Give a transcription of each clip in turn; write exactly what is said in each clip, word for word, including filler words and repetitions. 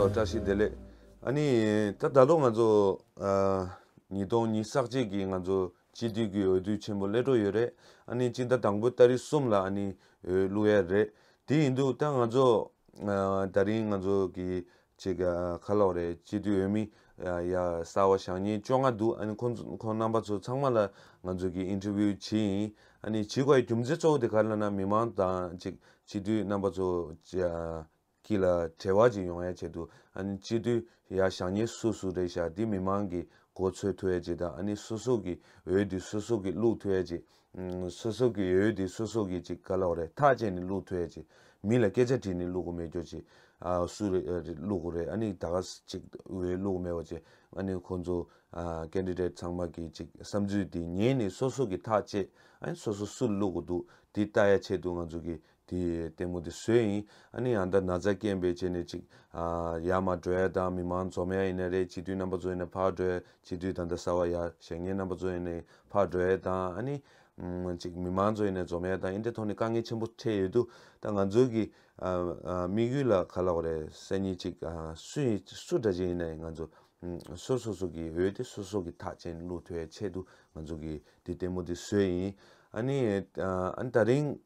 བཀྲ་ཤིས་བདེ་ལེགས། ཨ་ནི་ད་ད་ལོ་ང་ཚོ་ཨ་ཉིས་སྟོང་ཉི་ཤུ་རྩ་གཅིག་གི་ང་ཚོ་སྤྱི་འཐུས་ཀྱི་འོས་བསྡུ་ཆེན་པོ་སླེབས་འགྲོ་ཡོད་རེད། ཨ་ནི་སྤྱི་ཟླ་དང་པོའི་ཏ་རིག་གསུམ་ལ་ཨ་ནི་འོས་བླུག་ཡ་རེད། དེ་ཡིན་དུས་ད་ང་ཚོ་ཨ་ད་རིང་ང་ཚོ་གི་ཅིག་ཨ་ག་ལབ་དགོས་རེད། སྤྱི་འཐུས་འོས་མི་ཡ་གསར་པ་བཞེངས་མཁན་བཅོ་ལྔ་འདུག་ཨ་ནི་ཁོང་ཚོ་ཁོང་རྣམ་པ་ཚོ་ཚང་མ་ལ་ང་ཚོ་གི་ཨིན་ཊར་བིའུ་བྱས་ཡིན། ཨ་ནི་བྱེད་དགོས་ཡ་རྒྱུ་མཚན་གཙོ་བོ་དེ་ག་རེ་ལབ་ན་མི་མང་དང་ཅིག་སྤྱི་འཐུས་རྣམ་པ་ཚོ་ཅིག་ཨ་གི་ལ་འབྲེལ་བ་ཅིག་ཡོང་ཡ་ཆེད་དུ་ཨ་ནི་སྤྱི་འཐུས་ཡ་བཞེངས་མཁན་སུ་སུ་རེད་ཤག་འདི་མི་མང་གི་མགོ་འཚོས་ཐུབ་ཡ་ཅིག་དང་ཨ་ནི་སོ་སོ་གི་འོས་འདི་སོ་སོ་གི་བླུག་ཐུབ་ཡ་ཅིག་ཨ་སོ་སོ་གི་འོས་འདི་སོ་སོ་གི་ཅིག་ག་ལབ་དགོས་རེད། ཐག་བཅད་ནས་བླུག་ཐུབ་ཡ་ཅིག་མི་ལ་སྐད་ཆ་དྲིས་ནས་བླུག་གི་མེད་རྒྱུ་ཅིག་ཨ་སུ་རེད་བླུག་གི་རེད། ཨ་ནི་ད་ག་ཅིག་འོས་བླུག་གི་མེད་པ་ཅིག་ཨ་ནི་ཁོང་ཚོ་ཨ་ཀེན་ཌི་ཌེ་ཊི་ཚང་མ་གི་ཅིག་བསམ་ཚུལ་འདི་ཉན་ནས་སོ་སོ་གི་ཐག་བཅད་ཨ་ནི་སོ་སོ་སུ་བླུག་གི་འདུག་འདི་ལྟ་ཡ་ཆེད་དུ་ང་ཚོ་གི་དེ་ལྟད་མོ་དེ་བཟོས་ཡིན། ཨ་ནི་ཡང་ད་ན་ཚ་རྐྱེན་པས་བྱས་ནས་ཅིག་ཨ་ཡར་མར་འགྲོ་ཡ་དང་མི་མང་འཛོམས་ཡ་ཡིན་ན་རེད། སྤྱི་འཐུས་རྣམ་པ་ཚོ་ཡིན་ན་ཕར་འགྲོ་ཡ། སྤྱི་འཐུས་ད་ལྟ་གསར་པ་ཡར་བཞེངས་མཁན་རྣམ་པ་ཚོ་ཡིན་ན་ཕར་འགྲོ་ཡ་དང་ཨ་ནི་ཨམ་ཅིག་མི་མང་ཚོ་ཡིན་ན་འཛོམས་ཡ་དང་འདི་འདྲའི་ཐོག་ནས་དཀའ་ངལ་ཆེན་པོ་འཕྲད་ཡོད་དུས་ད་ང་ཚོའི་གི་ཨ་ཨ་དམིགས་ཡུལ་ལ་ག་ལབ་དགོས་རེད། སང་ཉིན་ཅིག་ཨ་སུ་ཡིན་སུ་འདྲ་ཅིག་ཡིན་ན་ཡང་ང་ཚོ་ཨམ་སོ་སོ་སོ་གི་འོས་དེ་སོ་སོ་གི་ཐག་བཅད་ནས་བླུག་ཐུབ་ཡ་ཆེད་དུ་ང་ཚོ་གི་དེ་ལྟད་མོ་དེ་བཟོས་ཡིན། ཨ་ནི་ཨ་ཨ་ནི་ད་རིང་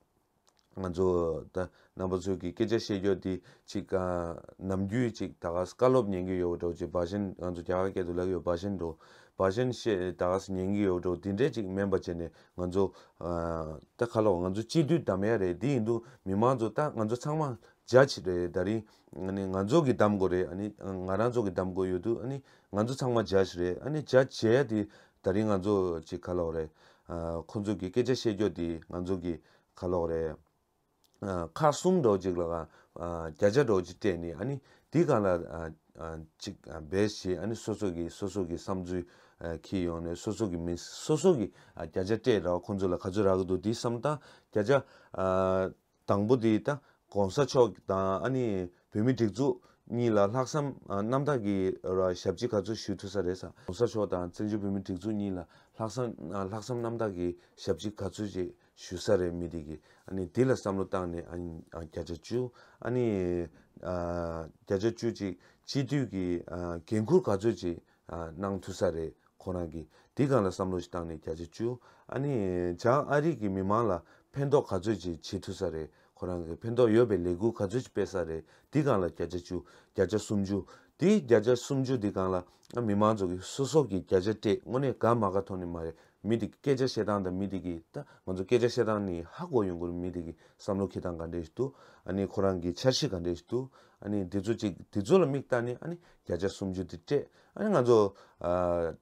ང་ཚོ་ད་རྣམ་པ་ཚོ་གི་སྐད་ཆ་བཤད་རྒྱུ་དེ་ཅིག་ཨ་ནམ་རྒྱུན་ཅིག་ད་ག་ས་བཀའ་སློབ་ཉན་གྱི་ཡོད་འགྲོ། ཅིག་བྷ་ཤན་ང་ཚོ་རྒྱ་གར་སྐད་དུ་ལབ་ཀྱི་ཡོད། བྷ་ཤན་འགྲོ་བྷ་ཤན་བཤད་ད་ག་ས་ཉན་གྱི་ཡོད་འགྲོ། དེ་འདྲས་ཅིག་མིན་པ་བྱས་ནས་ང་ཚོ་ཨ་ད་ག་ལབ་ང་ཚོ་སྤྱི་འཐུས་བདམས་ཡ་རེད། དེ་ཡིན་དུས་མི་མང་ཚོ་ད་ང་ཚོ་ཚང་མ་རྒྱ་ཆེ་རེད། ད་རིང་ཨ་ནི་ང་ཚོ་གི་བདམས་དགོས་རེད། ཨ་ནི་ང་རང་ཚོ་གི་བདམས་དགོས་ཡོད་དུས་ཨ་ནི་ང་ཚོ་ཚང་མ་རྒྱ་ཆེ་རེད། ཨ་ནི་རྒྱ་ཆེ་ཡ་དེ་ད་རིང་ང་ཚོ་ཅིག་ག་ལབ་དགོས་རེད། ཨ་ཁོང་ཚོ་གི་སྐད་ཆ་བཤད་རྒྱུ་དེ་ང་ཚོ་གི་ག་ལབ་དགོས་རེད། ཨ་ཁག་གསུམ་འདྲ་བོ་ཅིག་ལ་ཨ་བརྒྱ་ཆ་འདྲ་བོ་ཅིག་སྤྲད་ནས་ཨ་ནི་དེའི་སྒང་ལ་ཨ་ཨ་ཅིག་ཨ་བེ་སི་བྱས་ཨ་ནི་སོ་སོ་གི་སོ་སོ་གི་བསམ་ཚུལ་ཨ་འཁྱེར་ཡོང་ནས་སོ་སོ་གི་མི་སོ་སོ་གི་ཨ་བརྒྱ་ཆ་སྤྲད་ར་བ་ཁོང་ཚོ་ལ་ག་ཚོད་རག་གི་འདུག་དེའི་བསམ་སྟངས་བརྒྱ་ཆ་ཨ་དང་པོ་དེ་ད་གོང་ས་མཆོག་དང་ཨ་ནི་བོད་མི་སྒྲིག་འཛུགས་གཉིས་ལ་ལྷག་བསམ་ཨ་རྣམ་དག་གི་ར་ཞབས་ཕྱི་ག་ཚོད་ཞུ་ཐུབ་ས་རེད་ཟེར། གོང་ས་མཆོག་དང་བཙན་བྱོལ་བོད་མི་སྒྲིག་འཛུགས་གཉིས་ལ་ལྷག་བསམ་ཨ་ལྷག་བསམ་རྣམ་དག་གི་ཞབས་ཕྱི་ག་ཚོད་ཅིག་ཞུ་ས་རེད། མི་དེ་གི་ཨ་ནི་དེ་ལ་བསམ་བློ་བཏང་ནས་ཨ་ནི་ཨ་བརྒྱ་ཆ་བཅུ། ཨ་ནི་ཨ་བརྒྱ་ཆ་བཅུ་ཅིག་སྤྱི་འཐུས་ཀྱི་ཨ་འགན་འཁུར་ག་ཚོད་ཅིག་ཨ་གནང་ཐུབ་ས་རེད། ཁོ་རང་གིས་དེ་སྒང་ལ་བསམ་བློ་ཞིག་བཏང་ནས་བརྒྱ་ཆ་བཅུ། ཨ་ནི་བྱང་ཨ་རི་གི་མི་མང་ལ་ཕན་ཐོགས་ག་ཚོད་ཅིག་བྱེད་ཐུབ་ས་རེད། ཁོ་རང་གི་ཕན་ཐོགས་ཡོད་པའི་ལས་འགུལ་ག་ཚོད་ཅིག་སྤེལ་ས་རེད། དེ་སྒང་ལ་བརྒྱ་ཆ་བཅུ། བརྒྱ་ཆ་སུམ་ཅུ། དེ་བརྒྱ་ཆ་སུམ་ཅུ་དེ་སྒང་ལ་ཨ་མི་མང་ཚོ་གིས་སོ་སོ་གི་བརྒྱ་ཆ་སྤྲད་དངོས་གནས་དགའ་མ་དགའ་ཐོག་ནས་མ་རེད། མི་དེ་གི་སྐད་ཆ་བཤད་སྟངས་དང་མི་དེ་གི་ད་ང་ཚོ་སྐད་ཆ་བཤད་སྟངས་ནས་ཧ་གོ་ཡོང་གི་རེད། མི་དེ་གི་བསམ་བློ་འཁྱེར་སྟངས་ག་འདྲས་ཞིག་འདུག་ཨ་ནི་ཁོ་རང་གི་འཆར་གཞི་ག་འདྲས་ཞིག་འདུག་ཨ་ནི་དེ་ཚོ་ཅིག་དེ་ཚོ་ལ་མིག་ལྟ་ནས་ཨ་ནི་བརྒྱ་ཆ་སུམ་ཅུ་དེ་སྤྲད། ཨ་ནི་ང་ཚོ་ཨ་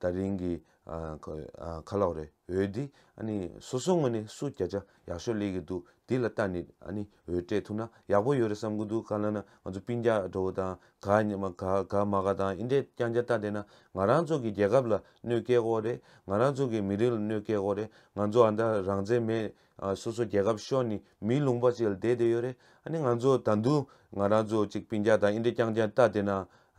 ད་རིང་གི་ཨ་ཁ་ཨ་ཁ་ལག་རེད། འོས་འདི་ཨ་ནི་སོ་སོ་ངོས་ནས་སུ་བརྒྱ་ཆ་ཡག་ཤོས་སླེབས་ཀྱི་འདུག་འདི་ལ་ལྟ་ནས་ཨ་ནི་འོས་སྤྲད་ཐུབ་ན་ཡག་པོ་ཡོད་རེད་བསམ་གྱི་འདུག་ག་ལབ་ན་ང་ཚོ་སྤུན་ཀྱག་འདྲ་བོ་དང་དགའ་ཉེ་མ་དགའ་དགའ་མ་དགའ་དང་ཨིན་འདྲས་རྐྱང་རྐྱང་ལྟ་བསྡད་ན་ང་རང་ཚོ་གི་རྒྱལ་ཁབ་ལ་གནོད་སྐྱེལ་གྱི་ཡོད་རེད། ང་རང་ཚོ་གི་མི་རིགས་ལ་གནོད་སྐྱེལ་གྱི་ཡོད་རེད། ང་ཚོ་ཨ་ད་རང་བཙན་མེད། ཨ་སོ་སོ་རྒྱལ་ཁབ་ཤོར་ནས་མིའི་ལུང་པ་ཅིག་ལ་བསྡད་བསྡད་ཡོད་རེད། ཨ་ནི་ང་ཚོ་ད་དུང་ང་རང་ཚོ་ཅིག་སྤུན་ཀྱག་དང་ཨིན་འདྲས་རྐྱང་རྐྱང་ལྟ་བསྡད་ན་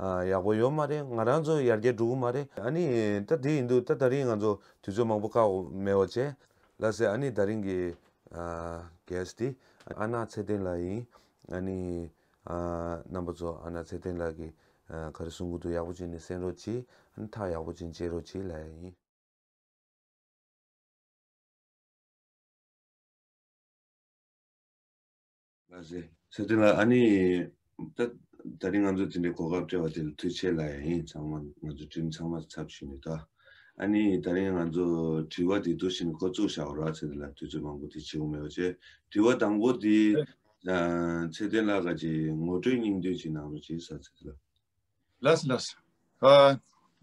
ཨ་ཡག་པོ་ཡོད་མ་རེད། ང་རང་ཚོ་ཡར་རྒྱས་འགྲོ་གི་མ་རེད། ཨ་ནི་ད་དེ་ཡིན་དུས་ད་ད་རིང་ང་ཚོ་དུས་ཚོད་མང་པོ་བཀག་མེད་པ་བྱས། ལགས་སེ། ཨ་ནི་ད་རིང་གི་ཨ་གྷེ་སི་ཊི་དེ་ཨ་ནག་ཚེ་བརྟན་ལགས་ཡིན། ཨ་ནི་ཨ་རྣམ་པ་ཚོ་ཨ་ནག་ཚེ་བརྟན་ལགས་ཀྱིས་ཨ་ག་རེ་གསུང་གི་འདུག་ཡག་པོ་བྱས་ནས་གསན་རོགས་གྱིས། ཨ་ནི་ཐག་ཡག་པོ་བྱས་ནས་བཅད་རོགས་གྱིས་ལབ་ཡ་ཡིན། ལགས་སེ། ཚེ་བརྟན་ལགས། ཨ་ནི་ད་ད་རིང་ང་ཚོ་དེ་འདྲའི་གོ་སྐབས་སྤྲད་པ་དེ་ལ་ཐུགས་རྗེ་ཆེ་ལབ་ཡ་ཡིན། ཚང་མ་ང་ཚོ་འཕྲིན་ཚང་མ་ཚབ་ཞུས་ནས་ད། ཨ་ནི་ད་རིང་ང་ཚོ་དྲི་བ་དེ་འདུག་བཞིན་འགོ་བཙུགས་བཞག་རོགས། ཚེ་བརྟན་ལགས་དུས་ཚོད་མང་པོ་དེ་བྱེད་དགོས་མེད་པ་བྱས། དྲི་བ་དང་པོ་དེ་ཨ་ཚེ་བརྟན་ལགས་ཀྱི་ངོ་སྤྲོད་སྙིང་བསྡུས་ཅིག་གནང་རོགས་གྱིས་ས། ཚེ་བརྟན་ལགས། ལགས་ལགས། ཨ་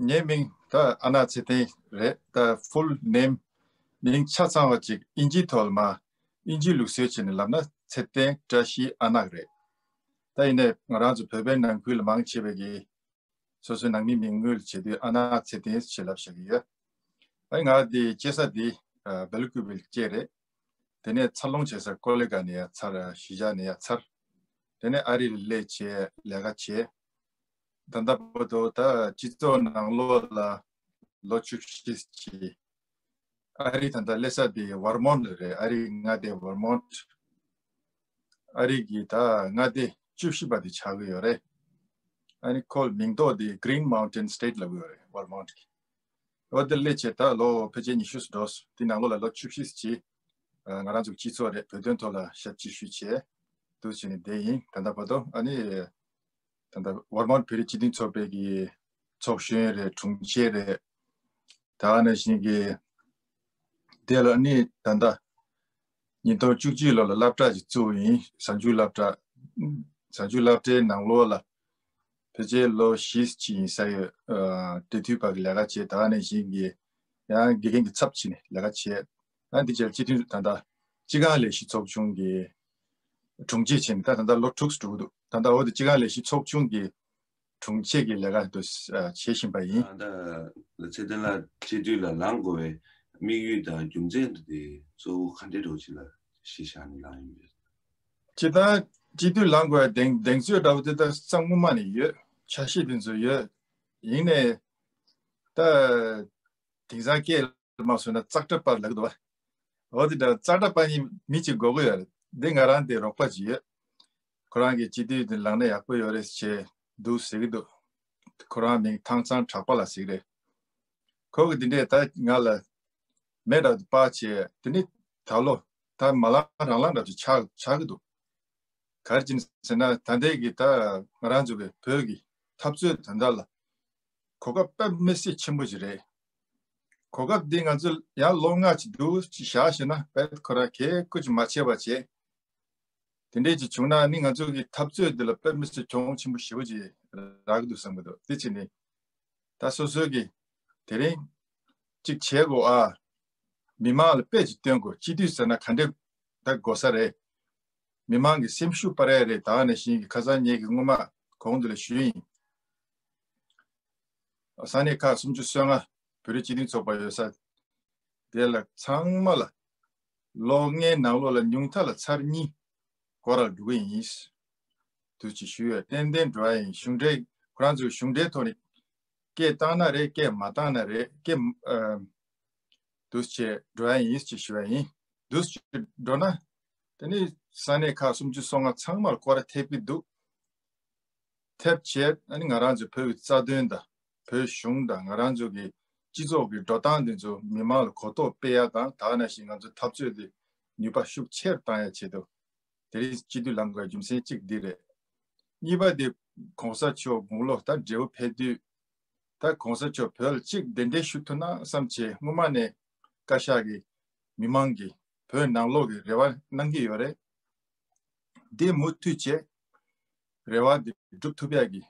ངའི་མིང་ད་ཨ་ནག་ཚེ་བརྟན་རེད། ད་ཕུལ་ནེམ་མིང་ཆ་ཚང་བ་ཅིག་ཨིན་ཇིའི་ཐོག་ལ་མ་ཨིན་ཇིའི་ལུགས་སྲོལ་བྱས་ནས་ལབ་ན་ཚེ་བརྟན་བཀྲ་ཤིས་ཨ་ནག་རེད། ད་ཡིན་ནའི་ང་རང་ཚོ་བོད་པའི་ནང་ཁུལ་ལ་མང་ཆེ་བས་ཀྱི་སོ་སོའི་ནང་མི་མིང་དངོས་ལ་བྱེད་དུས་ཨ་ནག་ཚེ་བརྟན་ཞེས་ལབ་བཞག་གི་ཡོད། ཨ་ང་འདི་སྐྱེས་ས་འདི་ཨ་སྦེལ་ཀོབ་ལ་སྐྱེས་རེད། དེ་ནས་འཚར་ལོངས་བྱེད་ས་ཀོ་ལི་གྷལ་ནས་ཡར་འཚར། གཞིས་ཆགས་ནས་ཡར་འཚར། དེ་ནས་ཨ་རི་ལ་སླེབས་བྱས་ལས་ཀ་བྱས། ད་ལྟ་བར་དུ་ད་སྤྱི་ཚོགས་ནང་ལོགས་ལ་ལོ་བཅུ་བཞི་བྱས། ཨ་རི་ད་ལྟ་སླེབས་ས་དེ་ཝར་མོན་ཊ་རེད། ཨ་རི་མངའ་སྡེ་ཝར་མོན་ཊ། ཨ་རི་གི་ད་མངའ་སྡེ་བཅུ་བཞི་པ་དེ་ཆགས་ཀྱི་ཡོད་རེད། ཨ་ནི་ཁོ་མིང་འདོགས་དེ་Green Mountain State་ལབ་ཡོད་རེད། Vermont་གི། འོ་དེ་སླེབས་བྱས་ད་ལོ་ཕལ་ཆེར་ཉི་ཤུ་ཙམ་འགྲོ་སོང་། དེ་ནང་ལོགས་ལ་ལོ་བཅུ་བཞི་ཙམ་ཅིག་ང་རང་ཚོ་སྤྱི་ཚོགས་རེད། བོད་དོན་ཐོག་ལ་ཞབས་ཕྱི་ཞུས་བྱས་འདུག་བྱས་ནས་བསྡད་ཡིན། ད་ལྟ་བར་དུ། ཨ་ནི་ད་ལྟ་Vermont་བོད་རིགས་སྤྱི་མཐུན་ཚོགས་པའི་གི་ཚོགས་གཞོན་རེད། དྲུང་ཆེ་རེད། ད་ག་ནང་བཞིན་གྱི་དེ་ལ་ནི་ད་ལྟ་ཉིས་སྟོང་བཅུ་གཅིག་ལོ་ལ་སློབ་གྲྭ་ཞིག་བཙུགས་ཡིན། གཟའ་མཇུག་སློབ་གྲྭ། གཟའ་མཇུག་སློབ་གྲྭའི་ནང་ལོགས་ལ་ཕལ་ཆེར་ལོ་བཞི་ཅིག་ཡིན་ས་ཡོད། ཨ་འབྲེལ་མཐུད་པ་གི་ལས་ཀ་བྱས། ད་ག་ནང་བཞིན་གྱི་ཡང་དགེ་རྒན་གྱི་ཚབ་བྱས་ནས་ལས་ཀ་བྱས། ཨ་འདི་བྱས་སྤྱི་མཐུན་ད་ལྟ་སྤྱི་ཁང་ལས་གཞི་ཚོགས་ཆུང་གི་དྲུང་ཆེ་བྱས་ནས་ད་ད་ལྟ་ལོ་དྲུག་འགྲོ་གི་འདུག་ད་ལྟ་འོ་དེ་སྤྱི་ཁང་ལས་གཞི་ཚོགས་ཆུང་གི་དྲུང་ཆེ་གི་ལས་ཀ་དུ་བྱེད་བཞིན་པ་ཡིན། ད་ལྟ་ཚེ་བརྟན་ལགས་སྤྱི་འཐུས་ལ་ལངས་དགོས་པའི་དམིགས་ཡུལ་དང་རྒྱུ་མཚན་དེ་གཙོ་བོ་ག་འདྲས་འདྲ་བོ་ཅིག་ལ་གཞི་བཞག་ནས་ལངས་ཡིན་པས། སྤྱིར་བཏང་སྤྱི་འཐུས་ལངས་དགོས་པའི་གདེང་གདེང་ཚོད་འདྲ་བོ་དེ་ད་སང་སྔོན་མ་ནས་ཡོད། འཆར་གཞི་དེ་ཚོ་ཡོད། ཡིན་ནའི་ད་དེང་སང་སྐད་མ་སོང་ན་ཙག་སྒྲ་པ་ལབ་ཀྱི་འདུག་བ། འོ་དེ་འདྲ་ཙག་སྒྲ་པ་ནི་མི་གཅིག་དགོས་ཀྱི་ཡོད་རེད། འདི་ང་རང་དེ་རོགས་པ་ཅིག་ཡོད། ཁོ་རང་གིས་སྤྱི་འཐུས་དེ་ལངས་ན་ཡག་པོ་ཡོད་རེད་ཅེས་འདུག་ཟེར་གྱི་འདུག་ཁོ་རང་མིང་ཐང་ཚང་གྲགས་པ་ལགས་ཟེར་གྱི་རེད། ཁོ་གིས་འདི་འདྲས་ད་ང་ལ་མེ་འདྲ་དུ་སྤར་བྱས། དེ་ནི་ད་ལོ་ད་མ་ལངས་རང་ལངས་འདྲ་དུ་ཆགས་ཆགས་ཀྱི་འདུག་ག་རེ་བྱས་ནས་ཟེར་ན་ད་ལྟའི་གི་ད་ང་རང་ཚོ་གི་བོད་ཀྱི་འཐབ་རྩོད་ད་ལྟ་ལ་གོ་སྐབས་དཔེ་མི་སྲིད་ཆེན་པོ་ཞིག་རེད། གོ་སྐབས་འདི་ང་ཚོ་ཡང་ལོ་ལྔ་ཅིག་འདུག་ཅིག་བཞག་ཤེ་ན་དཔེ་ཁོ་རང་གས་ཁུ་ཅིག་མ་བྱས་པ་བྱས། དེ་འདྲས་ཅིག་བྱུང་ན་ནི་ང་ཚོ་གི་འཐབ་རྩོད་འདི་ལ་དཔེ་མི་སྲིད་གྱོང་ཆེན་པོ་ཞེ་པོ་ཅིག་རག་གི་འདུག་བསམ་གི་འདུག་དེ་བྱས་ནས་ད་སོ་སོའི་གི་དེ་རིང་ཅིག་བྱེད་དགོས་ཨ། མི་མང་ལ་དཔེ་ཅིག་སྟོན་དགོས། སྤྱི་འཐུས་ཟེར་ན་ག་འདྲས་ད་དགོས་ས་རེད། མི་མང་གི་སེམས་ཤུགས་སྤར་ཡ་རེད། ད་ག་ནང་བཞིན་གི་ཁ་སང་ངེད་ཀྱིས་སྔོན་མ་གོང་དུ་ལ་ཞུས་ཡིན། ས་གནས་ཁག་སུམ་ཅུ་སོ་ལྔ་བོད་རིགས་སྤྱི་མཐུན་ཚོགས་པ་ཡོད་ས་དེ་ལ་ཚང་མ་ལ་ལོ་ལྔའི་ནང་ལོགས་ལ་ཉུང་མཐའ་ལ་ཚར་གཉིས་སྐོར་ར་འགྲོ་གི་ཡིན། དུ་ཅིག་ཞུ་ཡ་ཏན་ཏན་འགྲོ་ཡ་ཡིན། གཞུང་འབྲེལ་ཁོ་རང་ཚོའི་གཞུང་འབྲེལ་ཐོག་ནས་སྐད་བཏང་ན་རེད། སྐད་མ་བཏང་ན་རེད། སྐད་ཨ་དུ་བྱས་འགྲོ་ཡ་ཡིན་ཅེས་ཞུ་ཡ་ཡིན། དུ་བྱས་འགྲོ་ན་དེ་ནི་ས་གནས་ཁག་སུམ་ཅུ་སོ་ལྔ་ཚང་མར་སྐོར་ར་ཐེབས་ཀྱི་འདུག་ཐེབས་བྱས་ཨ་ནི་ང་རང་ཚོའི་བོད་ཀྱི་རྩ་དོན་དང་བོད་གཞུང་དང་ང་རང་ཚོ་གི་སྤྱི་ཚོགས་ཀྱི་འགྲོ་སྟངས་འདི་ཚོ་མི་མང་ལ་གོ་རྟོགས་སྤེལ་ཡ་དང་། ད་ག་ནང་བཞིན་ང་ཚོ་འཐབ་རྩོད་འདི་ནུས་པ་ཤུགས་ཆེར་བཏང་ཡ་ཆེད་དུ་དེ་རིང་སྤྱི་འཐུས་ལངས་དགོས་རྒྱུ་མཚན་གཅིག་འདི་རེད། གཉིས་པ་དེ་གོང་ས་མཆོག་དགུང་ལོ་ད་བགྲེས་པོ་ཕེབས་དུས་ད་གོང་ས་མཆོག་བོད་ལ་གཅིག་གདན་འདྲེན་ཞུ་ཐུབ་ན་བསམ་བྱས་སྔོན་མ་ནས་བཀའ་ཤག་གི་མི་མང་གིས་བོད་ནང་ལོགས་ཀྱི་རེ་བ་གནང་གི་ཡོད་རེད། འདི་མུ་མཐུད་བྱས་རེ་བ་འདི་སྒྲུབ་ཐུབ་ཡག་གི་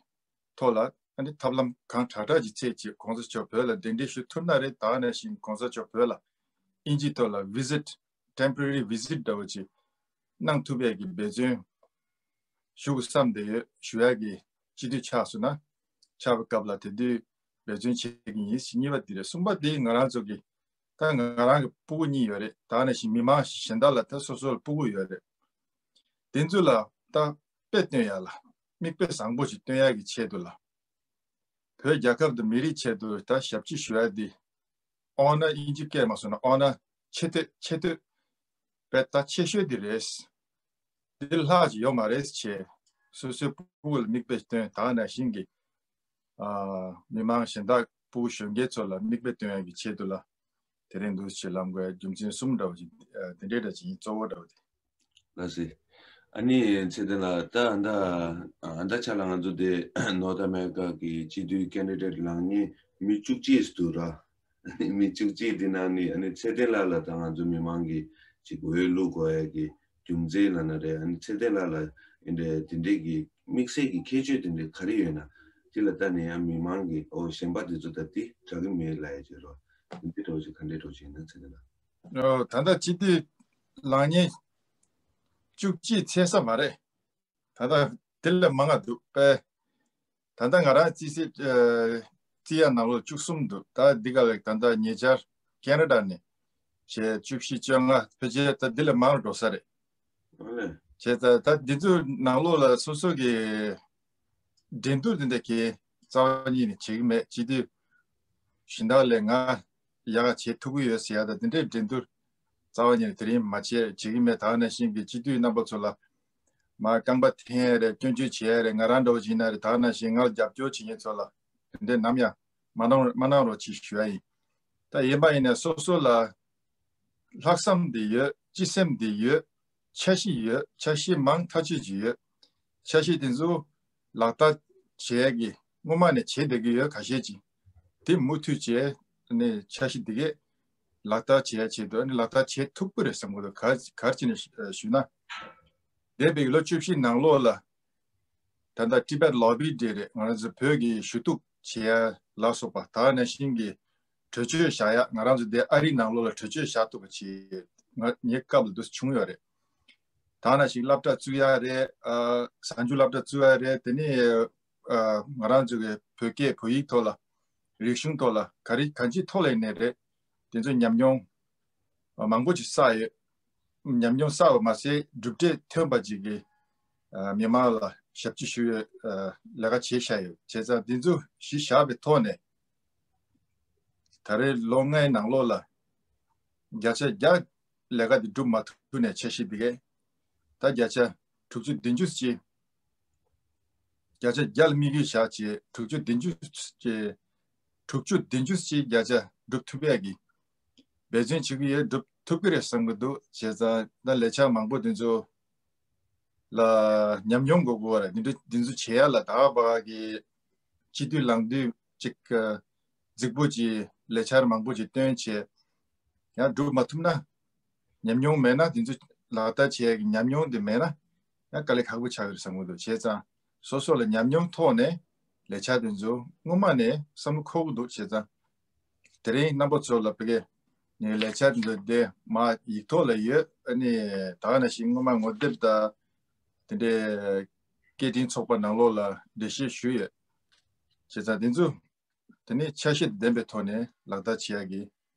ཐོག་ལ་ཨ་ནི་ཐབས་ལམ་གང་དྲག་དྲག་ཅིག་བྱས་བྱས་གོང་ས་མཆོག་བོད་ལ་གདན་འདྲེན་ཞུ་ཐུབ་ན་རེད། ད་ག་ནང་བཞིན་གོང་ས་མཆོག་བོད་ལ་ཨིན་ཇི་ཐོག་ལ་visit, temporary visit་འདྲ་བོ་ཅིག་གནང་ཐུབ་ཡག་གི་འབད་བརྩོན་ཞུ་དགོས་བསམ་བསྡད་ཡོད། ཞུ་ཡག་གི་སྤྱི་འཐུས་ཆགས་སོང་ན་ཆགས་པའི་སྐབས་ལ་དེ་དུས་འབད་བརྩོན་བྱེད་ཀྱི་ཡིན། གཉིས་པ་འདི་རེད། གསུམ་པ་འདི་ང་རང་ཚོ་གི་ད་ང་རང་གི་སྤུ་གུ་གཉིས་ཡོད་རེད། ད་ག་ནང་བཞིན་མི་མང་གཞན་དག་ལ་ད་སོ་སོ་ལ་སྤུ་གུ་ཡོད་རེད། དེ་ཚོ་ལ་ད་དཔེ་སྟོན་ཡ་ལ་མིག་དཔེ་བཟང་པོ་ཞིག་སྟོན་ཡ་གི་ཆེད་དུ་ལ་བོད་རྒྱལ་ཁབ་དང་མི་རིགས་ཆེད་དུ་ད་ཞབས་ཕྱི་ཞུ་ཡ་འདི་ཨོ་ན་ཨིན་ཇི་སྐད་མ་སོང་ན་ཨོ་ན་ཆེ་བསྟོད་ཆེ་བསྟོད་དཔེ་ད་ཆེ་ཤོས་འདི་རེད། འདི་ལྷག་ཅིག་ཡོད་མ་རེད་ཅེས་སོ་སོའི་སྤུ་གུ་ལ་མིག་དཔེ་སྟོན། ད་ག་ནང་བཞིན་གྱི་ཨ་མི་མང་གཞན་དག་སྤུ་གུ་གཞོན་སྐྱེས་ཚོ་ལ་མིག་དཔེ་སྟོན་ཡག་གི་ཆེད་དུ་ལ་དེ་རིང་འདུག་ཅེས་ལམ་གོ་ཡ་རྒྱུ་མཚན་གསུམ་འདྲ་བོ་ཞིག་ཨ་དེ་འདྲའི་འདྲ་ཅིག་ཡིན། གཙོ་བོ་འདྲ་བོ་དེ། ལགས་སེ། ཨ་ནི་ཚེ་བརྟན་ལགས་ད་ཨ་ད་ཨ་ད་ཆ་ལ་ང་ཚོ་དེ་North America་གི་སྤྱི་འཐུས་candidate་ལངས་མཁན་མི་བཅུ་གཅིག་འདུག་ར། མི་བཅུ་གཅིག་འདི་ནང་ནས་ཨ་ནི་ཚེ་བརྟན་ལགས་ལ་ད་ང་ཚོ་མི་མང་གིས་ཅིག་འོས་བླུག་དགོས་ཡ་གི་རྒྱུ་མཚན་ལབ་ན་རེད། ཨ་ནི་ཚེ་བརྟན་ལགས་ལ་འདི་འདྲའི་དེ་འདྲའི་གི་དམིགས་བསལ་གྱི་ཁྱད་ཆོས་དེ་འདྲའི་ག་རེ་ཡོད་ན་དེ་ལ་ལྟ་ནས་ཡང་མི་མང་གིས་ཨོ་གཞན་པ་དེ་ཚོ་ད་དེ་དྲག་གི་མེད་ལབ་ཡ་ཅིག་རོ། དེ་འདྲའི་འདྲ་བོ་ཞིག་ག་འདྲའི་འདྲ་བོ་ཞིག་ཡིན་ན་ཚེ་བརྟན་ལགས། ཨོ་ད་ལྟ་སྤྱི་འཐུས་ལངས་མཁན་བཅུ་གཅིག་ཚད་ས་མ་རེད། ད་ལྟ་དེ་ལས་མང་ང་འདུག་པས། ད་ལྟ་ང་རང་རྩིས་སྲིད་ཨ་རྩིས་ཡ་ནང་ལོགས་བཅུ་གསུམ་འདུག་ད་འདི་ག་ལ་ད་ལྟ་ཉེ་ཆར་ཁེ་ན་ཌ་ནས་བྱས་བཅུ་བཞི་བཅོ་ལྔ་ཕལ་ཆེར་ད་འདི་ལས་མང་འགྲོ་ས་རེད། ཨ་ལས། བྱས་ད་ད་འདི་ཚོའི་ནང་ལོགས་ལ་སོ་སོ་གི་འགྲན་བསྡུར་དེ་འདྲ་གི་རྩ་བ་ཉིད་ནས་བྱེད་ཀྱི་མེད། སྤྱི་འཐུས་གཞན་དག་ལས་ང་ཡག་ག་བྱེད་ཐུབ་ཀྱི་ཡོད་ཟེར་ཡ་ད་དེ་འདྲའི་འགྲན་བསྡུར་རྩ་བ་ཉིད་ནས་དེ་རིང་མ་བྱེད་བྱེད་ཀྱི་མེད། ད་ག་ནང་བཞིན་གྱི་སྤྱི་འཐུས་རྣམ་པ་ཚོ་ལ་ མ་རྐང་པ་འཐེན་ཡ་རེད། སྐྱོན་བརྗོད་བྱེད་ཡ་རེད། ང་རང་འདྲ་བོ་ཅིག་ཡིན་ན་རེད། ད་ནང་བཞིན་ང་ལ་རྒྱབ་སྐྱོར་བྱེད་མཁན་ཚོ་ལ་དེ་འདྲས་ནམ་ཡང་མ་གནང་མ་གནང་རོགས་ཅེས་ཞུ་ཡ་ཡིན། ད་ཡིན་པ་ཡིན་ན་སོ་སོ་ལ་ལྷག་བསམ་དེ་ཡོད། སྤྱི་སེམས་དེ་ཡོད། འཆར་གཞི་ཡོད། འཆར་གཞི་མང་ཐག་ཆོད་ཅིག་ཡོད། འཆར་གཞི་དེ་ཚོ་ལག་བསྟར་བྱེད་ཡ་གི་སྔོན་མ་ནས་བྱེད་བསྡད་ཀྱི་ཡོད། ཁ་ཤས་ཅིག་དེ་མུ་མཐུད་བྱས་ནས་འཆར་གཞི་དེ་གས་ལག་བསྟར་བྱེད་ཡ་ཆེད་དུ་ནི་ལག་བསྟར་བྱེད་ཐུབ་ཀྱི་རེད་བསམ་གྱི་འདུག་ག་ག་རེ་བྱས་ནས་ཞུ་ན། འདས་པའི་ལོ་བཅུ་བཞི་ནང་ལོགས་ལ་ད་ལྟ་Tibet Lobby Day རེད། ང་རང་ཚོ་བོད་ཀྱི་ཞུ་གཏུག་བྱེད་ཡ་ལ་སོགས་པ་ད་ནང་བཞིན་གྱི་གྲོས་ཆོད་བཞག་ཡ། ང་རང་ཚོ་འདི་ཨ་རིའི་ནང་ལོགས་ལ་གྲོས་ཆོད་བཞག་ཐུབ་པ་ཅིག་ང་ངའི་སྐབས་ལ་འདུག་བྱུང་ཡོད་རེད། ད་ནང་བཞིན་སློབ་གྲྭ་བཙུགས་ཡ་རེད། ཨ་གཟའ་མཇུག་སློབ་གྲྭ་བཙུགས་ཡ་རེད། དེ་ནས་ཨ་ང་རང་ཚོ་གི་བོད་སྐད་བོད་ཡིག་ཐོག་ལ་རིག་གཞུང་ཐོག་ལ་ག་རེ་གང་ཅིའི་ཐོག་ལ་ཡིན་ནའི་རེད། དེ་ཚོ་ཉམས་མྱོང་མང་པོ་ཅིག་བསགས་ཡོད། ཉམས་མྱོང་བསགས་པ་མ་ཟད་གྲུབ་འབྲས་ཐོན་པ་ཅིག་གི་ཨ་མི་མང་ལ་ཞབས་ཕྱི་ཞུ་ཡོད། ཨ་ལས་ཀ་བྱེད་བཞག་ཡོད། བྱས་ཙང་འདི་ཚོ་གཞི་བཞག་པའི་ཐོག་ནས་ད་རེས་ལོ་ལྔའི་ནང་ལོགས་ལ་བརྒྱ་ཆ་བརྒྱ་ལས་ཀ་འདི་སྒྲུབ་མ་ཐུབ་ནས་འཆར་གཞི་འདི་གས་ད་བརྒྱ་ཆ་དྲུག་ཅུ་བདུན་ཅུ་ཅིག་བརྒྱ་ཆ་བརྒྱ་ལ་དམིགས་ཡུལ་བཞག་བྱས་དྲུག་ཅུ་བདུན་ཅུ་ཅིག་དྲུག་ཅུ་བདུན་ཅུ་ཅིག་བརྒྱ་ཆ་སྒྲུབ་ཐུབ་ཡག་གི་འབད་བརྩོན་བྱེད་ཀྱི་ཡོད། སྒྲུབ་ཐུབ་ཀྱི་རེད་བསམ་གྱི་འདུག་བྱས་ཙང་ད་ལས་འཆར་མང་པོ་དེ་ཚོ་ལ་ཉམས་མྱོང་དགོས་དགོས་རེད། འདི་འདྲ་འདི་ཚོ་བྱེད་ཡ་ལ་ད་བར་གྱི་སྤྱི་འཐུས་ལངས་དུས་ཅིག་ག་རྫིག་པོ་ཅིག་ལས་འཆར་མང་པོ་ཅིག་བཏོན་བྱས་ཡང་སྒྲུབ་མ་ཐུབ་ན། ཉམས་མྱོང་མེད་ན་དེ་ཚོ་ལག་བསྟར་བྱེད་ཡ་གི་ཉམས་མྱོང་དེ་མེད་ན་ཡང་དཀའ་ལས་ཁག་པོ་ཆགས་ཀྱི་རེད་བསམ་གྱི་འདུག་བྱས་ཙང་སོ་སོ་ལ་ཉམས་མྱོང་ཐོག་ནས་ལས་འཆར་དེ་ཚོ་སྔོན་མ་ནས་བསམ་བློ་འཁོར་གྱི་འདུག་བྱས་ཙང་དེ་རིང་རྣམ་པ་ཚོ་ལ་ཕ་གི་ངའི་ལས་འཆར་དེ་ཚོ་དེ་མ་ཡིག་ཐོག་ལ་ཡོད། ཨ་ནི་ད་ག་ནང་བཞིན་སྔོན་མ་ངོ་དེབ་དང་དེ་འདྲའི་སྐད་འཕྲིན་ཚོགས་པ་ནང་ལོགས་ལ་འགྲེལ་བཤད་ཞུས་ཡོད། བྱས་ཙང་དེ་ཚོ་དེ་ནས་འཆར་གཞི་ལྡན་པའི་ཐོག་ནས་ལག་བསྟར་བྱེད་ཡ་གི་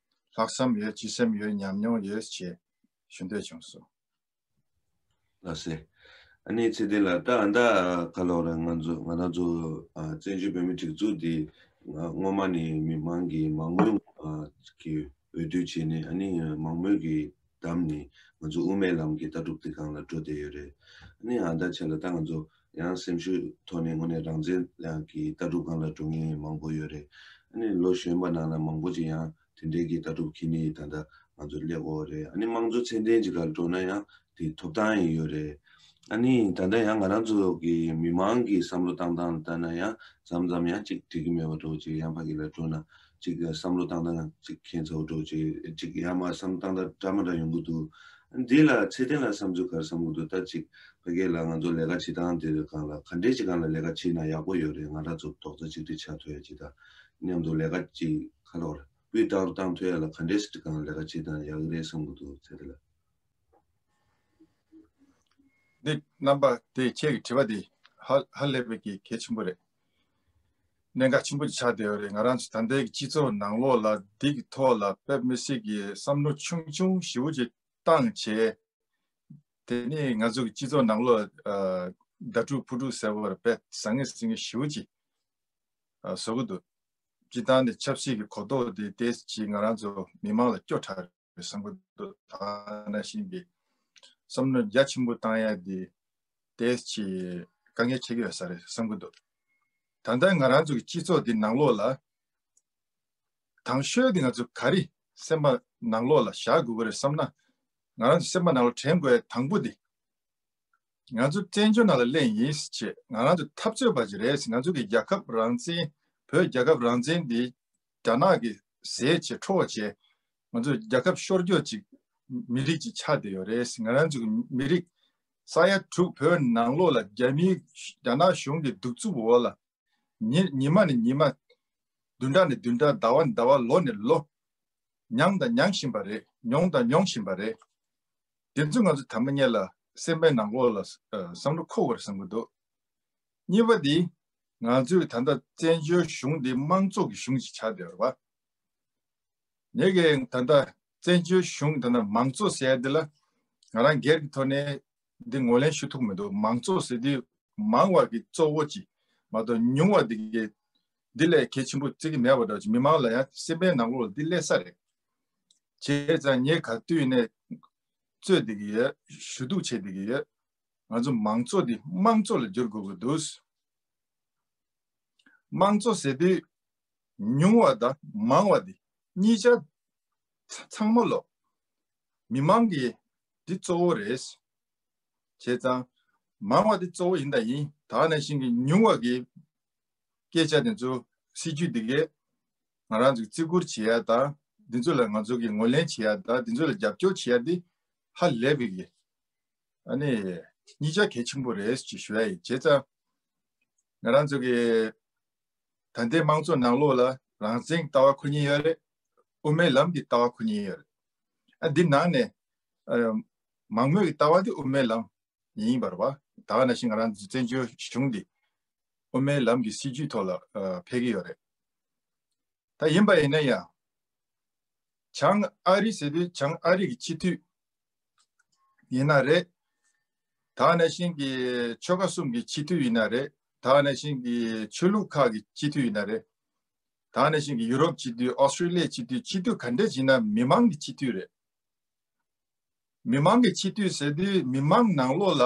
ལྷག་བསམ་ཡོད། སྤྱི་སེམས་ཡོད། ཉམས་མྱོང་ཡོད་ཅེས་ཞུ་འདོད་བྱུང་སོང་། ལགས་སེ། ཨ་ནི་ཚེ་བརྟན་ལགས། ད་ཨ་ད་ག་ལོག་རེད། ང་ཚོ་ང་རང་ཚོ་ཨ་བཙན་བྱོལ་བོད་མིའི་སྒྲིག་འཛུགས་འདི་ང་སྔོན་མ་ནས་མི་མང་གི་མང་མོས་ཨ་གི་འོས་བསྡུ་བྱས་ནས་ཨ་ནི་མང་མོས་ཀྱི་བདམས་ནས་ང་ཚོ་དབུ་མའི་ལམ་གྱི་ལྟ་གྲུབ་དེ་སྒང་ལ་འགྲོ་བསྡད་ཡོད་རེད། ཨ་ནི་ཨ་ད་ཆ་ལ་ད་ང་ཚོ་ཡང་སེམས་ཤུགས་ཐོག་ནས་དངོས་གནས་རང་བཙན་ལམ་གྱི་ལྟ་གྲུབ་སྒང་ལ་འགྲོ་མཁན་མང་པོ་ཡོད་རེད། ཨ་ནི་ལོ་གཞོན་པ་ནང་ལ་མང་པོ་ཅིག་ཡང་དེ་འདྲའི་གི་ལྟ་གྲུབ་འཁྱེར་ནས་ད་ལྟ་ང་ཚོ་སླེབས་ཡོད་རེད། ཨ་ནི་དམངས་གཙོ་ཚད་ལྡན་ཅིག་སྒང་འགྲོ་ན་ཡང་དེ་ཐོབ་ཐང་ཡང་ཡོད་རེད། ཨ་ནི་ད་ལྟ་ཡང་ང་རང་ཚོ་གི་མི་མང་གི་བསམ་བློ་བཏང་སྟངས་ལ་ལྟ་ན་ཡང་མཚམས་མཚམས་ཡང་ཅིག་འགྲིག་གི་མེད་པ་འདྲ་བོ་ཅིག་ཡང་ཕ་གི་ལ་འགྲོ་ན་ཅིག་བསམ་བློ་བཏང་སྟངས་ཅིག་ཁྱད་མཚར་བོ་འདྲ་བོ་ཅིག་ཅིག་ཡང་མ་བསམ་བློ་བཏང་སྟངས་འདྲ་མ་འདྲ་ཡོང་གི་འདུག་འདི་ལ་ཚེ་བརྟན་ལ་བསམ་ཚུལ་ག་རེ་བསམ་གི་འདུག་ད་ཅིག་ཕ་གི་ལ་ང་ཚོ་ལས་ཀ་བྱེད་སྟངས་དེ་སྒང་ལ་ག་འདྲས་ཅིག་སྒང་ལ་ལས་ཀ་བྱེད་ན་ཡག་པོ་ཡོད་རེད། ང་རང་ཚོ་རྡོག་རྩ་གཅིག་སྒྲིལ་ཆགས་ཐུབ་ཡ་ཅིག་དང་མཉམ་དུ་ལས་ཀ་ཅིག་ག་ལབ་རེད། སྤུས་དག་རུ་བཏང་ཐུབ་ཡ་ལ་ག་འདྲས་སེ་སྒང་ལས་ཀ་བྱེད་སྟངས་ཡག་གི་རེད་བསམ་གི་འདུག་ཚེ་བརྟན་ལགས། འདི་རྣམ་པ་དེ་ཁྱེད་ཀྱི་དྲི་བ་དེ་ཧ་ཧ་ལས་པའི་གི་གལ་ཆེན་པོ་རེད། གནད་འགག་ཆེན་པོ་ཅིག་ཆགས་བསྡད་ཡོད་རེད། ང་རང་ཚོ་ད་ལྟའི་གི་སྤྱི་ཚོགས་ནང་ལོགས་ལ་འདི་གི་ཐོག་ལ་དཔེ་མི་སྲིད་ཀྱི་བསམ་བློ་ཆུང་ཆུང་ཞེ་པོ་ཅིག་བཏང་བྱས། དེ་ནས་ང་ཚོ་གི་སྤྱི་ཚོགས་ནང་ལོགས་ཨ་ཟླ་དྲུག་ཕུ་དྲུག་ཟེར་བ་རེད། དཔེ་བཟང་ངན་ཟིང་ངན་ཞེ་པོ་ཅིག་ཨ་བཟོ་གི་འདུག་སྤྱིར་བཏང་ནས་ཆབ་སྲིད་ཀྱི་གོ་རྟོགས་དེ་ཏོག་ཙམ་ཅིག་ང་རང་ཚོ་མི་མང་ལ་སྐྱོ་དྲགས་རེད་བསམ་གྱི་འདུག་ད་ནང་བཞིན་གྱི་བསམ་བློ་རྒྱ་ཆེན་པོ་བཏང་ཡ་དེ་ཏོག་ཙམ་ཅིག་དཀའ་ངལ་འཕྲད་ཀྱི་ཡོད་ས་རེད་བསམ་གྱི་འདུག་ད་ལྟ་ང་རང་ཚོ་གི་སྤྱི་ཚོགས་འདི་ནང་ལོགས་ལ་དང་ཤོས་དེ་ང་ཚོ་ག་རེ་སེམས་པ་ནང་ལོགས་ལ་བཞག་དགོས་ཀྱི་རེད་བསམ་ན། ང་རང་ཚོ་སེམས་པ་ནང་ལ་དྲན་དགོས་ཡ་དང་པོ་དེ། ང་ཚོ་བཙན་བྱོལ་ནང་ལ་སླེབས་ཡིན་ཟེར་བྱས། ང་རང་ཚོ་འཐབ་རྩོད་པ་ཅིག་རེད་ཟེར། ང་ཚོ་གི་རྒྱལ་ཁབ་རང་བཙན། བོད་རྒྱལ་ཁབ་རང་བཙན་འདི་རྒྱ་ནག་གིས་ཟས་བྱས་འཕྲོག་བྱས། ང་ཚོ་རྒྱལ་ཁབ་ཤོར་རྒྱུ་ཅིག་མི་རིགས་ཅིག་ཆགས་བསྡད་ཡོད་རེད་ཟེར། ང་རང་ཚོ་གི་མི་རིགས་ས་ཡ་དྲུག་བོད་ནང་ལོགས་ལ་རྒྱ་མིའི་རྒྱ་ནག་གཞུང་གི་གདུག་རྩུབ་འོག་ལ་ཉི་ཉི་མ་ནས་ཉི་མ། བདུན་ཕྲག་ནས་བདུན་ཕྲག་ཟླ་བ་ནས་ཟླ་བ། ལོ་ནས་ལོ། མྱངས་དང་མྱང་བཞིན་པ་རེད། མྱོང་དང་མྱོང་བཞིན་པ་རེད། དེ་ཚོ་ང་ཚོ་དང་པོ་ཉིད་ལ་སེམས་པའི་ནང་ལོགས་ལ་ཨ་བསམ་བློ་འཁོར་དགོས་རེད་བསམ་གྱི་འདུག་གཉིས་པ་དེ། ང་ཚོས་ད་ལྟ་བཙན་བྱོལ་གཞུང་འདི་དམངས་གཙོ་གི་གཞུང་ཞིག་ཆགས་བསྡད་ཡོད་རེད་པ། ངས་ཀྱི་ད་ལྟ་བཙན་བྱོལ་གཞུང་ད་ལྟ་མང་གཙོ་ཟེར་ཡ་འདི་ལ་ང་རང་སྒེར་གྱི་ཐོག་ནས་འདི་ངོས་ལེན་ཞུ་ཐུབ་མི་འདུག་མང་གཙོ་ཟེར་དུས་མང་བ་གི་གཙོ་བོ་ཅིག་མ་གཏོགས་ཉུང་བ་འདི་གི་འདི་ལས་གལ་ཆེན་པོ་བརྩི་གི་མེད་པ་འདྲ་ཅིག་མི་མང་ལ་ཡང་སེམས་པའི་ནང་ལོགས་ལ་འདི་སླེབས་ས་རེད། བྱས་ཙང་ངས་ག་དུས་ནས་རྩོད་བསྡད་ཀྱི་ཡོད། ཞུ་གཏུག་བྱེད་བསྡད་ཀྱི་ཡོད། ང་ཚོ་མང་གཙོ་འདི་དམངས་གཙོ་ལ་བསྒྱུར་དགོས་ཀྱི་འདུག་དམངས་གཙོ་ཟེར་དུས་ཉུང་བ་དང་མང་བ་འདི་གཉིས་ཆ་ཚ་ཚང་མ་ལོ་མི་མང་གི་འདི་གཙོ་བོ་རེད། བྱས་ཙང་མང་བ་འདི་གཙོ་བོ་ཡིན་དང་ཡིན། ད་ག་ནང་བཞིན་གྱི་ཉུང་བ་གི་སྐད་ཆ་དེ་ཚོ་སྲིད་ཇུས་འདི་གས་ང་རང་ཚོས་བརྩི་བཀུར་བྱེད་ཡ་དང་འདི་ཚོ་ལ་ང་ཚོ་གི་ངོས་ལེན་བྱེད་ཡ་དང་འདི་ཚོ་ལ་རྒྱབ་སྐྱོར་བྱེད་ཡ་འདི་ཧ་ལས་པའི་གི་ཨ་ནི་གཉིས་ཆ་གལ་ཆེན་པོ་རེད་ཅེས་ཞུ་ཡ་ཡིན། བྱས་ཙང་ང་རང་ཚོ་གི་ད་ལྟའི་དམངས་གཙོ་ནང་ལོགས་ལ་རང་བཙན་ལྟ་བ་ཁོ་གཉིས་ཡོད་རེད། དབུ་མའི་ལམ་གྱི་ལྟ་བ་ཁོ་གཉིས་ཡོད་རེད། ཨ་འདི་ནང་ནས་ཨ་མང་མོས་ཀྱི་ལྟ་བ་འདི་དབུ་མའི་ལམ་ཡིན་པ་རེད་བ། ད་ག་ནང་བཞིན་ང་རང་ཚོ་བཙན་བྱོལ་གཞུང་འདི་དབུ་མའི་ལམ་གྱི་སྲིད་ཇུས་ཐོག་ལ་ཨ་འཕེལ་གྱི་ཡོད་རེད། ད་ཡིན་པ་ཡིན་ན་ཡང་བྱང་ཨ་རི་ཟེར་དུས་བྱང་ཨ་རི་གི་སྤྱི་འཐུས་ཡིན་ན་རེད། ད་ག་ནང་བཞིན་གྱི་ཆོལ་ཁ་གསུམ་གྱི་སྤྱི་འཐུས་ཡིན་ན་རེད། ད་ག་ནང་བཞིན་གྱི་ཆོས་ལུགས་ཁག་གི་སྤྱི་འཐུས་ཡིན་ན་རེད། ད་ག་ནང་བཞིན་གྱི་ཡུ་རོབ་སྤྱི་འཐུས། ཨོ་སི་ཀྲི་ལི་ཡའི་སྤྱི་འཐུས། སྤྱི་འཐུས་ག་འདྲ་ཞིག་ཡིན་ན་མི་མང་གི་སྤྱི་འཐུས་རེད། མི་མང་གི་སྤྱི་འཐུས་ཟེར་དུས་མི་མང་ནང་ལོགས་ལ་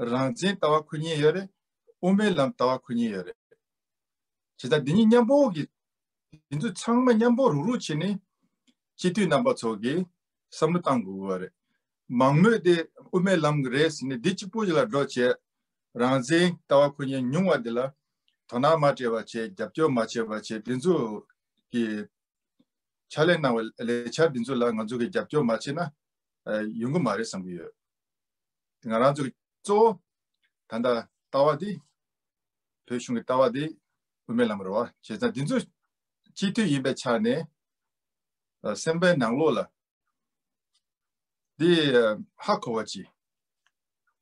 རང་བཙན་ལྟ་བ་ཁོ་གཉིས་ཡོད་རེད། དབུ་མའི་ལམ་ལྟ་བ་ཁོ་གཉིས་ཡོད་རེད། བྱས་ཙང་འདི་གཉིས་མཉམ་པོ་གི་འདི་ཚོ་ཚང་མ་མཉམ་པོ་རུག་རུག་བྱས་ནས་སྤྱི་འཐུས་རྣམ་པ་ཚོ་གིས་བསམ་བློ་བཏང་དགོས་པ་རེད། མང་མོས་དེ་དབུ་མའི་ལམ་གྱི་རེད་ཟེར་ནས་འདི་གཅིག་པོ་ཞིག་ལ་འགྲོ་བྱས། རང་བཙན་ལྟ་བ་ཁོ་གཉིས་ཉུང་བ་འདི་ལ་དོ་སྣང་མ་སྤྲད་པ་བྱས། རྒྱབ་སྐྱོར་མ་བྱས་པ་བྱས། འདི་ཚོ་གི་ཕྱག་ལས་གནང་བའི་ལས་འཆར་འདི་ཚོ་ལ་ང་ཚོ་གིས་རྒྱབ་སྐྱོར་མ་བྱས་ན་ཨ་ཡོང་གི་མ་རེད་བསམ་གྱི་ཡོད། ང་རང་ཚོ་གི་གཙོ་བོ་ད་ལྟ་ལྟ་བ་འདི་བོད་གཞུང་གི་ལྟ་བ་འདི་དབུ་མའི་ལམ་རེད་བ། བྱས་ཙང་འདི་ཚོ་སྤྱི་འཐུས་ཡིན་པའི་ཆ་ནས་ཨ་སེམས་པའི་ནང་ལོགས་ལ་འདི་ཧ་གོ་བ་ཅིག་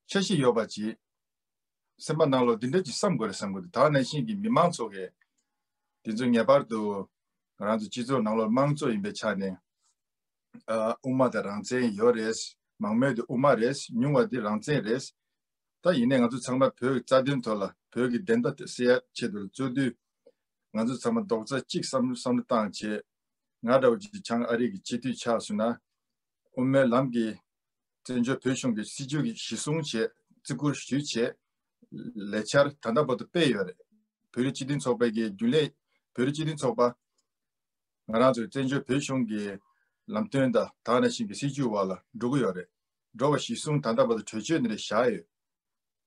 འཆར་གཞི་ཡོད་པ་ཅིག་སེམས་པ་ནང་ལོགས་འདི་འདྲ་ཅིག་བསམ་དགོས་རེད་བསམ་གྱི་འདུག་ད་ག་ནང་བཞིན་གྱི་མི་མང་ཚོ་གིས་འདི་ཚོ་ངེས་པར་དུ་ང་རང་ཚོ་སྤྱི་ཚོགས་ནང་ལོགས་དམངས་གཙོ་ཡིན་པའི་ཆ་ནས་ཨ་དབུ་མ་དང་རང་བཙན་ཡོད་རེད། མང་མོས་དེ་དབུ་མ་རེད། ཉུང་བ་དེ་རང་བཙན་རེད། ད་ཡིན་ནའི་ང་ཚོ་ཚང་མ་བོད་ཀྱི་རྩ་དོན་ཐོག་ལ་བོད་ཀྱི་བདེན་མཐའ་དེ་གསལ་ཡག་ཆེད་དུ་ལ་བརྩོན་དུས་ང་ཚོ་ཚང་མ་རྡོག་རྩ་གཅིག་བསམ་བསམ་བློ་བཏང་བྱས། ང་འདྲ་བོ་ཅིག་བྱང་ཨ་རི་གི་སྤྱི་འཐུས་ཆགས་སོང་ན་དབུ་མའི་ལམ་གྱི་བཙན་བྱོལ་བོད་གཞུང་གི་སྲིད་བྱུས་ཀྱི་གཞི་བཟུང་བྱས། བརྩི་བཀུར་ཞུས་བྱས། ལས་འཆར་ད་ལྟ་བར་དུ་སྤེལ་ཡོད་རེད། བོད་རིགས་སྤྱི་མཐུན་ཚོགས་པའི་གི་རྒྱུན་ལས། བོད་རིགས་སྤྱི་མཐུན་ཚོགས་པ་ང་རང་ཚོའི་བཙན་བྱོལ་བོད་གཞུང་གི་ལམ་སྟོན་དང་ད་ག་ནང་བཞིན་གྱི་སྲིད་བྱུས་འོག་ལ་འགྲོ་གི་ཡོད་རེད། འགྲོ་བ་གཞི་བཟུང་ད་ལྟ་བར་དུ་གྲོས་ཆོད་འདི་འདྲ་བཞག་ཡོད།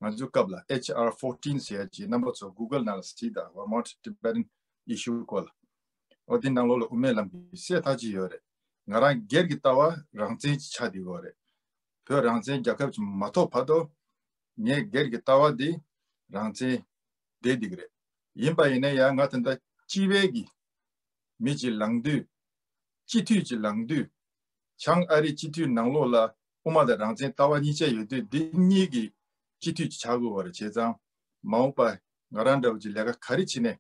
ང་ཚོའི་སྐབས་ལ་ཨེཆ་ཨར་ཕོར་ཊིན་ཟེར་ཡ་ཅིག་རྣམ་པ་ཚོ་གུ་གལ་ནང་ལ་གཟིགས་དང་། Vermont Tibetan Issue སྐོར་ལ། ཨོ་དེ་ནང་ལོགས་ལ་དབུ་མའི་ལམ་གྱི་གསལ་ཐག་ཆོད་ཡོད་རེད། ང་རང་སྒེར་གྱི་ལྟ་བ་རང་བཙན་ཅིག་ཆགས་བསྡད་ཡོད་རེད། བོད་རང་བཙན་རྒྱལ་ཁབ་ཅིག་མ་ཐོབ་བར་དུ་ངའི་སྒེར་གྱི་ལྟ་བ་འདི་རང་བཙན་བསྡད་བསྡད་ཀྱི་རེད། ཡིན་པ་ཡིན་ན་ཡང་ང་ད་ལྟ་སྤྱི་པའི་གི་མི་ཅིག་ལངས་དུས། སྤྱི་འཐུས་ཅིག་ལངས་དུས། བྱང་ཨ་རིའི་སྤྱི་འཐུས་ནང་ལོགས་ལ་དབུ་མ་དང་རང་བཙན་ལྟ་བ་གཉིས་ཆ་ཡོད་དུས་འདི་གཉིས་ཀྱི་སྤྱི་འཐུས་ཅིག་ཆགས་དགོས་པ་རེད། བྱས་ཙང་མ་འོངས་པ་ང་རང་འདྲ་བོ་ཅིག་ལས་ཀ་ག་རེ་བྱེད་ནས་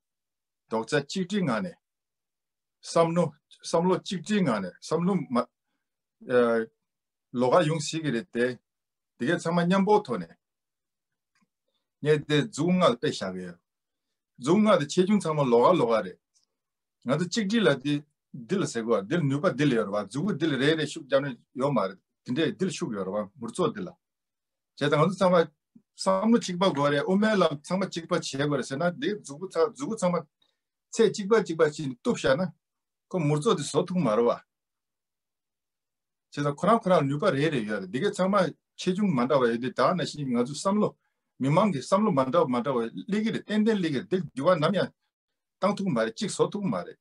རྡོག་རྩ་གཅིག་སྒྲིལ་ངང་ནས་བསམ་བློ་བསམ་བློ་གཅིག་སྒྲིལ་ངང་ནས་བསམ་བློ་མ་ཨ་ལོགས་ཀ་ཡོང་སྲིད་ཀྱི་རེད་དེ། དེ་གས་ཚང་མ་མཉམ་པོ་ཐོག་ནས། ངས་དེ་མཛུབ་ལྔ་ལ་དཔེ་བཞག་གི་ཡོད། མཛུབ་ལྔ་དེ་ཆེ་ཆུང་ཚང་མ་ལོགས་ཀ་ལོགས་ཀ་རེད། ང་ཚོ་གཅིག་སྒྲིལ་ལ་དེ་འདི་ལ་ཟེར་དགོས་པ། འདི་ལ་ནུས་པ་འདི་ལ་ཡོད་རེད་བ། མཛུ་གུ་འདི་ལ་རེ་རེ་ཤུགས་རྒྱབ་ན་ཡོད་མ་རེད། དེ་འདྲས་འདི་ལ་ཤུགས་ཡོད་རེད་བ། མུར་ཙོ་འདི་ལ། བྱས་ཙང་ང་ཚོ་ཚང་མ་བསམ་བློ་གཅིག་པ་དགོས་རེད། དབུ་མའི་ལམ་ཚང་མ་གཅིག་པ་བྱེད་དགོས་རེད་ཟེར་ན། འདི་མཛུ་གུ་ཚང་མཛུ་གུ་ཚང་མ་ཚད་གཅིག་པ་གཅིག་པ་བྱས་ནས་གཏུབ་བཞག་ན་ཁོ་མུར་ཙོ་འདི་བཟོ་ཐུབ་མ་རེད་བ། བྱས་ཙང་ཁོ་རང་ཁོ་རང་ནུས་པ་རེ་རེ་ཡོད་རེད། འདི་གས་ཚང་མ་ཆེ་ཆུང་མ་འདྲ་བ་ཡོད་དུས། ད་ག་ནང་བཞིན་ང་ཚོའི་བསམ་བློ་མི་མང་གི་བསམ་བློ་མ་འདྲ་བ་མ་འདྲ་བ་སླེབས་ཀྱི་རེད། ཏན་ཏན་སླེབས་ཀྱི་རེད། འདི་འགྱུར་བ་ནམ་ཡང་བཏང་ཐུབ་ཀྱི་མ་རེད། གཅིག་བཟོ་ཐུབ་ཀྱི་མ་རེད།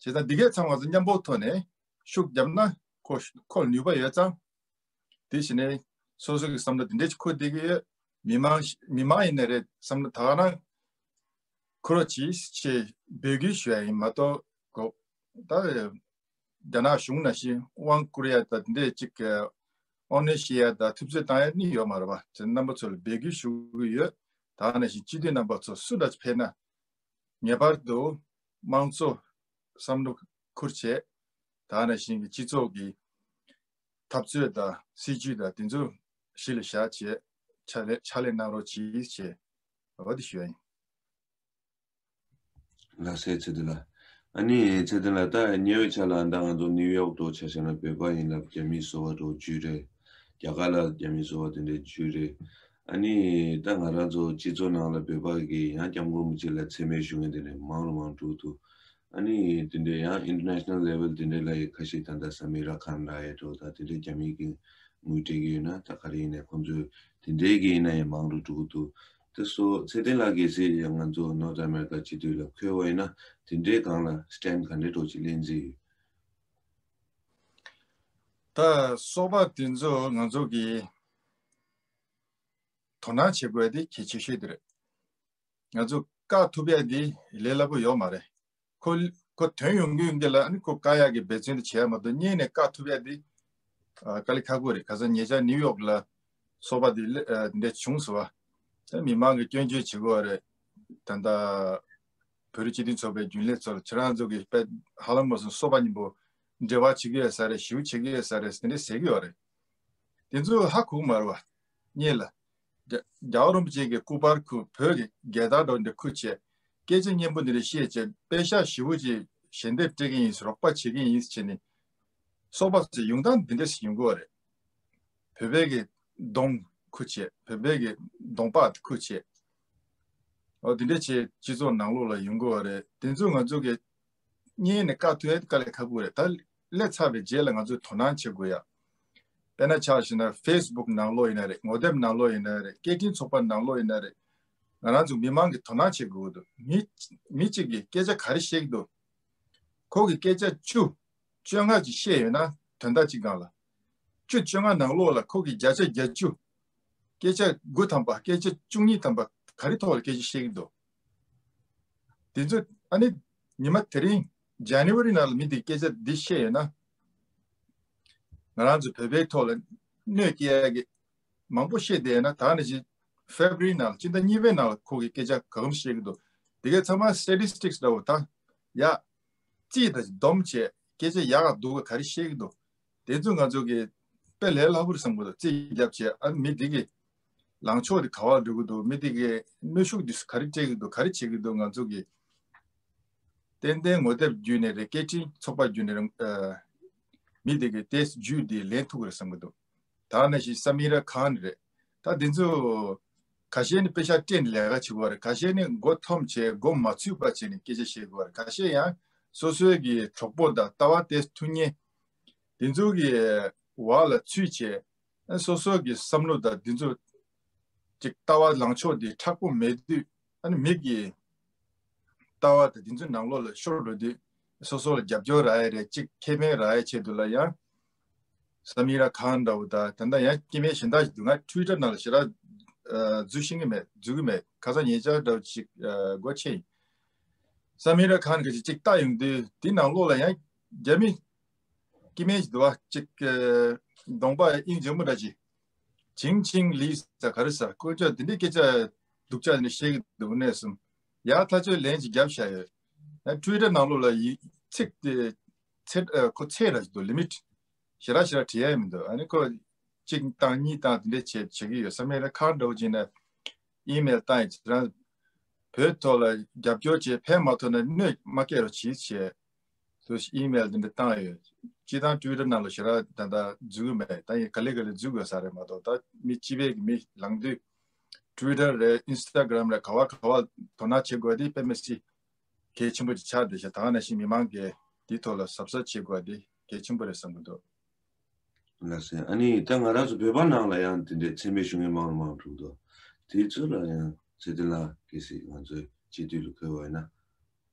བྱས་ཙང་འདི་གས་ཚང་མ་ང་ཚོ་མཉམ་པོ་ཐོག་ནས་ཤུགས་བརྒྱབ་ན་ཁོ་ཁོ་ལ་ནུས་པ་ཡོད་ཙང་། དེ་བྱས་ནས་སོ་སོ་གི་བསམ་བློ་འདི་འདྲས་ཅིག་འཁོར་བསྡད་ཀྱི་ཡོད། མི་མང་མི་མང་ཡིན་ནའི་རེད། བསམ་བློ་ད་ག་རང་འཁོར་རོགས་གྱིས་ཅེས་འབོད་སྐུལ་ཞུ་ཡ་ཡིན་མ་གཏོགས། གོ་ད་རྒྱ་ནག་གཞུང་ནང་བཞིན་དབང་བསྐུར་ཡ་དང་དེ་འདྲས་ཅིག་གི་དབང་གནོད་བྱེད་ཡ་དང་ཐུབ་ཚོད་བཏང་ཡ་ནི་ཡོད་མ་རེད་པ། ཚེ་རྣམ་པ་ཚོ་ལ་འབོད་སྐུལ་ཞུ་གི་ཡོད། ད་ག་ནང་བཞིན་སྤྱི་འཐུས་རྣམ་པ་ཚོ་སུ་འདྲ་ཕེབས་ན་ངེས་པར་དུ་དམངས་གཙོ་བསམ་བློ་འཁུར་བྱས། ད་ག་ནང་བཞིན་གྱི་སྤྱི་ཚོགས་ཀྱི་འཐབ་རྩོད་དང་སྲིད་ཇུས་དང་དེ་ཚོ་གཞི་ལ་བཞག་བྱས་ཕྱག་ལས་ཕྱག་ལས་གནང་རོགས་གྱིས་ཞེས་འོ་དེ་ཞུ་ཡ་ཡིན། ལགས་སོ་ཚེ་བརྟན་ལགས། ཨ་ནི་ཚེ་བརྟན་ལགས། ད་ཉེ་བའི་ཆར་ལ་ད་ང་ཚོ་ནིའུ་ཡོག་ཏུ་ཆ་བཞག་ན་བོད་པ་ཡིན་ན་རྒྱ་མིའི་སོ་པ་འདྲ་བོ་བརྒྱུད་རེད། རྒྱ་གར་ལ་རྒྱ་མིའི་སོ་པ་དེ་འདྲ་བརྒྱུད་རེད། ཨ་ནི་ད་ང་རང་ཚོ་སྤྱི་ཚོགས་ནང་ལ་བོད་པ་གི་ཡང་སྐྱབས་མགོན་རིན་པོ་ཆེ་ལ་མཚན་སྨད་ཞུ་མཁན་དེ་འདྲ་མང་རུ་མང་འགྲོ་འདུག་ཨ་ནི་དེ་འདྲ་ཡང་ཨིན་ཊར་ནེ་ཤ་ནལ་ལེ་ཝལ་དེ་འདྲ་ལ་ཡི་ཁ་ཤས་ད་ལྟ་སམ་མི་ར་ཁཱན་ར་ཡེ་འགྲོ་ད་དེ་འདྲ་རྒྱ་མི་གི་ངོས་སྤྲད་ཀྱི་ཡོད་ན་ད་ག་རེ་ཡིན་ནའི་ཁོང་ཚོས་དེ་འདྲའི་གི་ཡིན་ན་ཡང་མང་རུ་འགྲོ་གི་འདུག་དེ་སོ་ཚེ་བརྟན་ལགས་གལ་སྲིད་ཡང་ང་ཚོ་ནོར་ཐ་ཨ་མེ་རི་ཀ་སྤྱི་འཐུས་ལ་འཁོད་པ་ཡིན་ན་དེ་འདྲའི་སྒང་ལ་སི་ཊེན་ག་འདྲའི་ཐོག་ཅིག་ལེན་རྩིས་ཡོད། ད་སོ་པ་དེ་ཚོ་ང་ཚོ་གིས་དོ་སྣང་བྱེད་དགོས་དེ་གལ་ཆེ་ཤོས་དེ་རེད། ང་ཚོ་བཀག་ཐུབ་ཡ་དེ་ལས་སླ་པོ་ཡོད་མ་རེད། ཁོ་ཁོ་ཐོན་ཡོང་གི་ཡོང་གི་ལ་ཨ་ནི་ཁོ་བཀག་ཡག་གི་འབད་བརྩོན་དེ་བྱས་མ་གཏོགས་གཉིས་ནས་བཀག་ཐུབ་ཡ་དེ་ཨ་དཀའ་ལས་ཁག་པོ་རེད། ག་ས་ཉེ་ཆར་ནིའུ་ཡོག་ལ་སོ་པ་དེ་ལ་ཨ་འདྲ་བྱུང་སོང་བ། ད་མི་མང་གི་སྐྱོན་བརྗོད་བྱེད་དགོས་རེད། ད་ལྟ་བོད་རིགས་སྤྱི་མཐུན་ཚོགས་པའི་རྒྱུན་ལས་ཚོ་ལ་ཁྱེད་རང་ཚོ་གི་དཔེ་ཧ་ལམ་མ་སོང་སོ་པ་གཉིས་པོ་འབྲེལ་བ་བྱེད་ཀྱི་ཡོད་ས་རེད། ཞིབ་བྱེད་ཀྱི་ཡོད་ས་རེད། དེ་འདྲ་ཟེར་གྱི་ཡོད་རེད། དེ་ཚོ་ཧ་གོ་གི་མ་རེད་བ། གཉིས་ལ། རྒྱལ་རྒྱལ་བ་རིན་པོ་ཆེ་གི་སྐུ་པར་ཁུར་བོད་ཀྱི་རྒྱལ་དར་འདྲ་བོ་འདི་ཁུར་བྱས། སྐད་ཆ་སྙན་པོ་འདི་འདྲ་བཤད་བྱས་པེ་ཤག་ཞེ་པོ་ཅིག་ཞལ་འདེབས་སྤྲད་ཀྱི་ཡིན། རོགས་པ་བྱེད་ཀྱི་ཡིན་བྱས་ནས། སོ་པ་ཚོས་ཡོང་སྟངས་འདི་འདྲ་ཞིག་ཡོང་གི་ཡོད་རེད། བོད་པའི་གི་གདོང་ཁུར་བྱས། བོད་པའི་གི་གདོང་པགས་ཁུར་བྱས། འོ་འདི་འདྲ་བྱས་སྤྱི་ཚོགས་ནང་ལོགས་ལ་ཡོང་གི་ཡོད་རེད། དེ་ཚོ་ང་ཚོ་གི་གཉིས་ནས་བཀག་ཐུབ་ཡ་དཀའ་ལས་ཁག་པོ་རེད། ད་སླེབས་ཚར་བའི་རྗེས་ལ་ང་ཚོས་དོ་སྣང་བྱེད་དགོས་ཡ། དཔེར་ན་ཆ་བཞག་ན་ཕེ་སི་བུག་ནང་ལོགས་ཡིན་ན་རེད། ངོ་དེབ་ནང་ལོགས་ཡིན་ན་རེད། སྐད་འཕྲིན་ཚོགས་པ་ནང་ལོགས་ཡིན་ན་རེད། ང་རང་ཚོ་མི་མང་གིས་དོ་སྣང་བྱེད་དགོས་ཀྱི་འདུག་མི་མི་གཅིག་གིས་སྐད་ཆ་ག་རེ་བཤད་ཀྱི་འདུག་ཁོ་གིས་སྐད་ཆ་བཅུ་བཅོ་ལྔ་ཅིག་བཤད་ཡོད་ན་དོན་དག་གཅིག་སྒང་ལ། བཅུ་བཅོ་ལྔ་ནང་ལོགས་ལ་ཁོ་གིས་བརྒྱ་ཆ་བརྒྱད་ཅུ། སྐད་ཆ་དགུ་ཐམ་པ་སྐད་ཆ་བཅུ་གཉིས་ཐམ་པ་ག་རེ་ཐོག་ལ་སྐད་ཆ་བཤད་ཀྱི་འདུག་དེ་ཚོ་ཨ་ནི་ཉི་མ་དེ་རིང་ཇན་ནི་ཝ་རི་ནང་ལ་མི་དེ་སྐད་ཆ་འདི་བཤད་ཡོད་ན། ང་རང་ཚོ་བོད་པའི་ཐོག་ལ་གནོད་སྐྱེལ་ཡ་གི་མང་པོ་བཤད་བསྡད་ཡོད་ན་ད་ནི་ཅི་ཕེབ་རི་ནང་ལ་སྤྱི་ཟླ་གཉིས་པའི་ནང་ལ་ཁོ་གི་སྐད་ཆ་ག་གམ་བཤད་ཀྱི་འདུག་དེ་གའི་ཚང་མ་སི་ཊེ་ཊི་སི་ཊིག་སི་འདྲ་བོ་ད་ཡ། རྩིས་དང་སྡོམ་བྱས་སྐད་ཆ་ཡག་ག་སྡུག་ག་ག་རེ་བཤད་ཀྱི་འདུག་དེ་ཚོ་ང་ཚོ་གི་དཔེ་ལས་སླ་པོ་རེད་བསམ་གྱི་འདུག་རྩིས་བརྒྱབ་བྱས་ཨ་མི་འདི་གི་ལངས་ཕྱོགས་དེ་ག་བ་འགྲོ་གི་འདུག་མི་འདི་གི་གནོན་ཤུགས་འདི་ག་རེ་སྤྲད་ཀྱི་འདུག་ག་རེ་བྱེད་ཀྱི་འདུག་ང་ཚོ་གི་ཏན་ཏན་ངོ་དེབ་བརྒྱུད་ནས་རེད། སྐད་འཕྲིན་ཚོགས་པ་བརྒྱུད་ནས་རེད། ཨ་མི་འདི་གི་ཏེས་བརྒྱུད་འདི་ལེན་ཐུབ་ཀྱི་རེད་བསམ་གྱི་འདུག་ད་ནང་བཞིན་སམ་མི་ར་ཁཱན་རེད། ད་འདི་ཚོ་ཁ་ཤས་ནི་པེ་ཤག་སྤྲད་ནས་ལས་ཀ་བྱེད་དགོས་རེད། ཁ་ཤས་ནི་མགོ་འཐོམས་བྱས་མགོ་མ་ཚོས་པ་བྱས་ནས་སྐད་ཆ་བཤད་དགོས་རེད། ཁ་ཤས་ཡང་སོ་སོའི་གི་གྲོགས་པོ་དང་ལྟ་བ་ཏོག་ཙམ་མཐུན་མཁན་འདི་ཚོ་གི་འོག་ལ་ཚུད་བྱས་སོ་སོ་གི་བསམ་བློ་དང་འདི་ཚོ་ཅིག་ལྟ་བ་ལངས་ཕྱོགས་འདི་མཁྲེགས་པོ་མེད་དུས་ཨ་ནི་མི་གི་ལྟ་བ་དང་དེ་ཚོའི་ནང་ལོགས་ལ་ཤོར་འགྲོ་དུས་སོ་སོ་ལ་རྒྱབ་སྐྱོར་རག་ཡ་རེད། གཅིག་ཁེ་ཕན་རག་ཡ་ཆེད་དུ་ལ་ཡང་སམ་མི་ར་ཁཱན་འདྲ་བོ་དང་ད་ལྟ་ཡང་སྐྱེ་དམན་གཞན་དག་ཞིག་འདུག་ང་ཊུ་ཝི་ཊར་ནང་ལ་ཞེ་དྲག་འཛུལ་ཤེས་ཀྱི་མེད། འཛུལ་གྱི་མེད། ཁ་སང་ཉེ་ཆར་འདྲ་བོ་ཅིག་སྒོ་ཕྱེ་ཡིན། སམ་མི་ར་ཁཱན་གྱི་ཅིག་ལྟ་ཡོང་དུས་དེ་ནང་ལོགས་ལ་ཡང་རྒྱ་མི་སྐྱེ་དམན་ཞིག་འདུག་བ། ཅིག་གདོང་པ་དབྱིངས་འཇམ་པོ་འདྲ་ཅིག་ཅིང་ཅིང་ལི་ཟེར་ག་རེ་ཟེར་ཀོ་ཅོ་དེ་འདྲའི་སྐད་ཆ་སྡུག་ཅག་དེ་འདྲ་བཤད་ཀྱི་འདུག་གནས་གསུམ། ཡ་ཐག་ཆོད་ལན་ཅིག་བརྒྱབ་བཞག་ཡོད། ཡ་ཊུ་ཝི་ཊར་ནང་ལོགས་ལ་ཡིག་ཚིག་དེ་ཚད་ཨ་ཁོ་ཚད་ར་ཞིག་འདུག་ལི་མིཊ་ཞེ་དྲག་ཞེ་དྲག་བྲིས་ཡ་མི་འདུག་ཨ་ནི་ཁོ་གཅིག་བཏང་གཉིས་བཏང་དེ་འདྲ་བྱས་བྱེད་ཀྱི་ཡོད། སམ་མི་ར་ཁཱན་འདྲ་བོ་ཅིག་ནས་ཨི་མེལ་བཏང་ཡིན། ཁྱེད་རང་བོད་ཐོག་ལ་རྒྱབ་སྐྱོར་བྱས་ཕན་མ་ཐོགས་ན་གནོད་མ་སྐྱེལ་རོགས་གྱིས་བྱས། སུ་ཨི་མེལ་འདི་འདྲ་བཏང་ཡོད། སྤྱི་བཏང་ཊུ་ཝི་ཊར་ནང་ལ་ཞེ་དྲག་ད་ལྟ་འཛུལ་གི་མེད། ད་ཡིན་ག་ལེ་ག་ལེ་འཛུལ་དགོས་ས་རེད་མ་གཏོགས་ད་མི་སྤྱི་པའི་གི་མི་ལངས་དུས་ཊུ་ཝི་ཊར་རེད། ཨིན་སི་ཊ་གྷི་རམ་རེད། ག་བ་ག་བ་དོ་སྣང་བྱེད་དགོས་དེ་དཔེ་མི་སྲིད་གལ་ཆེན་པོ་ཅིག་ཆགས་བསྡད་ཤག་ད་ག་ནང་བཞིན་མི་མང་གིས་དེའི་ཐོག་ལ་གཟབ་གཟབ་བྱེད་དགོས་དེ་གལ་ཆེན་པོ་རེད་བསམ་གི་འདུག་ལགས་སེ། ཨ་ནི་ད་ང་རང་ཚོ་བོད་པ་ནང་ལ་ཡང་དེ་འདྲའི་མཚན་སྨད་ཞུ་མཁན་མང་རུ་མང་རུ་འགྲོ་འདུག་དེ་ཚོ་ལ་ཡང་ཚེ་བརྟན་ལགས་གལ་སྲིད་ང་ཚོའི་སྤྱི་འཐུས་ལ་འཁོད་པ་ཡིན་ན།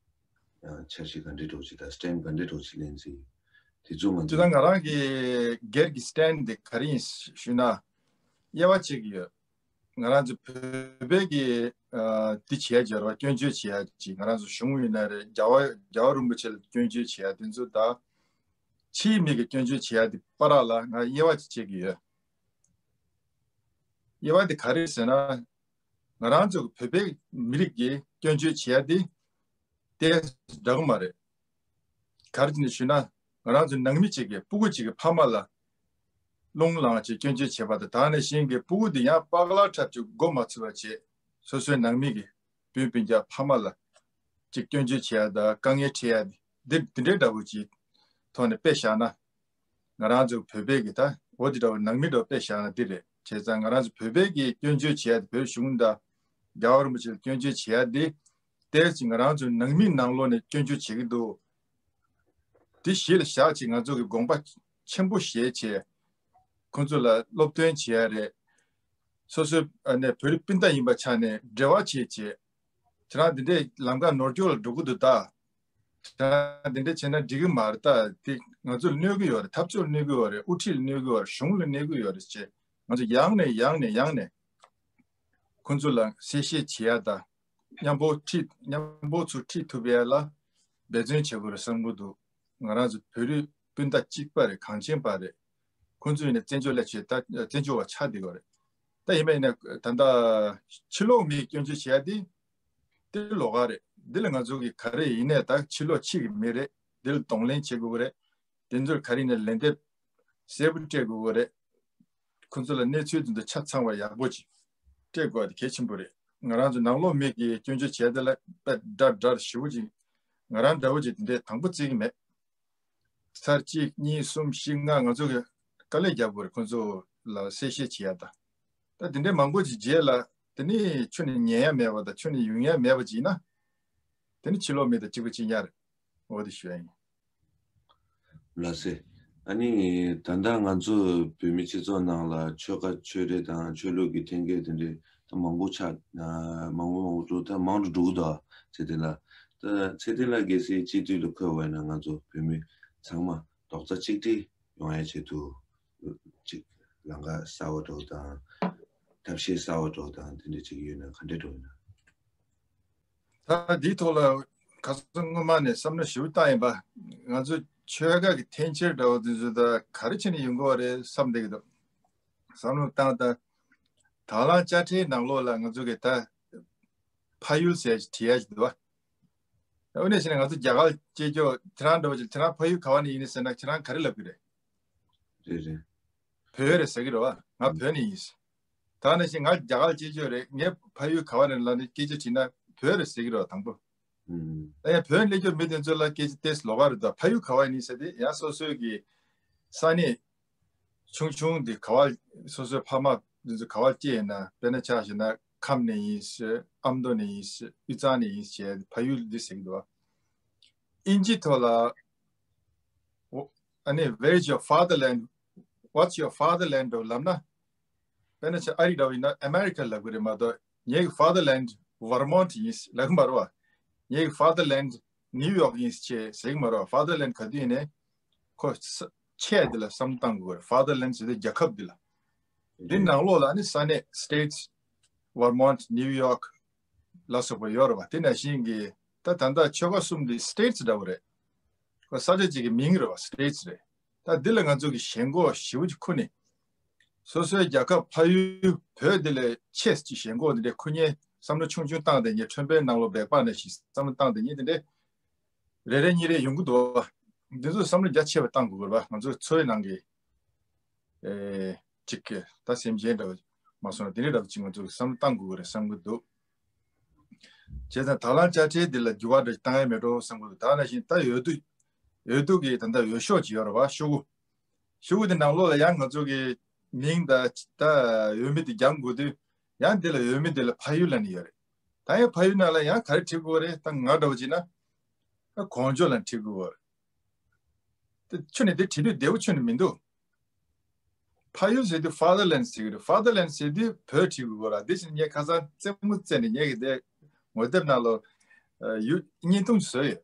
ཡང་འཆར་གཞི་ག་འདྲའི་ཐོག་ཅིག་དང་སི་ཊེན་ག་འདྲའི་ཐོག་ཅིག་ལེན་རྩིས་དེ་ཚོ་ང་ཚོ་ཅི་ད་ང་རང་གི་སྒེར་གྱི་སི་ཊེན་དེ་ག་རེ་ཡིན་ཞུས་ན་དབྱེ་བ་ཕྱེ་གི་ཡོད། ང་རང་ཚོ་བོད་པའི་གི་ཨ་འདི་བྱས་བྱས་རོགས་སྐྱོན་བརྗོད་བྱས་ཡ་ཅིག་ང་རང་ཚོ་གཞུང་ཡིན་ན་རེད། རྒྱལ་བ་རྒྱལ་བ་རིན་པོ་ཆེ་ལ་སྐྱོན་བརྗོད་བྱས་ཡ་དེ་ཚོ་དང་ཕྱིའི་མི་གི་སྐྱོན་བརྗོད་བྱས་ཡ་དེ་བར་ལ་ང་དབྱེ་བ་ཅིག་ཕྱེ་གི་ཡོད། དབྱེ་བ་དེ་ག་རེ་ཟེར་ན། ང་རང་ཚོ་བོད་པའི་མི་རིགས་ཀྱི་སྐྱོན་བརྗོད་བྱེད་ཡ་དེ་ཏོག་ཙམ་འདྲ་གི་མ་རེད། ག་རེ་བྱས་ནས་ཞུས་ན་ང་རང་ཚོ་ནང་མི་གཅིག་གི་སྤུ་གུ་གཅིག་གི་ཕ་མ་ལ་རླུང་ལངས་བྱས་སྐྱོན་བརྗོད་བྱས་པ་དང་ད་ག་ནང་བཞིན་གྱི་སྤུ་གུ་དེ་ཡང་པགས་ལག་འཁྲབ་བྱས་མགོ་མ་ཚོས་པ་བྱས་སོ་སོའི་ནང་མི་གི་སྤུན་སྤུན་ཀྱག་ཕ་མ་ལ་ཅིག་སྐྱོན་བརྗོད་བྱེད་ཡ་དང་དཀའ་ངལ་འཕྲད་ཡ་དེ་དེ་འདྲའི་འདྲ་པོ་ཅིག་ཐོག་ནས་དཔེ་བཞག་ན། ང་རང་ཚོ་བོད་པའི་གི་ད་འོ་དེ་འདྲ་བོ་ནང་མི་འདྲ་བོ་དཔེ་བཞག་ན་འདི་རེད། བྱས་ཙང་ང་རང་ཚོ་བོད་པའི་གི་སྐྱོན་བརྗོད་བྱེད་ཡ་དེ། བོད་གཞུང་དང་རྒྱལ་བ་རིན་པོ་ཆེ་ལ་སྐྱོན་བརྗོད་བྱེད་ཡ་དེ། དེ་ཅིག་ང་རང་ཚོ་ནང་མི་ནང་ལོགས་ནས་སྐྱོན་བརྗོད་བྱེད་ཀྱི་འདུག་དེ་གཞི་ལ་བཞག་ཅིག་ང་ཚོ་གི་དགོངས་པ་ཆེན་པོ་བཞེས་བྱས། ཁོང་ཚོ་ལ་སློབ་སྟོན་བྱེད་ཡ་རེད། སོ་སོའི་ཨ་ནས་བོད་རིགས་སྤུན་ཟླ་ཡིན་པ་ཆ་ནས་འབྲེལ་བ་བྱེད་བྱེད། ཁྱེད་རང་འདི་འདྲའི་ལམ་ཁ་ནོར་སྐྱོར་ལ་འགྲོ་གི་འདུག་ད། ཁྱེད་རང་འདི་འདྲ་བྱས་ན་འགྲིག་གི་མ་རེད་ད། དེ་ང་ཚོར་གནོད་གི་ཡོད་རེད། འཐབ་རྩོད་གནོད་གི་ཡོད་རེད། དབུ་ཁྲིད་གནོད་གི་ཡོད་རེད། གཞུང་ལ་གནོད་གི་ཡོད་རེད་ཅེས་ང་ཚོ་ཡང་ནས་ཡང་ནས་ཡང་ནས་ཁོང་ཚོ་ལ་གསལ་བཤད་བྱེད་ཡ་ད། མཉམ་པོ་ཁྲིད། མཉམ་པོ་ཚུར་ཁྲིད་ཐུབ་ཡ་ལ་འབད་བརྩོན་བྱེད་དགོས་རེད་བསམ་གི་འདུག་ང་རང་ཚོ་བོད་རིགས་སྤུན་ཟླ་གཅིག་པ་རེད། གངས་ཅན་པ་རེད། ཁོང་ཚོ་ཡིན་ན་བཙན་བྱོལ་ལ་ཆེ་ད་བཙན་བྱོལ་བ་ཆགས་བསྡད་ཡོད་རེད། ད་ཡིན་པ་ཡིན་ན་ད་ལྟ་ཕྱི་ལོགས་མིའི་སྐྱོན་བརྗོད་བྱེད་ཡ་དེ་དེ་ལོགས་ཀ་རེད། འདི་ལ་ང་ཚོ་གི་ག་རེ་ཡིན་ནའི་ད་ཕྱི་ལོགས་ཕྱི་གི་མི་རེད། འདི་ལ་གདོང་ལེན་བྱེད་དགོས་ཀྱི་རེད། དེ་ཚོར་ག་རེ་ཡིན་ནའི་ལན་འདེབས་གསལ་པོ་སྤྲད་དགོས་ཀྱི་རེད། ཁོང་ཚོ་ལ་གནས་ཚུལ་འདི་ཚོ་ཆ་ཚང་བ་ཡག་པོ་ཅིག་སྤྲད་དགོས་པ་དེ་གལ་ཆེན་པོ་རེད། ང་རང་ཚོ་ནང་ལོགས་མི་གི་སྐྱོན་བརྗོད་བྱས་དེ་ལ་དཔེ་དགྲ་དགྲ་ཞེ་པོ་ཅིག་ང་རང་འདྲ་བོ་ཅིག་དེ་འདྲའི་དང་པོ་བརྩི་གི་མེད། ཚར་གཅིག་གཉིས་གསུམ་བཞི་ལྔ་ང་ཚོ་གི་དཀའ་ལས་རྒྱག་དགོས་རེད། ཁོང་ཚོ་ལ་གསལ་བཤད་བྱེད་ཡ་ད། ད་དེ་འདྲའི་མང་པོ་ཅིག་རྗེས་ལ་དེ་ནི་ཁྱོན་ནས་ཉན་ཡ་མེད་པ་དང་ཁྱོན་ནས་ཡོང་ཡ་མེད་པ་ཅིག་ཡིན་ན། དེ་ནི་ཕྱི་ལོགས་མི་དང་གཅིག་པ་གཅིག་རྐྱང་རེད། འོ་དེ་ཞུ་ཡ་ཡིན། ལགས་སེ། ཨ་ནི་ད་ལྟ་ང་ཚོ་བོད་མི་སྤྱི་ཚོགས་ནང་ལ་ཆོལ་ཁ་ཆོས་རིག་དང་ཆོས་ལུགས་ཀྱི་འཐེན་འཁྱེར་དེ་འདྲའི་ད་མང་པོ་ཆགས། ཨ་མང་པོ་མང་པོ་འགྲོ། ད་མང་དུ་འགྲོ་གི་འདུག་ཚེ་བརྟན་ལགས། ད་ཚེ་བརྟན་ལགས་གལ་སྲིད་སྤྱི་འཐུས་ལ་འཁོད་པ་ཡིན་ན་ང་ཚོ་བོད་མི་ཚང་མ་རྡོག་རྩ་གཅིག་སྒྲིལ་ཡོང་ཡ་ཆེད་དུ་ཅིག་ལམ་ཁ་གསར་པ་འདྲ་བོ་དང་ཐབས་ཤེས་གསར་པ་འདྲ་བོ་དང་དེ་འདྲ་ཅིག་ཡོད་ན་ག་འདྲ་འདྲ་བོ་ཡིན་ན། ད་འདིའི་ཐོག་ལ་ཁ་སང་སྔོན་མ་ནས་བསམ་བློ་ཞེ་པོ་བཏང་ཡིན་པ། ང་ཚོ་ཆོལ་ཁ་གི་འཐེན་འཁྱེར་འདྲ་བོ་དེ་ཚོ་ད་ག་རེ་བྱས་ནས་ཡོང་གི་ཡོད་རེད་བསམ་བསྡད་ཀྱི་འདུག་བསམ་བློ་བཏང་། ད་དང་བླངས་དཔྱ་ཁྲལ་ནང་ལོགས་ལ་ང་ཚོ་གི་ད་ཕ་ཡུལ་ཟེར་ཡ་ཅིག་བྲིས་ཡ་ཅིག་འདུག་བ། ཨ་ནི་བྱས་ནས་ང་ཚོ་རྒྱ་གར་སྐྱེས་ཀྱོག་ཁྱེད་རང་འདྲ་བོ་ཅིག་ཁྱེད་རང་ཕ་ཡུལ་ག་བ་ནས་ཡིན་ནི་ཟེར་ན་ཁྱེད་རང་ག་རེ་ལབ་ཀྱི་རེད། རེད་རེད། བོད་རེད་ཟེར་གྱི་རེད་བ། ང་བོད་ནས་ཡིན་ཟེར། ད་ནང་བཞིན་ང་རྒྱ་གར་སྐྱེས་ཀྱོག་རེད། ངའི་ཕ་ཡུལ་ག་བ་རེད་ལབ་ནས་སྐད་ཆ་དྲིས་ན་བོད་རེད་ཟེར་གྱི་རེད་བ་དང་པོ། ཨུམ། ད་ཡང་བོད་ནས་སླེབས་ཀྱོག་མི་དེ་ཚོ་ལ་སྐད་ཆ་ཏོག་ཙམ་ལོགས་ཀ་རེད་དོ། ཕ་ཡུལ་ག་བ་ཡིན་ཟེར་དེ་ཡང་སོ་སོའི་གི་ས་གནས་ཆུང་ཆུང་དེ་ག་བ། སོ་སོའི་ཕ་མ་དེ་ཚོ་ག་བ་སྐྱེས་ཡིན་ན། དཔེར་ན་ཆ་བཞག་ན་ཁམས་ནས་ཡིན་ཟེར། ཨ་མདོ་ནས་ཡིན་ཟེར། དབུས་གཙང་ནས་ཡིན་ཟེར་ཕ་ཡུལ་འདི་ཟེར་གྱི་འདུག་བ། ཨིན་ཇི་ཐོག་ལ་ཨོ། ཨ་ནི་Where is your fatherland? What's your fatherland? འདྲ་བོ་ལབ་ན། དཔེར་ན་ཆ་ཨ་རི་འདྲ་བོ་ཡིན་ན་America ལབ་ཀྱི་རེད་མ་གཏོགས། ངའི་གི་fatherland Vermont ཡིན་ལབ་ཀྱི་མ་རེད་བ། ངའི་གི་fatherland New York ཡིན་ཅེས་ཟེར་གྱི་མ་རེད་བ། Fatherland ག་དུས་ཡིན་ནའི་ཁོ་ས་ཆེ་འདི་ལ་བསམ་བློ་བཏང་དགོས་རེད། Fatherland ཟེར་དུས་རྒྱལ་ཁབ་འདི་ལ། འདི་ནང་ལོགས་ལ་ནི་ས་གནས་States Vermont New York ལ་སོགས་པ་ཡོད་རེད་བ། དེ་ནང་བཞིན་གྱི་ད་ད་ལྟ་ཆོལ་ཁ་གསུམ་འདི་States འདྲ་བོ་རེད། ཁོ་ས་ཆ་གཅིག་གི་མིང་རེད་བ། States རེད། ད་འདི་ལ་ང་ཚོ་གི་ཞེན་ཁོག་ཞེ་པོ་ཅིག་ཁུར་ནས། སོ་སོའི་རྒྱལ་ཁབ་ཕ་ཡུལ་བོད་འདི་ལ་ཆེས་ཅིག་ཞེན་ཁོག་འདི་འདྲའི་ཁུར་མཁན་བསམ་བློ་ཆུང་ཆུང་བཏང་སྟེ་ངས་ཁྲོན་པའི་ནང་ལོགས་སྦེག་པ་ནང་བཞིན་བསམ་བློ་བཏང་སྟེ་ངས་འདི་འདྲའི་རེ་རེ་གཉིས་རེ་ཡོང་གི་འདུག་བ། འདི་ཚོ་བསམ་བློ་རྒྱ་ཆེ་བ་བཏང་དགོས་རེད་བ། ང་ཚོ་འཚོ་བའི་ནང་གི་ཨེ་ཅིག་གི་ད་སེམས་ཅན་འདྲ་བ་མ་སོང་ན་དེ་འདྲའི་འདྲ་བ་ཅིག་ང་ཚོ་བསམ་བློ་བཏང་དགོས་ཀྱི་རེད་བསམ་གྱི་འདུག་བྱས་ཙང་དང་བླངས་དཔྱ་ཁྲལ་འདི་ལ་འགྱུར་བ་འདྲ་ཞིག་བཏང་ཡ་མེད་འགྲོ་བསམ་གྱི་འདུག་ད་ནང་བཞིན་ད་འོས་བསྡུ་འོས་བསྡུ་གི་ད་ལྟ་འོས་ཤོག་ཅིག་ཡོད་རེད་བ། ཤོག་གུ། ཤོག་གུ་དེ་ནང་ལོགས་ལ་ཡང་ང་ཚོ་གི་མིང་དང་ད་འོས་མི་དེ་རྒྱག་དགོས་དུས་ཡང་འདི་ལ་འོས་མི་དེ་ལ་ཕ་ཡུལ་ལབ་ནས་ཡོད་རེད། ད་ཡང་ཕ་ཡུལ་ནང་ལ་ཡང་ག་རེ་བྲིས་དགོས་རེད། ད་ང་འདྲ་བོ་བྱས་ན་ད་གོང་ཇོ་ལབ་ནས་བྲིས་དགོས་རེད། དེ་ཁྱོན་ནས་དེ་བྲིས་དུས་བདེ་པོ་ཁྱོན་ནས་མི་འདུག་ཕ་ཡུལ་ཟེར་དུས་fatherland ཟེར་གི་རེད། Fatherland ཟེར་དུས་བོད་བྲིས་དགོས་ར། དེ་བཞིན་ངས་ཁ་སང་རྩེད་མོ་རྩེ་ནས་ངས་ཀྱི་དེ་ངོ་དེབ་ནང་ལ་ཡུ་བརྙན་ཐུང་བཟོས་ཡོད།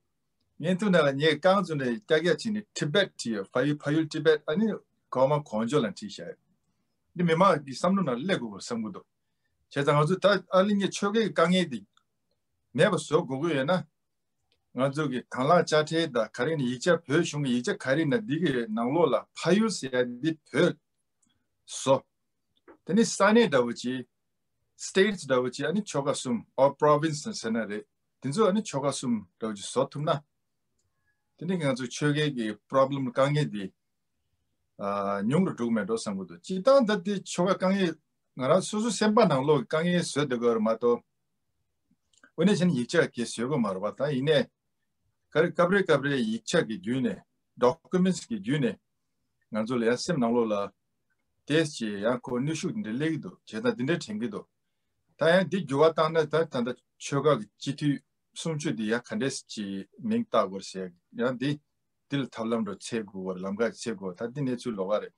བརྙན་ཐུང་ནང་ལ་ངས་རྐང་བཙུགས་ནས་ཀྱག་ཀྱག་བྱས་ནས་Tibet བྲིས་ཡོད། ཕ་ཡུལ་ཕ་ཡུལ་Tibet ཨ་ནི་གོང་མ་གོང་ཇོ་ལ་བྲིས་བཞག་ཡོད། འདི་མི་མང་གི་བསམ་བློ་ནང་སླེབས་དགོས་པར་བསམ་གི་འདུག་བྱས་ཙང་ང་ཚོ་ད་ཨ་ལི་ངས་ཆོལ་ཁའི་དཀའ་ངལ་འདི་མེད་པ་བཟོ་དགོས་ཀྱི་ཡོད་ན། ང་ཚོ་གི་དང་བླངས་དཔྱ་ཁྲལ་དང་ག་རེ་ནི་ཡིག་ཆ་བོད་གཞུང་གི་ཡིག་ཆ་ག་རེ་ན་འདི་གི་ནང་ལོགས་ལ་ཕ་ཡུལ་ཟེར་ཡ་འདི་བོད་བཟོ། དེ་ནི་ས་གནས་འདྲ་བོ་ཅིག States འདྲ་བོ་ཅིག་ཨ་ནི་ཆོལ་ཁ་གསུམ། or province ཟེར་ན་རེད། དེ་ཚོ་ཨ་ནི་ཆོལ་ཁ་གསུམ་འདྲ་བོ་ཅིག་བཟོ་ཐུབ་ན། དེ་ནི་ང་ཚོ་ཆོལ་ཁའི་གི་problem དཀའ་ངལ་འདི་ཨ་ཉུང་རུ་འགྲོ་གི་མེད་འགྲོ་བསམ་གི་འདུག་སྤྱིར་བཏང་ད་ལྟའི་ཆོལ་ཁ་དཀའ་ངལ་ང་རང་སོ་སོ་སེམས་པ་ནང་ལོགས་ཀྱི་དཀའ་ངལ་བཟོས་བསྡད་དགོས་རེད་མ་གཏོགས། འོ་ནས་ཕྱིན་ཡིག་ཆ་གི་བཟོས་དགོས་མ་རེད་པ། ད་ཡིན་ནའི་ག་རེ་སྐབས་རེ་སྐབས་རེ་ཡིག་ཆ་གི་བརྒྱུད་ནས་documents གི་བརྒྱུད་ནས་ང་ཚོ་ལ་ཡང་སེམས་ནང་ལོགས་ལ་ དེ་ཅི་ཡང་ཁོ་ནུས་ཤུགས་འདི་འདྲ་སླེབས་ཀྱི་འདུག་བྱས་ཙང་འདི་འདྲ་དྲན་གྱི་འདུག་ད་ཡང་འདི་འགྱུར་བ་བཏང་ན་ད་ད་ལྟ་ཆོལ་ཁ་གི་སྤྱི་འཐུས་སུམ་ཅུ་འདི་ཡང་ག་འདྲས་ཀྱི་མིང་བཏགས་དགོས་ཟེར་ཡང་འདི་འདི་ལ་ཐབས་ལམ་འགྲོ་འཚོལ་དགོས་པར་ལམ་ཁ་འཚོལ་དགོས་ད་འདི་གནས་ཚུལ་ལོགས་ཀ་རེད།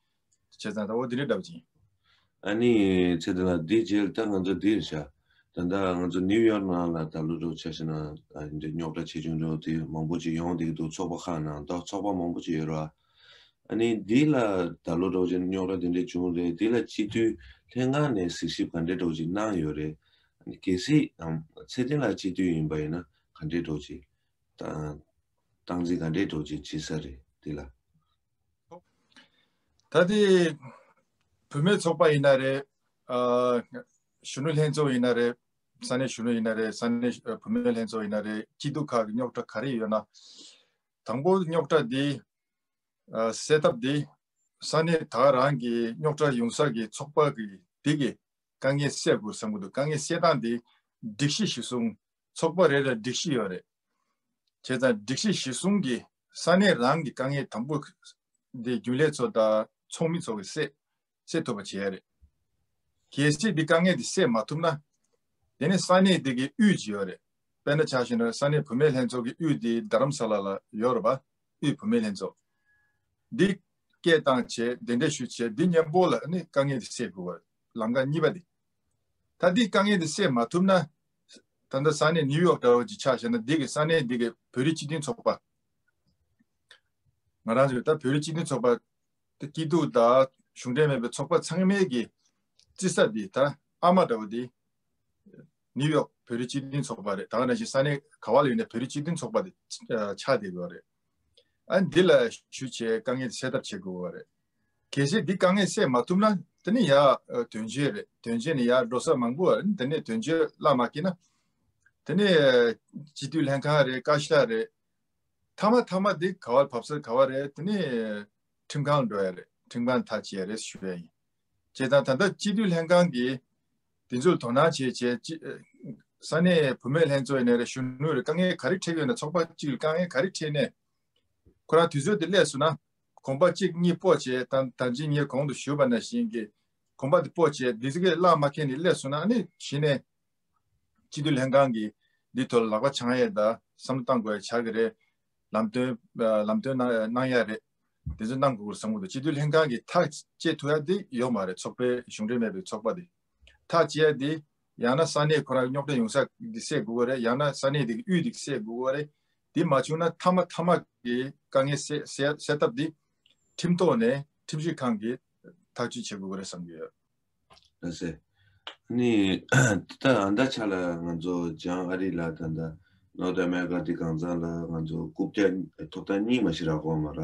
བྱས་ཙང་ད་འོ་འདི་འདྲ་འདྲ་བ་ཅིག་ཨ་ནི་ཚེ་འདི་ལ་འདི་རྗེས་ལ་ད་ང་ཚོ་འདིར་བཞག་ད་ལྟ་ང་ཚོ་ནིའུ་ཡོག་ནང་ལ་ད་ལོ་འགྲོ་ཆ་ཤས་ན་འདི་རྙོག་དྲ་ཆེ་ཆུང་འགྲོ་དེ་མང་པོ་ཅིག་ཡོང་བསྡད་ཀྱི་འདུག་ཚོགས་པ་ཁག་ནང་ད་ཚོགས་པ་མང་པོ་ཅིག་ཡོད་ར། ཨ་ནི་འདི་ལ་ད་ལོ་འགྲོ་ཆ་རྙོག་དྲ་དེ་འདྲ་བྱུང་རེད། འདི་ལ་སྤྱི་འཐུས་ལྷན་ཁང་ནས་གཟིགས་ཞིབ་ག་འདྲ་འགྲོ་ཅིག་གནང་ཡོད་རེད། ཨ་ནི་གལ་སྲིད་ཚེ་བརྟན་ལགས་སྤྱི་འཐུས་ཡིན་པ་ཡིན་ན་ག་འདྲ་འགྲོ་ཅིག་ད་སྟངས་འཛིན་ག་འདྲ་འགྲོ་ཅིག་བྱེད་ས་རེད་འདི་ལ། ད་དེ་བུད་མེད་ཚོགས་པ་ཡིན་ན་རེད། ཨ་གཞོན་ནུ་ལྷན་ཚོགས་ཡིན་ན་རེད། ས་གནས་གཞོན་ནུ་ཡིན་ན་རེད། ས་གནས་ཨ་བུད་མེད་ལྷན་ཚོགས་ཡིན་ན་རེད། སྐྱིད་སྡུག་ཁག་གི་རྙོག་དྲ་ག་རེ་ཡོད་ན། དང་པོ་རྙོག་དྲ་འདི་ཨ་སེལ་ཐབས་འདི་ས་གནས་ད་རང་གི་རྙོག་དྲ་ཡོང་ས་གི་ཚོགས་པ་གི་འདི་གི་དཀའ་ངལ་སེལ་དགོས་བསམ་གི་འདུག་དཀའ་ངལ་སེལ་སྟངས་འདི་སྒྲིག་གཞི་གཞིར་བཟུང་ཚོགས་པ་རེ་རེ་སྒྲིག་གཞི་ཡོད་རེད། བྱས་ཙང་སྒྲིག་གཞི་གཞིར་བཟུང་གི་ས་གནས་རང་གི་དཀའ་ངལ་དང་པོ་འདི་རྒྱུན་ལས་ཚོ་དང་ཚོགས་མི་ཚོ་གི་སེལ་སེལ་ཐུབ་པ་བྱེད་ཡ་རེད། གལ་སྲིད་འདི་དཀའ་ངལ་འདི་སེལ་མ་ཐུབ་ན། དེ་ནས་ས་གནས་འདི་གི་དབུས་ཅིག་ཡོད་རེད། དཔེར་ན་ཆ་བཞག་ན་ས་གནས་བུད་མེད་ལྷན་ཚོགས་ཀྱི་དབུས་འདི་རྡ་རམ་ས་ལ་ལ་ཡོད་རེད་པ། དབུས་བུད་མེད་ལྷན་ཚོགས། འདི་སྐད་བཏང་བྱས་གདན་འདྲེན་ཞུ་བྱས་འདི་མཉམ་པོ་ལ་ནི་དཀའ་ངལ་འདི་སེལ་དགོས་པ་རེད། ལམ་ཁ་གཉིས་པ་འདི། ད་འདི་དཀའ་ངལ་འདི་སེལ་མ་ཐུབ་ན། ད་ལྟ་ས་གནས་ནིའུ་ཡོག་འདྲ་བོ་ཅིག་ཆ་བཞག་ན་འདི་གི་ས་གནས་འདི་གི་བོད་རིགས་སྤྱི་མཐུན་ཚོགས་པ། ང་རང་ཚོས་ད་བོད་རིགས་སྤྱི་མཐུན་ཚོགས་པ་དེ་སྐྱིད་སྡུག་དང་གཞུང་འབྲེལ་མེད་པའི་ཚོགས་པ་ཚང་མའི་གི་རྩིས་ས་འདི་ད་ཨ་མ་འདྲ་བོ་འདི་ནིའུ་ཡོག་བོད་རིགས་སྤྱི་མཐུན་ཚོགས་པ་རེད། ད་ག་ནང་བཞིན་ས་གནས་ག་བ་ལ་ཡོད་ན་བོད་རིགས་སྤྱི་མཐུན་ཚོགས་པ་དེ་ཆགས་བསྡད་ཡོད་རེད། ཨ་འདི་ལ་ཞུ་བྱས་དཀའ་ངལ་སེལ་ཐབས་བྱེད་དགོས་པ་རེད། གལ་སྲིད་འདི་དཀའ་ངལ་སེལ་མ་ཐུབ་ན་དེ་ནི་ཡ་དོན་གཅོད་རེད། དོན་གཅོད་ནི་ཡ་འགྲོ་ས་མང་པོ་རེད། དེ་ནས་དོན་གཅོད་བླ་མ་སྐྱེས་ན་དེ་ནས་སྤྱི་འཐུས་ལྷན་ཁང་རེད། བཀའ་ཤག་རེད། མཐའ་མ་མཐའ་མ་འདི་ག་བར་བབས་ས་ག་བ་རེད། དེ་ནི་ཁྲིམས་ཁང་འགྲོ་ཡ་རེད། ཁྲིམས་ཁང་ཐག་བཅད་ཡ་རེད་ཞུ་ཡ་ཡིན། བྱས་ཙང་ད་ལྟ་སྤྱི་འཐུས་ལྷན་ཁང་གིས་དེ་ཚོར་དོ་སྣང་བྱས་བྱས་ཅི་ས་གནས་བུད་མེད་ལྷན་ཚོགས་ཡིན་ན་རེད། གཞོན་ནུ་རེད། དཀའ་ངལ་ག་རེ་འཕྲད་ཀྱི་ཡོད་ན་ཚོགས་པ་གཅིག་ལ་དཀའ་ངལ་ག་རེ་འཕྲད་ནས་ཁོ་རང་དུས་ཚོད་དེ་སླེབས་སོང་ན་གོམ་པ་གཅིག་གཉིས་སྤོ་བྱས་ད་ད་ཅི་ངས་གོང་དུ་ཞུས་པ་ནང་བཞིན་གྱི་གོམ་པ་དེ་སྤོ་བྱས་འདི་ཚོ་གི་བླ་མ་མཁན་ནི་སླེབས་སོང་ན་ཨ་ནི་གཞི་ནས། སྤྱི་འཐུས་ལྷན་ཁང་གིས་འདི་ཐོག་ལ་ལག་པ་འཆང་ཡས་དང་བསམ་བློ་གཏང་དགོས་ཡས་ཆགས་ཀྱི་རེད། ལམ་སྟོན་ལམ་སྟོན་གནང་གནང་ཡས་རེད། དེ་ཚོ་གནང་དགོས་ཀྱི་རེད་བསམ་གྱི་འདུག་སྤྱི་འཐུས་ལྷན་ཁང་གིས་ཐག་བཅད་ཐུབ་ཡ་དེ་ཡོད་མ་རེད། ཚོགས་པའི་གཞུང་འབྲེལ་མེད་པའི་ཚོགས་པ་དེ་ཐག་བཅད་ཡ་དེ་ཡང་ན་ས་གནས་ཁོ་རང་རྙོག་དྲ་ཡོང་ས་དེ་སེལ་དགོས་ཀྱི་རེད། ཡང་ན་ས་གནས་དེ་གི་དབུས་དེ་སེལ་དགོས་ཀྱི་རེད། དེ་མ་བྱུང་ན་མཐའ་མ་མཐའ་མ་གི་དཀའ་ངལ་སེལ་སེལ་སེལ་ཐབས་དེ་ཁྲིམས་ཐོག་ནས་ཁྲིམས་ཞིབ་ཁང་གིས་ཐག་གཅོད་བྱེད་དགོས་ཀྱི་རེད་བསམ་གྱི་ཡོད། ལགས་སེ། ནི། ད་ཨ་མདའ་ཆ་ལ་ང་ཚོ་བྱང་ཨ་རི་ལ་ད་ལྟ་ནོར་ཐ་ཨ་མེ་རི་ཀ་འདི་གང་ཚང་ལ་ང་ཚོ་རྐུབ་བཀྱག་ཐོབ་ཐང་གཉིས་མ་ཞིག་རག་གོ་མ་ར།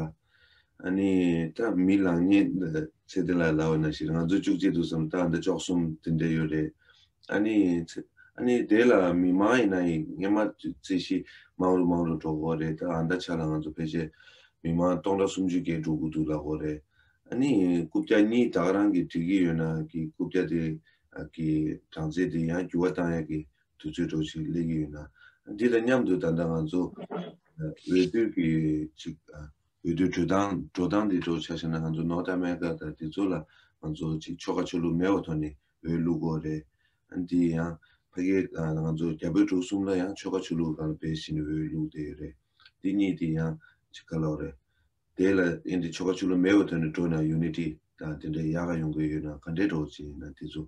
ཨ་ནི་ད་མི་ལངས་ཉེས་ཚེ་འདི་ལ་ལབ་པ་ན་ཞིག་ང་ཚོ་བཅུ་གཅིག་འདུག་བསམ། ད་ཨ་མདའ་བཅུ་གསུམ་དེ་འདྲ་ཡོད་རེད། ཨ་ནི་ཚེ་ཨ་ནི་དེ་ལ་མི་མང་ཡིན་ན་ཡིན་སྔོན་མ་རྩིས་གཞི་མང་རུ་མང་རུ་འགྲོ་གོ་རེད། ད་ཨ་མདའ་ཆ་ལ་ང་ཚོ་ཕལ་ཆེར་མི་མང་སྟོང་ཕྲག་སུམ་ཅུ་བརྒལ་འགྲོ་གི་འདུག་ལབ་གོ་རེད། ཨ་ནི་རྐུབ་བཀྱག་གཉིས་ད་ག་རང་གི་སྒྲིག་གི་ཡོད་ན་གི་རྐུབ་བཀྱག་དེ་གི་གྲངས་ཚད་དེ་ཡང་འགྱུར་བ་བཏང་ཡ་གི་དུས་ཚོད་འགྲོ་ཞིག་སླེབས་ཀྱི་ཡོད་ན། འདི་དང་མཉམ་དུ་ད་ལྟ་ང་ཚོ་འོས་བསྡུ་གི་ཅིག་འོས་བསྡུ་འགྲོ་སྟངས་འགྲོ་སྟངས་དེ་འགྲོ་ཆ་བཞག་ན་ང་ཚོ་ནོར་ཐ་ཨ་མེ་རི་ཀ་དང་དེ་ཚོ་ལ་ང་ཚོ་ཅིག་ཆོལ་ཁ་ཆོས་ལུགས་མེད་པའི་ཐོག་ནས་འོས་བླུག་དགོས་རེད། ཨ་འདི་ཡང་ཕ་གི་ང་ཚོ་རྒྱ་བོད་འབྲུག་གསུམ་ལ་ཡང་ཆོལ་ཁ་ཆོས་ལུགས་སྒང་ལ་བེད་བྱས་ནས་འོས་བླུག་བསྡད་ཡོད་རེད། འདི་གཉིས་དེ་ཡང་ཅིག་ག་ལབ་རེད། དེ་ལ་ཨིན་དེ་ཆོལ་ཁ་ཆོས་ལུགས་མེད་པའི་ཐོག་ནས་འགྲོ་ན་ཡུ་ནི་ཊི་དང་དེ་འདྲ་ཡག་ག་ཡོང་གི་ཡོད་ན་ག་འདྲའི་འགྲོ་ཅིག་ཡིན་ན་དེ་ཚོ་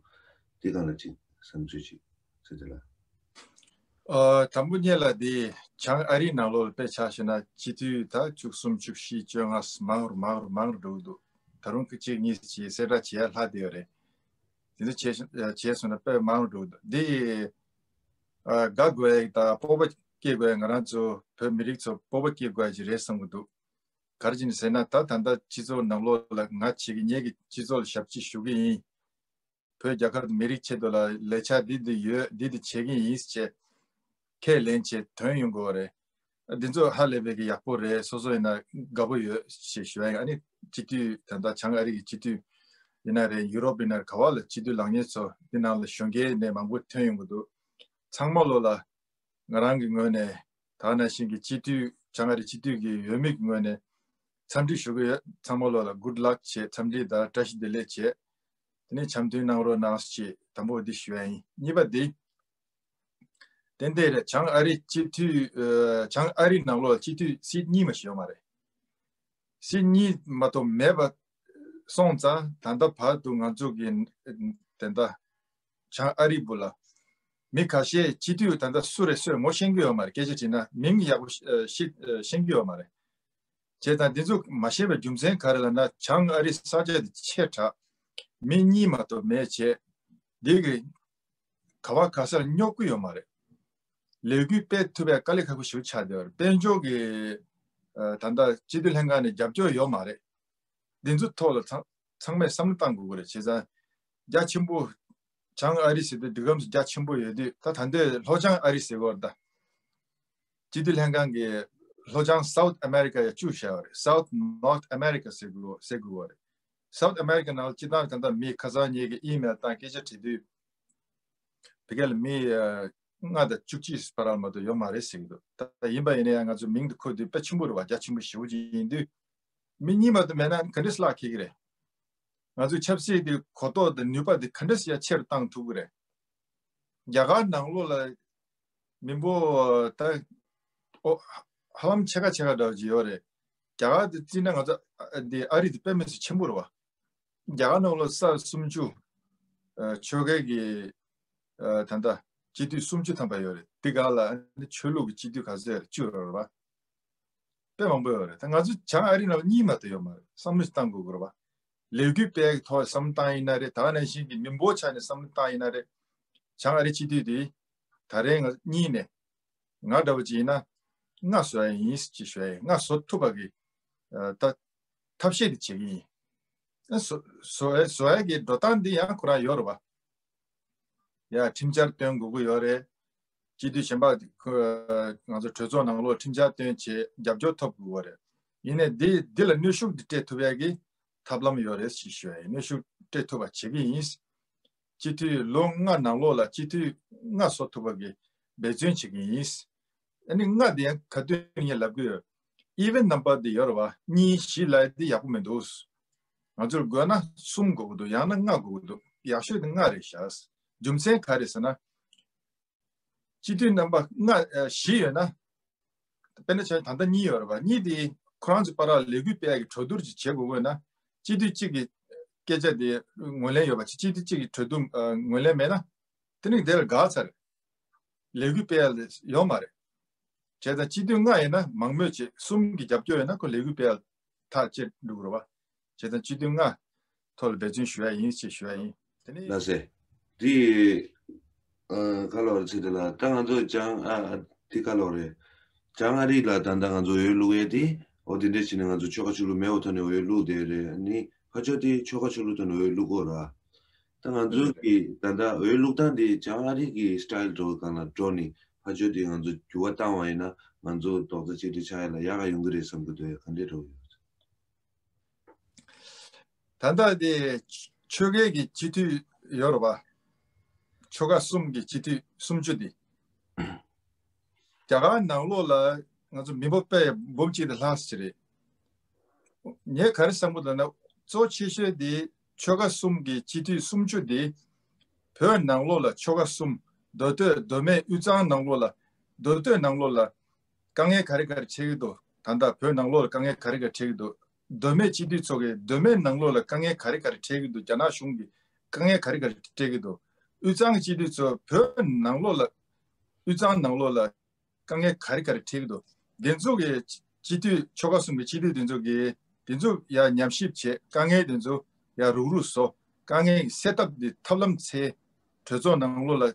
དེ་སྒང་ལ་ཅིག་བསམ་ཚུལ་ཅིག་ཟེར་དེ་ལ། ཨ་དང་པོ་ཉིད་ལ་དེ་བྱང་ཨ་རིའི་ནང་ལོགས་ལ་དཔེ་ཆ་བཞག་ན་སྤྱི་འཐུས་ད་བཅུ་གསུམ་བཅུ་བཞི་བཅོ་ལྔ་མང་རུ་མང་རུ་མང་རུ་འགྲོ་གི་འདུག་ད་རུང་གི་གཅིག་གཉིས་ཀྱིས་གསལ་བསྒྲགས་བྱེད་ཡ་ལྷག་བསྡད་ཡོད་རེད། དེ་ཚོ་བྱས་བྱས་སོང་ན་དཔེ་མང་རུ་འགྲོ་གི་འདུག་འདི་ཨ་དགའ་དགོས་ཡ་དང་སྤོབས་པ་སྐྱེ་དགོས་ཡ་ང་རང་ཚོ་བོད་མི་རིགས་ཚོ་སྤོབས་པ་སྐྱེ་དགོས་ཡ་ཅིག་རེད་བསམ་གི་འདུག་ག་རེ་བྱས་ནས་ཟེར་ན་ད་ད་ལྟ་སྤྱི་ཚོགས་ནང་ལོགས་ལ་ང་བྱེད་ཀྱི་ངེད་ཀྱི་སྤྱི་ཚོགས་ལ་ཞབས་ཕྱི་ཞུ་གི་ཡིན། བོད་རྒྱལ་ཁབ་དང་མི་རིགས་ཆེད་དུ་ལ་ལས་འཆར་འདི་འདི་ཡོད་འདི་འདི་བྱེད་ཀྱི་ཡིན་ཟེར་བྱས་ཁས་ལེན་བྱས་ཐོན་ཡོང་དགོས་པ་རེད། འདི་ཚོ་ཧ་ལས་པའི་གི་ཡག་པོ་རེད། སོ་སོ་ཡིན་ན་དགའ་པོ་ཡོད་ཞེས་ཞུ་ཡ་ཡིན། ཨ་ནི་སྤྱི་འཐུས་ད་ལྟ་བྱང་ཨ་རི་གི་སྤྱི་འཐུས་ཡིན་ན་རེད། ཡུ་རོབ་ཡིན་ན་རེད། ག་བ་ལ་སྤྱི་འཐུས་ལངས་མཁན་ཚོ་འདི་ནང་ལ་གཞོན་སྐྱེས་ནས་མང་པོ་ཐོན་ཡོང་གི་འདུག་ཚང་མ་ལོ་ལ་ང་རང་གི་ངོས་ནས་ད་ནང་བཞིན་གྱི་སྤྱི་འཐུས་བྱང་ཨ་རི་སྤྱི་འཐུས་ཀྱི་འོས་མི་གི་ངོས་ནས་འཚམས་འདྲི་ཞུ་གི་ཡོད། ཚང་མ་ལོ་ལ་good luck་བྱས་འཚམས་འདྲི་དང་བཀྲ་ཤིས་བདེ་ལེགས་བྱས། དེ་ནས་འཆམ་མཐུན་གནང་རོགས་གནང་ཞེས་དང་པོ་འདི་ཞུ་ཡ་ཡིན། གཉིས་པ་འདི། ཏན་ཏན་རེད། བྱང་ཨ་རི་སྤྱི་འཐུས་ཨ་བྱང་ཨ་རི་ནང་ལོགས་སྤྱི་འཐུས་སིཊ་གཉིས་མ་ཞིག་ཡོད་མ་རེད། སིཊ་གཉིས་མ་གཏོགས་མེད་པ་སོང་ཙང་ད་ལྟ་བར་དུ་ང་ཚོ་གི་དེ་འདྲ་བྱང་ཨ་རི་བུ་ལ་མི་ཁ་ཤས་སྤྱི་འཐུས་ད་ལྟ་སུ་རེད་སུ་རེད་ངོ་ཤེས་ཀྱི་ཡོད་མ་རེད། སྐད་ཆ་དྲིས་ན་མིང་ཡག་པོ་ཤེས་ཤེས་ཀྱི་ཡོད་མ་རེད། བྱས་ཙང་འདི་ཚོ་མ་ཤེས་པའི་རྒྱུ་མཚན་ག་རེ་ལབ་ན་བྱང་ཨ་རི་ས་ཆ་དེ་ཆེ་དྲགས། མི་གཉིས་མ་གཏོགས་མེད་བྱས། འདི་གི་ག་བ་ག་སར་སྙོབ་ཀྱི་ཡོད་མ་རེད། ལས་འགུལ་སྤེལ་ཐུབ་པའི་དཀའ་ལས་ཁག་པོ་ཞིག་ཆགས་བསྡད་པ་རེད། དཔལ་འབྱོར་གྱི་ཨ་ད་ལྟ་སྤྱི་འཐུས་ལྷན་ཁང་ནས་རྒྱབ་སྐྱོར་ཡོད་མ་རེད། འདི་ཚོ་ཐོག་ལ་ཚང་ཚང་མས་བསམ་བློ་བཏང་དགོས་ཀྱི་རེད། བྱས་ཙང་རྒྱ་ཆེན་པོ་བྱང་ཨ་རི་ཟེར་དུས་འདི་གམ་རྒྱ་ཆེན་པོ་ཡོད་དུས་ད་ད་ལྟའི་ལྷོ་བྱང་ཨ་རི་ཟེར་གྱི་ཡོད་རེད་ད། སྤྱི་འཐུས་ལྷན་ཁང་གིས་ལྷོ་བྱང་South America ཡ་བཅུ་བྱས་པ་རེད། South North America ཟེར་དགོས་ཟེར་དགོས་པ་རེད། South America ནང་ལ་སྤྱི་བཏང་ད་ལྟ་མི་ཁ་སང་ཉིད་ཀྱི་ཨི་མེལ་དང་སྐད་ཆ་དྲིས་དུས་ཕ་གི་ལ་མི་ལྔ་དང་བཅུ་གཅིག་བར་ལ་མ་གཏོགས་ཡོད་མ་རེད་ཟེར་གྱི་འདུག་ད་ཡིན་པ་ཡིན་ན་ཡང་ང་ཚོ་མིང་དུ་འཁོད་དུས་དཔེ་ཆེན་པོ་རེད་བ། རྒྱ་ཆེན་པོ་ཞེ་པོ་ཅིག་ཡིན་དུས་མི་གཉིས་མ་གཏོགས་མེད་ན་ག་འདྲས་བརླག་འཁེལ་གྱི་རེད། ང་ཚོའི་ཆབ་སྲིད་དེ་གོ་རྟོགས་དང་ནུས་པ་དེ་ག་འདྲས་ཡ་ཆེ་རུ་བཏང་ཐུབ་ཀྱི་རེད། རྒྱ་གར་ནང་ལོགས་ལ་མི་འབོར་ད་ཨོ་ཧ་ལམ་ཕྱེད་ཀ་ཕྱེད་ཀ་འདྲ་བ་ཅིག་ཡོད་རེད། རྒྱ་གར་དེ་བརྩིས་ན་ང་ཚོ་ཨ་འདི་ཨ་རི་དེ་དཔེ་མི་སྲིད་ཆེན་པོ་རེད་བ། རྒྱ་གར་ནང་ལོགས་ས་སུམ་ཅུ་ཨ་ཆོལ་ཁའི་གི་ཨ་ད་ལྟ་སྤྱི་འཐུས་སུམ་ཅུ་ཐམ་པ་ཡོད་རེད། དེ་ག་ལ་ཨ་ནི་ཆོས་ལུགས་ཀྱི་སྤྱི་འཐུས་ག་ཚོད་བཅུ་རེད་བ། དཔེ་མང་པོ་ཡོད་རེད། ད་ང་ཚོ་བྱང་ཨ་རི་ནང་གཉིས་མ་གཏོགས་ཡོད་མ་རེད། བསམ་བློ་ཞིག་བཏང་དགོས་དགོས་རེད་བ། ལས་འགུལ་སྤེལ་གྱི་ཐོག་བསམ་བློ་བཏང་ཡིན་ན་རེད། ད་ག་ནང་བཞིན་གྱི་མི་འབོར་ཆ་ནས་བསམ་བློ་བཏང་ཡིན་ན་རེད། བྱང་ཨ་རི་སྤྱི་འཐུས་དེ་ད་རེས་ང་གཉིས་ནས་ང་འདྲ་བོ་ཅིག་ཡིན་ན་ལྔ་བཟོ་ཡ་ཡིན་ཅེས་ཞུ་ཡ་ཡིན། ལྔ་བཟོ་ཐུབ་པ་གི་ཨ་ད་ཐབས་ཤེས་དེ་བྱེད་ཀྱི་ཡིན། ཨ་བཟོ་བཟོ་ཡ་བཟོ་ཡ་གི་འགྲོ་སྟངས་འདི་ཡང་ཁོ་རང་ཡོད་རེད་བ། ཡ་ཁྲིམས་འཆར་བཏོན་དགོས་ཀྱི་ཡོད་རེད། སྤྱི་འཐུས་གཞན་པ་ཁོ་ང་ཚོ་གྲོས་ཚོགས་ནང་ལོགས་ཁྲིམས་འཆར་བཏོན་བྱས་རྒྱབ་སྐྱོར་ཐོབ་དགོས་པ་རེད། ཡིན་ནའི་འདི་འདི་ལ་གནོན་ཤུགས་འདི་སྤྲད་ཐུབ་ཡ་གི་ཐབས་ལམ་ཡོད་རེད་ཅེས་ཞུ་ཡ་ཡིན། གནོན་ཤུགས་སྤྲད་ཐུབ་པ་བྱེད་ཀྱི་ཡིན། སྤྱི་འཐུས་ལོ་ལྔ་ནང་ལོགས་ལ་སྤྱི་འཐུས་ལྔ་བཟོ་ཐུབ་པ་གི་འབད་བརྩོན་བྱེད་ཀྱི་ཡིན། ཨ་ནི་ལྔ་དེ་ཡང་ག་དུས་ངས་ལབ་གི་ཡོད། even number དེ་ཡོད་རེད་བ། གཉིས་བཞི་ལབ་ཡ་དེ་ཡག་པོ་མི་འདུག་ང་ཚོར་དགོས་ན་གསུམ་དགོས་ཀྱི་འདུག་ཡང་ན་ལྔ་དགོས་ཀྱི་འདུག་ཡག་ཤོས་དེ་ལྔ་རེད་ཤག་རྒྱུ་མཚན་ག་རེ་ཟེར་ན། སྤྱི་འཐུས་རྣམ་པ་ལྔ་ཨ་བཞི་ཡོད་ན། དཔེར་ན་ཆ་ད་ལྟ་གཉིས་ཡོད་རེད་བ། གཉིས་དེ་ཁོ་རང་ཚོ་བར་ལ་ལས་འགུལ་སྤེལ་ཡ་གི་གྲོས་བསྡུར་ཅིག་བྱེད་དགོས་དགོས་ན། སྤྱི་འཐུས་གཅིག་གི་སྐད་ཆ་དེ་ངོས་ལེན་ཡོད་པ་ཅིག་སྤྱི་འཐུས་གཅིག་གི་གྲོས་བསྡུར་ཨ་ངོས་ལེན་མེད་ན། དེ་ནི་དེ་ལ་དགག་ཚར། ལས་འགུལ་སྤེལ་ཡ་ཡོད་མ་རེད། བྱས་ཙང་སྤྱི་འཐུས་ལྔ་ཡིན་ན་མང་མོས་བྱེད། གསུམ་གྱི་རྒྱབ་སྐྱོར་ཡོད་ན་ཁོ་ལས་འགུལ་སྤེལ་ཐག་བཅད་འགྲོ་གི་རེད་བ། བྱས་ཙང་སྤྱི་འཐུས་ལྔ་ཐོག་ལ་འབད་བརྩོན་ཞུ་ཡ་ཡིན་ཞེས་ཞུ་ཡ་ཡིན། དེ་ནི། ལགས་སེ། འདི་ཨ་ག་ལོར་ཚིག་དེ་ལ་ད་ང་ཚོ་བྱང་ཨ་ཨ་འདི་ག་ལོར་རེད། བྱང་ཨ་རི་ལ་ད་ལྟ་ང་ཚོ་འོས་བླུག་ཡས་དེ་འོ་དེ་འདྲས་བྱས་ནས་ང་ཚོ་ཆོལ་ཁ་ཆོས་ལུགས་མེད་པ་ཐོག་ནས་འོས་བླུག་བསྡད་རེད། ཨ་ནི་ཕར་ཕྱོགས་དེ་ཆོལ་ཁ་ཆོས་ལུགས་ཐོག་ནས་འོས་བླུག་གོ་ར། ད་ང་ཚོ་གི་ད་ལྟ་འོས་བླུག་སྟངས་དེ་བྱང་ཨ་རི་གི་སི་ཊའིལ་འདྲ་བོ་སྒང་ལ་འགྲོ་ནས་ཕར་ཕྱོགས་དེ་ང་ཚོ་འགྱུར་བ་བཏང་བ་ཡིན་ན་ང་ཚོ་རྡོག་རྩ་གཅིག་སྒྲིལ་ཆགས་ཡ་ལ་ཡག་ག་ཡོང་གི་རེད་བསམ་གི་འདུག་ཡ་ག་འདྲས་འགྲོ་གི་ཡོད། ད་ལྟ་དེ་ཆོལ་ཁའི་གི་སྤྱི་འཐུས་ཡོད་རེད་བ། ཆོལ་ཁ་གསུམ་གྱི་སྤྱི་འཐུས་སུམ་ཅུ་དེ། རྒྱ་གར་ནང་ལོགས་ལ་ང་ཚོ་མི་འབོར་དཔེ་འབུམ་གཅིག་དང་ལྷག་ཙམ་རེད། ངས་ག་རེ་བསམ་གི་འདུག་ན་གཙོ་ཆེ་ཤོས་དེ་ཆོལ་ཁ་གསུམ་གྱི་སྤྱི་འཐུས་སུམ་ཅུ་དེ་བོད་ནང་ལོགས་ལ་ཆོལ་ཁ་གསུམ་མདོ་སྟོད་མདོ་སྨད་དབུས་གཙང་ནང་ལོགས་ལ་མདོ་སྟོད་ནང་ལོགས་ལ་དཀའ་ངལ་ག་རེ་ག་རེ་འཕྲད་ཀྱི་འདུག་ད་ལྟ་བོད་ནང་ལོགས་ལ་དཀའ་ངལ་ག་རེ་ག་རེ་འཕྲད་ཀྱི་འདུག་མདོ་སྨད་སྤྱི་འཐུས་ཚོ་གིས་མདོ་སྨད་ནང་ལོགས་ལ་དཀའ་ངལ་ག་རེ་ག་རེ་འཕྲད་ཀྱི་འདུག་རྒྱ་ནག་གཞུང་གིས་དཀའ་ངལ་ག་རེ་ག་རེ་སྤྲད་ཀྱི་འདུག་དབུས་གཙང་གི་སྤྱི་འཐུས་ཚོ་བོད་ནང་ལོགས་ལ་དབུས་གཙང་ནང་ལོགས་ལ་དཀའ་ངལ་ག་རེ་ག་རེ་འཕྲད་ཀྱི་འདུག་འདི་ཚོ་གི་སྤྱི་འཐུས་ཆོལ་ཁ་གསུམ་གྱི་སྤྱི་འཐུས་འདི་ཚོ་གིས་འདི་ཚོ་ཡར་ཉམས་ཞིབ་བྱས། དཀའ་ངལ་འདི་ཚོ་ཡར་རུག་རུག་བཟོ། དཀའ་ངལ་གྱི་སེལ་ཐབས་འདི་ཐབས་ལམ་འཚོལ། གྲོས་ཚོགས་ནང་ལོགས་ལ་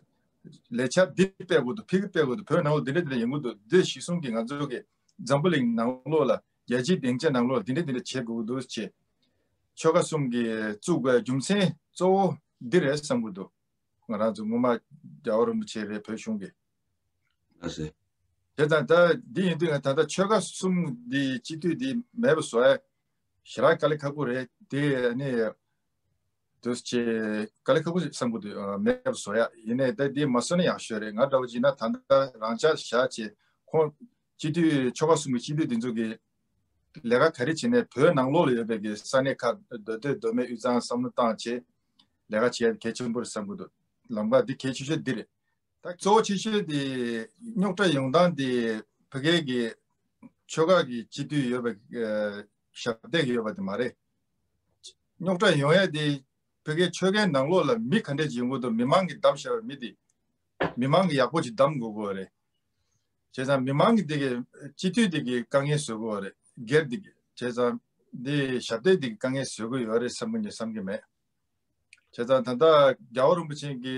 ལས་འཆར་འདི་སྤེལ་དགོས་འདུག་ཕ་གི་སྤེལ་དགོས་འདུག་བོད་ནང་ལོགས་འདི་འདྲ་འདི་འདྲ་ཡོང་གི་འདུག་འདི་གཞི་བཟུང་གིས་ང་ཚོ་གི་འཛམ་བུ་གླིང་ནང་ལོགས་ལ་རྒྱལ་སྤྱིའི་སྡིངས་ཆ་ནང་ལོགས་འདི་འདྲ་འདི་འདྲ་བྱེད་དགོས་ཀྱི་འདུག་ཅེས་ཆོལ་ཁ་གསུམ་གྱིས་བཙུགས་པའི་རྒྱུ་མཚན་གཙོ་བོ་འདི་རེད་བསམ་གྱི་འདུག་ང་རང་ཚོ་སྔོན་མ་རྒྱལ་བ་རིན་པོ་ཆེ་རེད། བོད་གཞུང་གི། ལགས་སེ། དེ་དང་ད་འདི་ཡིན་དུས་ད་ལྟ་ཆོལ་ཁ་གསུམ་འདི་སྤྱི་འཐུས་འདི་མེད་པ་བཟོ་ཡ་ཞེ་དྲག་དཀའ་ལས་ཁག་པོ་རེད། དེ་ནི་དུས་ཆེ་དཀའ་ལས་ཁག་པོ་བསམ་གྱི་འདུག་མེད་པ་བཟོ་ཡ། ཡིན་ནའི་ད་འདི་མ་བཟོ་ན་ཡག་ཤོས་རེད། ང་འདྲ་བོ་བྱས་ན་ད་ལྟ་རང་འཇགས་བཞག་བྱས་ཁོང་སྤྱི་འཐུས་ཆོལ་ཁ་གསུམ་གྱི་སྤྱི་འཐུས་འདི་ཚོ་གི་ལས་ཀ་ག་རེ་བྱས་ནས་བོད་ནང་ལོགས་ལ་ཡོད་པའི་གི་ས་གནས་ཁག་མདོ་སྟོད་མདོ་སྨད་དབུས་གཙང་བསམ་བློ་བཏང་བྱས། ལས་ཀ་བྱེད་ཡ་གལ་ཆེན་པོ་རེད་བསམ་གྱི་འདུག་ལམ་ཁ་འདི་གལ་ཆེ་ཤོས་འདི་རེད། ད་གཙོ་བོ་ཆེ་ཤོས་དེ་རྙོག་དྲ་ཡོང་སྟངས་དེ་ཕ་གི་གི་ཆོལ་ཁ་གི་སྤྱི་འཐུས་ཡོད་པ་ཞབས་སྟེགས་ཡོད་པ་དེ་མ་རེད། རྙོག་དྲ་ཡོང་ཡ་དེ་ཕ་གི་ཆོལ་ཁའི་ནང་ལོགས་ལ་མི་ག་འདྲས་ཡོང་གི་འདུག་མི་མང་གིས་བདམས་བཞག་པའི་མི་དེ་མི་མང་གིས་ཡག་པོ་ཅིག་བདམས་དགོས་ཀྱི་རེད། བྱས་ཙང་མི་མང་གི་དེ་གི་སྤྱི་འཐུས་དེ་གི་དཀའ་ངལ་བཟོ་གི་རེད། སྒེར་དེ་གི་བྱས་ཙང་དེ་ཞབས་སྟེགས་དེ་གི་དཀའ་ངལ་བཟོ་གི་ཡོད་རེད་བསམ་གི་ཉེ་བསམ་གི་མེད། བྱས་ཙང་ད་ལྟ་རྒྱལ་བ་རིན་པོ་ཆེ་གི་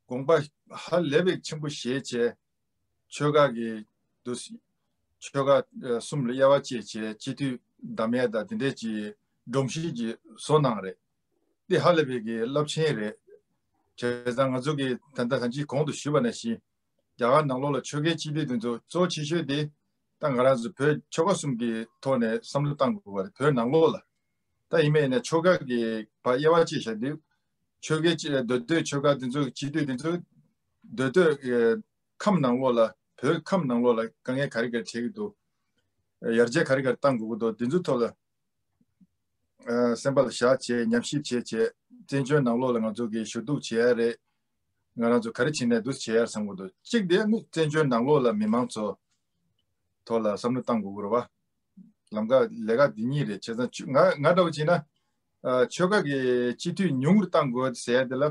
དགོངས་པ་ཧ་ལས་པའི་ཆེན་པོ་བཞེས་བྱས་ཆོལ་ཁ་གི་འདུ་ཆོལ་ཁ་གསུམ་ལ་དབྱེ་བ་བཅད་བྱས་སྤྱི་འཐུས་བདམས་ཡས་དང་དེ་འདྲས་ཀྱི་སྒྲོམ་གཞི་ཅིག་བཟོ་གནང་རེད། འདི་ཧ་ལས་པའི་གི་རླབས་ཆེན་རེད། བྱས་ཙང་ང་ཚོ་གི་ད་ལྟ་ད་ཅི་གོང་དུ་ཞུས་པ་ནང་བཞིན་རྒྱ་གར་ནང་ལོགས་ལ་ཆོལ་ཁའི་སྤྱི་འཐུས་དེ་ཚོ་གཙོ་ཆེ་ཤོས་དེ་ད་ང་རང་ཚོ་བོད་ཆོལ་ཁ་གསུམ་གི་ཐོག་ནས་བསམ་བློ་བཏང་དགོས་པ་རེད། བོད་ནང་ལོགས་ལ་ད་ཡིན་མིན་ཡིན་ན་ཆོལ་ཁ་གི་བར་དབྱེ་བ་བཅད་བཞག་དུས་ཆོལ་ཁའི་སྤྱི་མདོ་སྟོད་ཆོལ་ཁ་དེ་ཚོ་སྤྱི་འཐུས་དེ་ཚོ་མདོ་སྟོད་ཁམས་ནང་ལོགས་ལ་བོད་ཁམས་ནང་ལོགས་ལ་དཀའ་ངལ་ག་རེ་ག་རེ་འཕྲད་ཀྱི་འདུག་ཡར་རྒྱས་ག་རེ་ག་རེ་གཏང་དགོས་ཀྱི་འདུག་དེ་ཚོའི་ཐོག་ལ་སེམས་པ་ལ་བཞག་བྱས་ཉམས་ཞིབ་བྱས་བྱས་བཙན་བྱོལ་ནང་ལོགས་ལ་ང་ཚོ་གི་ཞུ་གཏུག་བྱེད་ཡ་རེད། ང་རང་ཚོ་ག་རེ་བྱེད་ནས་འདུག་བྱེད་ཡ་བསམ་གྱི་འདུག་གཅིག་དེ་ནི་བཙན་བྱོལ་ནང་ལོགས་ལ་མི་མང་ཚོ་ཐོག་ལ་བསམ་བློ་བཏང་དགོས་ཀྱི་རེད་བ། ལམ་ཁ་ལས་ཀ་འདི་གཉིས་རེད། བྱས་ཙང་ཆོ་ང་ང་འདྲ་བོ་བྱས་ན་ཆོལ་ཁ་གི་སྤྱི་འཐུས་ཉུང་རུ་བཏང་དགོས་ཟེར་ཡ་དེ་ལ།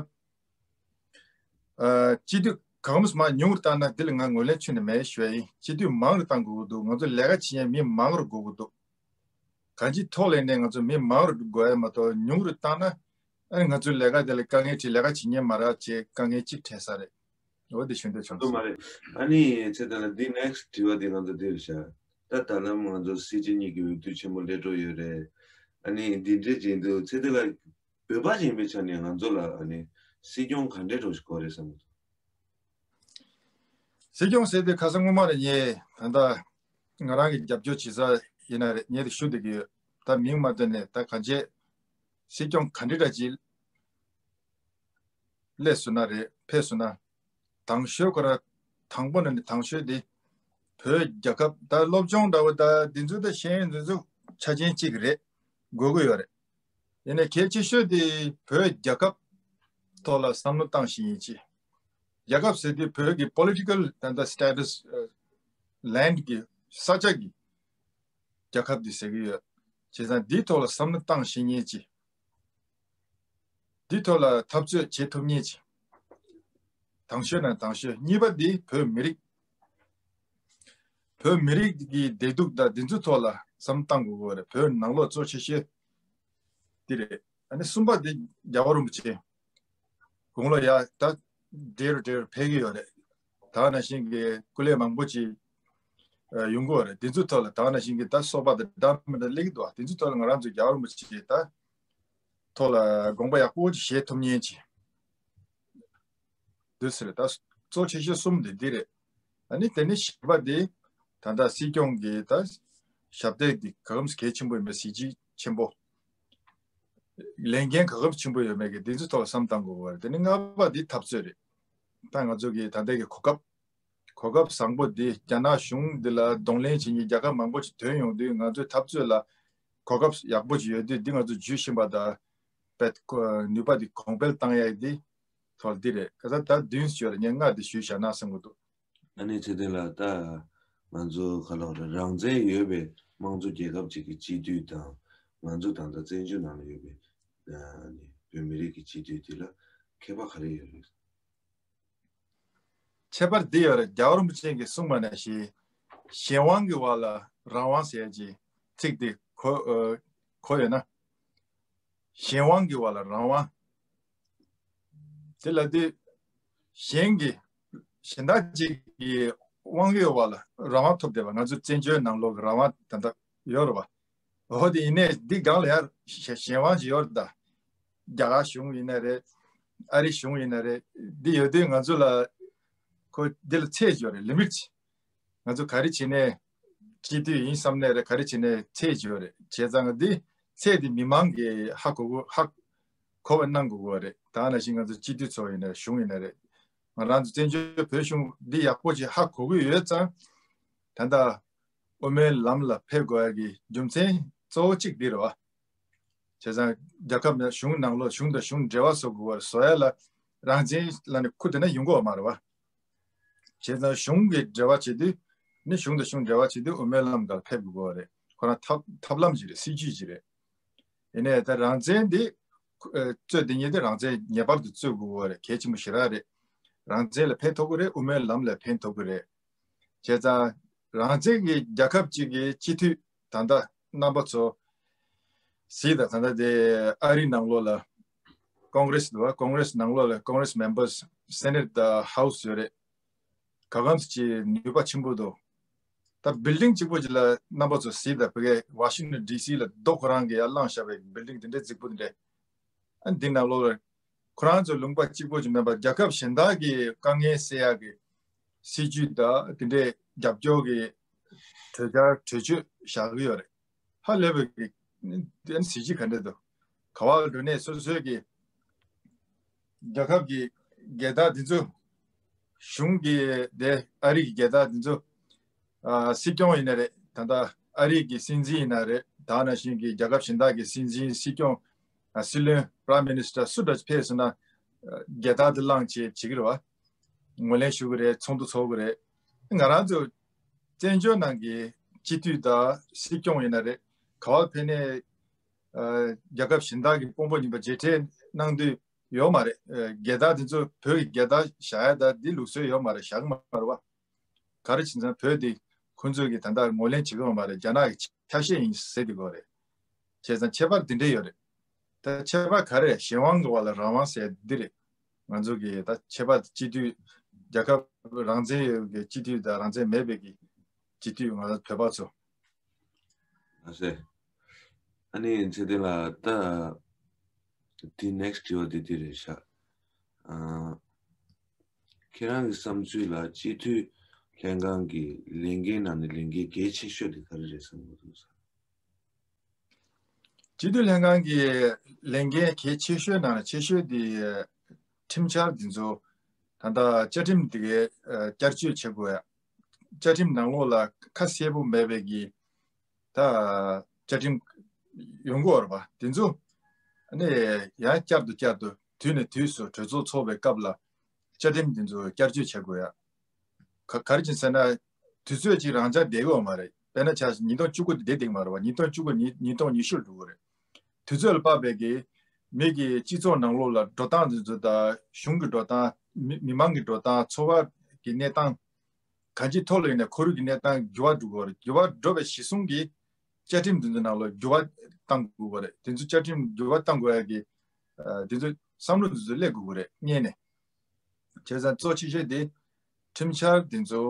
ཨ་སྤྱི་འཐུས་གང་མང་ཉུང་རུ་བཏང་ན་འདི་ལ་ང་ངོས་ལེན་ཁྱོན་ནས་མེད་ཞུ་ཡ་ཡིན། སྤྱི་འཐུས་མང་རུ་བཏང་དགོས་ཀྱི་འདུག་ང་ཚོ་ལས་ཀ་བྱེད་མཁན་མི་མང་རུ་དགོས་ཀྱི་འདུག་གང་ཅིའི་ཐོག་ལ་ནས་ང་ཚོ་མི་མང་རུ་དགོས་ཡ་མ་གཏོགས་ཉུང་རུ་བཏང་ན་ཨ་ནི་ང་ཚོའི་ལས་ཀ་དེ་ལ་དཀའ་ངལ་འཕྲད། ལས་ཀ་བྱེད་མཁན་མ་རག་བྱས་དཀའ་ངལ་གཅིག་འཕྲད་ས་རེད། འོ་དེ་ཞུ་འདོད་བྱུང་། མ་རེད། ཨ་ནི་ཚེ་ད་ལ་འདི་next དྲི་བ་འདི་ང་ཚོ་འདིར་བཞག་ད་ད་ལམ་ང་ཚོ་སྲིད་སྤྱི་གཉིས་ཀྱི་འོས་བསྡུ་ཆེན་མོ་སླེབས་འགྲོ་ཡོད་རེད། ཨ་ནི་འདི་འདྲས་བྱེད་འདུག་ཚེ་ད་ལ་བོད་པ་ཡིན་པའི་ཆ་ནས་ང་ཚོ་ལ་ཨ་ནི་སྲིད་སྐྱོང་ག་འདྲས་འགྲོ་ཞིག་དགོས་རེད་བསམ་གྱི་འདུག་སྲིད་སྐྱོང་ཟེར་དུས་ཁ་སང་སྔོན་མ་རེད། ངས་ད་ལྟ་ང་རང་གི་རྒྱབ་སྐྱོར་བྱེད་ས་ཡིན་ན་རེད། ངས་དེ་ཞུ་བསྡད་ཀྱི་ཡོད། ད་མིང་མ་བཏོན་ནས་ད་གང་བྱས་སྲིད་སྐྱོང་ག་འདྲ་འདྲ་ཅིག་སླེབས་སོང་ན་རེད། ཕེབས་སོང་ན་དང་ཤོས་ཁོ་ར་དང་པོ་ནས་ནི་དང་ཤོས་དེ་བོད་རྒྱལ་ཁབ་ད་སློབ་སྦྱོང་འདྲ་བོ་ད་འདི་ཚོ་ད་ཤེས་ཡོན་འདི་ཚོ་ཆ་ཅན་གཅིག་རེད། དགོས་ཀྱི་ཡོད་རེད། ཡིན་ནའི་གལ་ཆེ་ཤོས་དེ་བོད་རྒྱལ་ཁབ་ཐོག་ལ་བསམ་བློ་བཏང་ཤེས་ཡིན་ཅི། རྒྱལ་ཁབ་ཟེར་དུས་བོད་ཀྱི་political ད་ལྟ་status land གི་ས་ཆ་གི་རྒྱལ་ཁབ་འདི་ཟེར་གི་ཡོད། བྱས་ཙང་འདིའི་ཐོག་ལ་བསམ་བློ་བཏང་ཤེས་ཡིན་ཅི། འདིའི་ཐོག་ལ་འཐབ་རྩོད་བྱེད་ཐུབ་ཡིན་ཅི། དང་ཤོས་ན་དང་ཤོས། གཉིས་པ་འདི་བོད་མི་རིགས། བོད་མི་རིགས་ཀྱི་བདེ་སྡུག་དང་འདི་ཚོའི་ཐོག་ལ་བསམ་བཏང་དགོས་ཀྱི་རེད། བོད་ནང་ལོགས་གཙོ་ཆེ་ཤོས་འདི་རེད། ཨ་ནི་གསུམ་པ་འདི་རྒྱལ་བ་རིན་པོ་ཆེ་དགུང་ལོ་ཡ་ད་འབྲེལ་རུ་འབྲེལ་རུ་ཕེབས་ཀྱི་ཡོད་རེད། ད་ནང་བཞིན་གྱི་སྐུ་ལས་མང་པོ་ཅིག་ཡོང་གི་ཡོད་རེད། འདི་ཚོའི་ཐོག་ལ་ད་ནང་བཞིན་གྱི་ད་སོ་པ་དང་འདྲ་མི་འདྲ་སླེབས་ཀྱི་འདུག་འདི་ཚོའི་ཐོག་ལ་ང་རང་ཚོ་རྒྱལ་བ་རིན་པོ་ཆེ་ད་ཐོག་ལ་དགོངས་པ་ཡག་པོ་ཅིག་བཞེས་ཐུབ་ཉེན་ཅིག་འདི་ཟེར། ད་གཙོ་ཆེ་ཤོས་གསུམ་དེ་འདི་རེད། ཨ་ནི་དེ་ནི་བཞི་པ་དེ་ད་ལྟ་སྲིད་སྐྱོང་གི་ད་ཞབས་སྟེགས་འདི་ག་གམ་གལ་ཆེན་པོ་ཡོད་མེད། གཟི་བརྗིད་ཆེན་པོ་ལས་འགན་ག་གམ་ཆེན་པོ་ཡོད་མེད་ཀྱི་འདི་ཚོའི་ཐོག་ལ་བསམ་བཏང་དགོས་པ་རེད། དེ་ནི་ལྔ་པ་འདི་འཐབ་རྩོད་རེད། ད་ང་ཚོ་གི་ད་ལྟ་གི་གོ་སྐབས་གོ་སྐབས་བཟང་པོ་འདི་རྒྱ་ནག་གཞུང་འདི་ལ་གདོང་ལེན་བྱེད་མཁན་རྒྱལ་ཁབ་མང་པོ་ཅིག་ཐོན་ཡོང་དུས་ང་ཚོའི་འཐབ་རྩོད་ལ་གོ་སྐབས་ཡག་པོ་ཅིག་ཡོད་དུས་འདི་ང་ཚོ་ཇུས་ཤིང་པ་དང་། པད་ནུས་པ་འདི་གོང་འཕེལ་བཏང་ཡ་འདི་ཐོག་འདི་རེད། ཁ་ས་ད་བདུན་ཞོར་ངས་ལྔ་འདི་ཞུས་བཞག་ན་བསམ་གི་འདུག་ཨ་ནི་ཚེ་བརྟན་ལགས། ད་ང་ཚོ་ག་ལོག་རང་བཙན་ཡོད་པའི་དམངས་གཙོ་རྒྱལ་ཁབ་ཅིག་གི་སྤྱི་འཐུས་དང་ང་ཚོ་ད་ལྟ་བཙན་བྱོལ་ནང་ལ་ཡོད་པའི་ཨ་ནི་བོད་མི་རིགས་ཀྱི་སྤྱི་འཐུས་དེ་ལ་ཁྱད་པར་ག་རེ་ཡོད་རེད། ཁྱད་པར་འདི་ཡོད་རེད། རྒྱལ་བ་རིན་པོ་ཆེ་གིས་གསུངས་པ་ནང་བཞིན་གཞན་དབང་གི་འོག་ལ་རང་དབང་ཟེར་ཡ་ཅིག་ཚིག་འདི་གོ་ཨ་གོ་ཡོད་ན། གཞན་དབང་གི་འོག་ལ་རང་དབང་། དེ་ལ་དེ་གཞན་གྱི་གཞན་དག་ཅིག་གི་དབང་གི་འོག་ལ་རང་དབང་ཐོབ་བསྡད་པ། ང་ཚོ་བཙན་བྱོལ་ནང་ལོགས་ཀྱི་རང་དབང་ད་ལྟ་ཡོད་རེད་བ། འོ་དེ་ཡིན་ནའི་འདི་སྒང་ལ་ཡར་གཞན་དབང་ཅིག་ཡོད་རེད་ད། རྒྱ་གར་གཞུང་ཡིན་ན་རེད། ཨ་རི་གཞུང་ཡིན་ན་རེད། འདི་ཡོད་དུས་ང་ཚོ་ལ་ཁོ་འདི་ལ་ཚད་ཅིག་ཡོད་རེད། ལི་མིཊ་ཅིག་ང་ཚོ་ག་རེ་བྱས་ནས་སྤྱི་འཐུས་ཡིན་བསམ་ནས་རེད། ག་རེ་བྱས་ནས་ཚད་ཅིག་ཡོད་རེད། བྱས་ཙང་འདི་ཚད་འདི་མི་མང་གིས་ཧ་གོ་གོ་ཧ་གོ་བ་གནང་དགོས་ཀྱི་རེད། ད་ནང་བཞིན་ང་ཚོ་སྤྱི་འཐུས་ཚོ་ཡིན་ན་གཞུང་ཡིན་ན་རེད། ང་རང་ཚོ་བཙན་བྱོལ་བོད་གཞུང་འདི་ཡག་པོ་ཅིག་ཧ་གོ་གི་ཡོད་ཙང་། ད་ལྟ་དབུ་མའི་ལམ་ལ་ཕེབས་དགོས་ཡ་གི་རྒྱུ་མཚན་གཙོ་བོ་གཅིག་འདི་རེད་བ། བྱས་ཙང་རྒྱལ་ཁབ་ནང་གཞུང་ནང་ལོགས་གཞུང་དང་གཞུང་འབྲེལ་བ་བཟོ་དགོས་པར་བཟོ་ཡ་ལ་རང་བཙན་ལ་ནི་ཁུ་དེ་ན་ཡོང་གི་ཡོད་མ་རེད་བ། བྱས་ཙང་གཞུང་གི་འབྲེལ་བ་བྱེད་དུས་ནི་གཞུང་དང་གཞུང་འབྲེལ་བ་བྱེད་དུས་དབུ་མའི་ལམ་སྒང་ཕེབས་དགོས་པ་རེད། ཁོ་རང་ཐབས་ཐབས་ལམ་ཅིག་རེད། སྲིད་ཇུས་ཅིག་རེད། ཡིན་ནའི་ད་རང་བཙན་འདི་ཨ་རྩོད་དེ་ཉིད་དེ་རང་བཙན་ངེས་པར་དུ་རྩོད་དགོས་པ་རེད། གལ་ཆེན་པོ་ཞེ་དྲག་རེད། རང་བཙན་ལ་ཕན་ཐོགས་ཀྱི་རེད། དབུ་མའི་ལམ་ལ་ཕན་ཐོགས་ཀྱི་རེད། བྱས་ཙང་རང་བཙན་གྱི་རྒྱལ་ཁབ་ཅིག་གི་སྤྱི་འཐུས་ད་ལྟ་རྣམ་པ་ཚོ་གཟིགས་དང་། ད་ལྟ་དེ་ཨ་རི་ནང་ལོགས་ལ་ཀོང་གྷི་རེས་འདུག་བ། ཀོང་གྷི་རེས་ནང་ལོགས་ལ་ཀོང་གྷི་རེས་མེམ་བར་སེ་ནེ་ཊི་དང་ཧའུ་སི་ཡོད་རེད། ག་གམ་ཅིག་ནུས་པ་ཆེན་པོ་འདུག་ད་བིལ་ཌིང་གཅིག་པོ་ཅིག་ལ་རྣམ་པ་ཚོ་གཟིགས་དང་། བོད་སྐད་ཝ་ཤིང་ཊོན་ཌི་སི་ལ་རྡོ་ཁོ་རང་གིས་ཡར་བསླངས་བཞག་པའི་བིལ་ཌིང་དེ་འདྲའི་རྫིག་པོ་དེ་འདྲ། ཨ་འདི་ནང་ལོགས་ལ་ཁོ་རང་ཚོའི་ལུང་པ་གཅིག་པོ་ཅིག་མིན་པར་རྒྱལ་ཁབ་གཞན་དག་གི་དཀའ་ངལ་སེལ་ཡག་གི་སྲིད་ཇུས་དང་དེ་འདྲའི་རྒྱབ་སྐྱོར་གྱི་གྲོས་འཆར་གྲོས་ཆོད་བཞག་གི་ཡོད་རེད། ཧ་ལས་པའི་གི་དེ་ནི་གཟི་བརྗིད་ག་འདྲ་འདུག་ག་བ་ལ་འགྲོ་ནས་སོ་སོའི་གི་རྒྱལ་ཁབ་ཀྱི་རྒྱལ་དར་འདི་ཚོ། གཞུང་གི་དེ་ཨ་རི་གི་རྒྱལ་དར་འདི་ཚོ། ཨ་སྲིད་སྐྱོང་ཡིན་ན་རེད། ད་ལྟ་ཨ་རི་གི་སྲིད་འཛིན་ཡིན་ན་རེད། ད་ནང་བཞིན་གྱི་རྒྱལ་ཁབ་གཞན་དག་གི་སྲིད་འཛིན། སྲིད་སྐྱོང་། ཨ་སྲིད་བློན། Prime Minister སུ་འདྲ་ཕེབས་སོང་ན་ཨ་རྒྱལ་དར་འདི་བསླངས་བྱས་བྱེད་ཀྱི་རེད་བ། ངོས་ལེན་ཞུ་གི་རེད། ཚོགས་འདུ་ཚོགས་གི་རེད། ང་རང་ཚོ་བཙན་བྱོལ་ནང་གི་སྤྱི་འཐུས་དང་སྲིད་སྐྱོང་ཡིན་ན་རེད། ག་བ་ཕེབས་ནས་ཨ་རྒྱལ་ཁབ་གཞན་དག་གི་དཔོན་པོ་ཡིན་པ་མཇལ་འཕྲད་གནང་དུས་ཡོད་མ་རེད། ཨ་རྒྱལ་དར་དེ་ཚོ་བོད་ཀྱི་རྒྱལ་དར་བཞག་ཡ་ད་འདི་ལུགས་སྲོལ་ཡོད་མ་རེད། བཞག་གི་མ་རེད་བ། ག་རེ་བྱས་ཙང་བོད་འདི་ཁོང་ཚོས་ཀྱི་ད་ལྟ་ངོས་ལེན་བྱེད་ཀྱི་ཡོད་མ་རེད། རྒྱ་ནག་གི་ཆ་ཤས་ཡིན་ཟེར་གྱི་ཡོད་རེད། བྱས་ཙང་ཁྱད་པར་འདི་འདྲ་ཡོད་རེད། ད་ཁྱད་པར་ག་རེ་རེད། གཞན་དབང་གི་འོག་ལ་རང་དབང་ཟེར་འདི་རེད། ང་ཚོ་གི་ད་ཁྱད་པར་སྤྱི་འཐུས། རྒྱལ་ཁབ་རང་བཙན་ཡོད་ཀྱི་སྤྱི་འཐུས་དང་རང་བཙན་མེད་པའི་གི་སྤྱི་འཐུས། ང་ཚོ་བོད་པ་ཚོ། ལགས་སེ། ཨ་ནི་ཚེ་བརྟན་ལགས། ད་དེ་next དྲི་བ་དེ་འདི་རེད་ཤག་ཨ་ཁྱེད་རང་གི་བསམ་ཚུལ་ལ་སྤྱི་འཐུས་ལྷན་ཁང་གི་ལས་འགན་ནང་ནས་ལས་འགན་གལ་ཆེ་ཤོས་དེ་ག་རེ་རེད་བསམ་གྱི་འདུག་ཟེར། སྤྱི་འཐུས་ལྷན་ཁང་གི་ལས་འགན་གལ་ཆེ་ཤོས་ནང་ནས་ཆེ་ཤོས་དེ་ཁྲིམས་འཆར་འདི་ཚོ། ད་ལྟ་བཅའ་ཁྲིམས་དེ་གའི་ཨ་བསྐྱར་བཅོས་བྱེད་དགོས་ཡ། བཅའ་ཁྲིམས་ནང་ལོགས་ལ་ཁ་གསལ་པོ་མེད་པའི་གི་ད་བཅའ་ཁྲིམས་ཡོང་གི་ཡོད་རེད་པ། དེ་ཚོ་ཨ་ནི་ཡང་བསྐྱར་དུ་བསྐྱར་དུ་དུས་ནས་དུས་སུ་གྲོས་ཚོགས་ཚོགས་པའི་སྐབས་ལ་བཅའ་ཁྲིམས་དེ་ཚོ་བསྐྱར་བཅོས་བྱེད་དགོས་ཡ། ག་ག་རེ་བྱས་ཟེར་ན། དུས་ཚོད་ཅིག་རང་འཇགས་བསྡད་ཀྱི་ཡོད་མ་རེད། དཔེར་ན་ཆ་བཞག་ཉིས་སྟོང་བཅུ་དགུ་དེ་བསྡད་ཀྱི་མ་རེད་པ། ཉིས་སྟོང་བཅུ་དགུ་ཉིས་ཉིས་སྟོང་ཉི་ཤུ་ལ་འགྲོ་གི་རེད། དུས་ཚོད་ལ་དཔག་པའི་གི་མི་གི་སྤྱི་ཚོགས་ནང་ལོགས་ལ་འགྲོ་སྟངས་དེ་ཚོ་དང་། གཞུང་གི་འགྲོ་སྟངས། མི་མི་མང་གི་འགྲོ་སྟངས། འཚོ་བ་གི་གནས་སྟངས། གང་ཅིའི་ཐོག་ལ་ཡིན་ནའི་ཁོར་ཡུག་གི་གནས་སྟངས་འགྱུར་བ་འགྲོ་གི་ཡོད་རེད། འགྱུར་བ་འགྲོ་བའི་གཞི་བཟུང་གི་བཅའ་ཁྲིམས་དེ་ཚོ་ནང་ལ་འགྱུར་བ་གཏང་དགོས་པ་རེད། དེ་ཚོ་བཅའ་ཁྲིམས་འགྱུར་བ་གཏང་དགོས་ཡ་གི་ཨ་དེ་ཚོ་བསམ་བློ་དེ་ཚོ་སླེབས་དགོས་ཀྱི་རེད་སྔོན་ནས། བྱས་ཙང་གཙོ་ཆེ་ཤོས་དེ་ཁྲིམས་འཆར་དེ་ཚོ།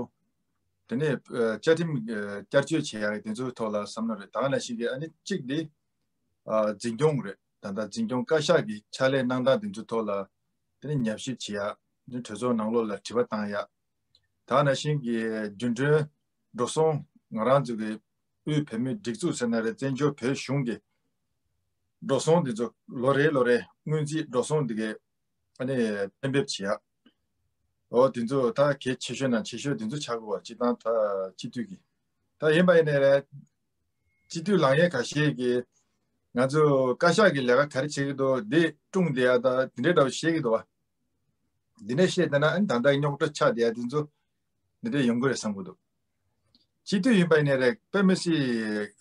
དེ་ནས་ཨ་བཅའ་ཁྲིམས་ཨ་བསྐྱར་བཅོས་བྱེད་ཡག་དེ་ཚོའི་ཐོག་ལ་བསམ་བློ་རེད། ད་ག་ནང་བཞིན་གྱི་ཨ་ནི་གཅིག་དེ་ཨ་འཛིན་སྐྱོང་རེད། ད་ལྟ་འཛིན་སྐྱོང་བཀའ་ཤག་གི་ཕྱག་ལས་གནང་སྟངས་དེ་ཚོའི་ཐོག་ལ་དེ་ནས་ཉམས་ཞིབ་བྱེད་ཡག་དེ་གྲོས་ཚོགས་ནང་ལོགས་ལ་དྲི་བ་བཏང་ཡག་ད་ག་ནང་བཞིན་གྱི་རྒྱུན་གྲོན་འགྲོ་སོང་། ང་རང་ཚོ་གི་དབུས་བོད་མིའི་སྒྲིག་འཛུགས་ཟེར་ན་རེད། བཙན་བྱོལ་བོད་གཞུང་གི་འགྲོ་སོང་དེ་ཚོ་ལོ་རེ་ལོ་རེ་སྔོན་རྩིས་འགྲོ་སོང་དེ་གའི་ཨ་ནི་གཏན་འབེབས་བྱེད་ཡག་འོ་དེ་ཚོ་ད་གལ་ཆེ་ཤོས་ནང་ཆེ་ཤོས་དེ་ཚོ་ཆགས་དགོས་པ། སྤྱི་བཏང་ད་སྤྱི་འཐུས་ཀྱི་ད་ཡིན་པ་ཡིན་ནའི་རེད། སྤྱི་འཐུས་ལངས་ཡས་ཁ་ཤས་ཀྱིས་ང་ཚོ་བཀའ་ཤག་གི་ལས་ཀ་ག་རེ་བྱེད་ཀྱི་འདུག་འདི་སྲུང་བསྡད་ཡ་ད་དེ་འདྲའི་འདྲ་བོ་བཤད་ཀྱི་འདུག་བ། འདི་འདྲ་བཤད་བསྡད་ན་ཨ་ནི་ད་ལྟ་རྙོག་དྲ་ཆགས་བསྡད་ཡ་དེ་ཚོ་འདི་འདྲ་ཡོང་གི་རེད་བསམ་གྱི་འདུག་སྤྱི་འཐུས་ཡིན་པ་ཡིན་ནའི་རེད། དཔེ་མི་སྲིད་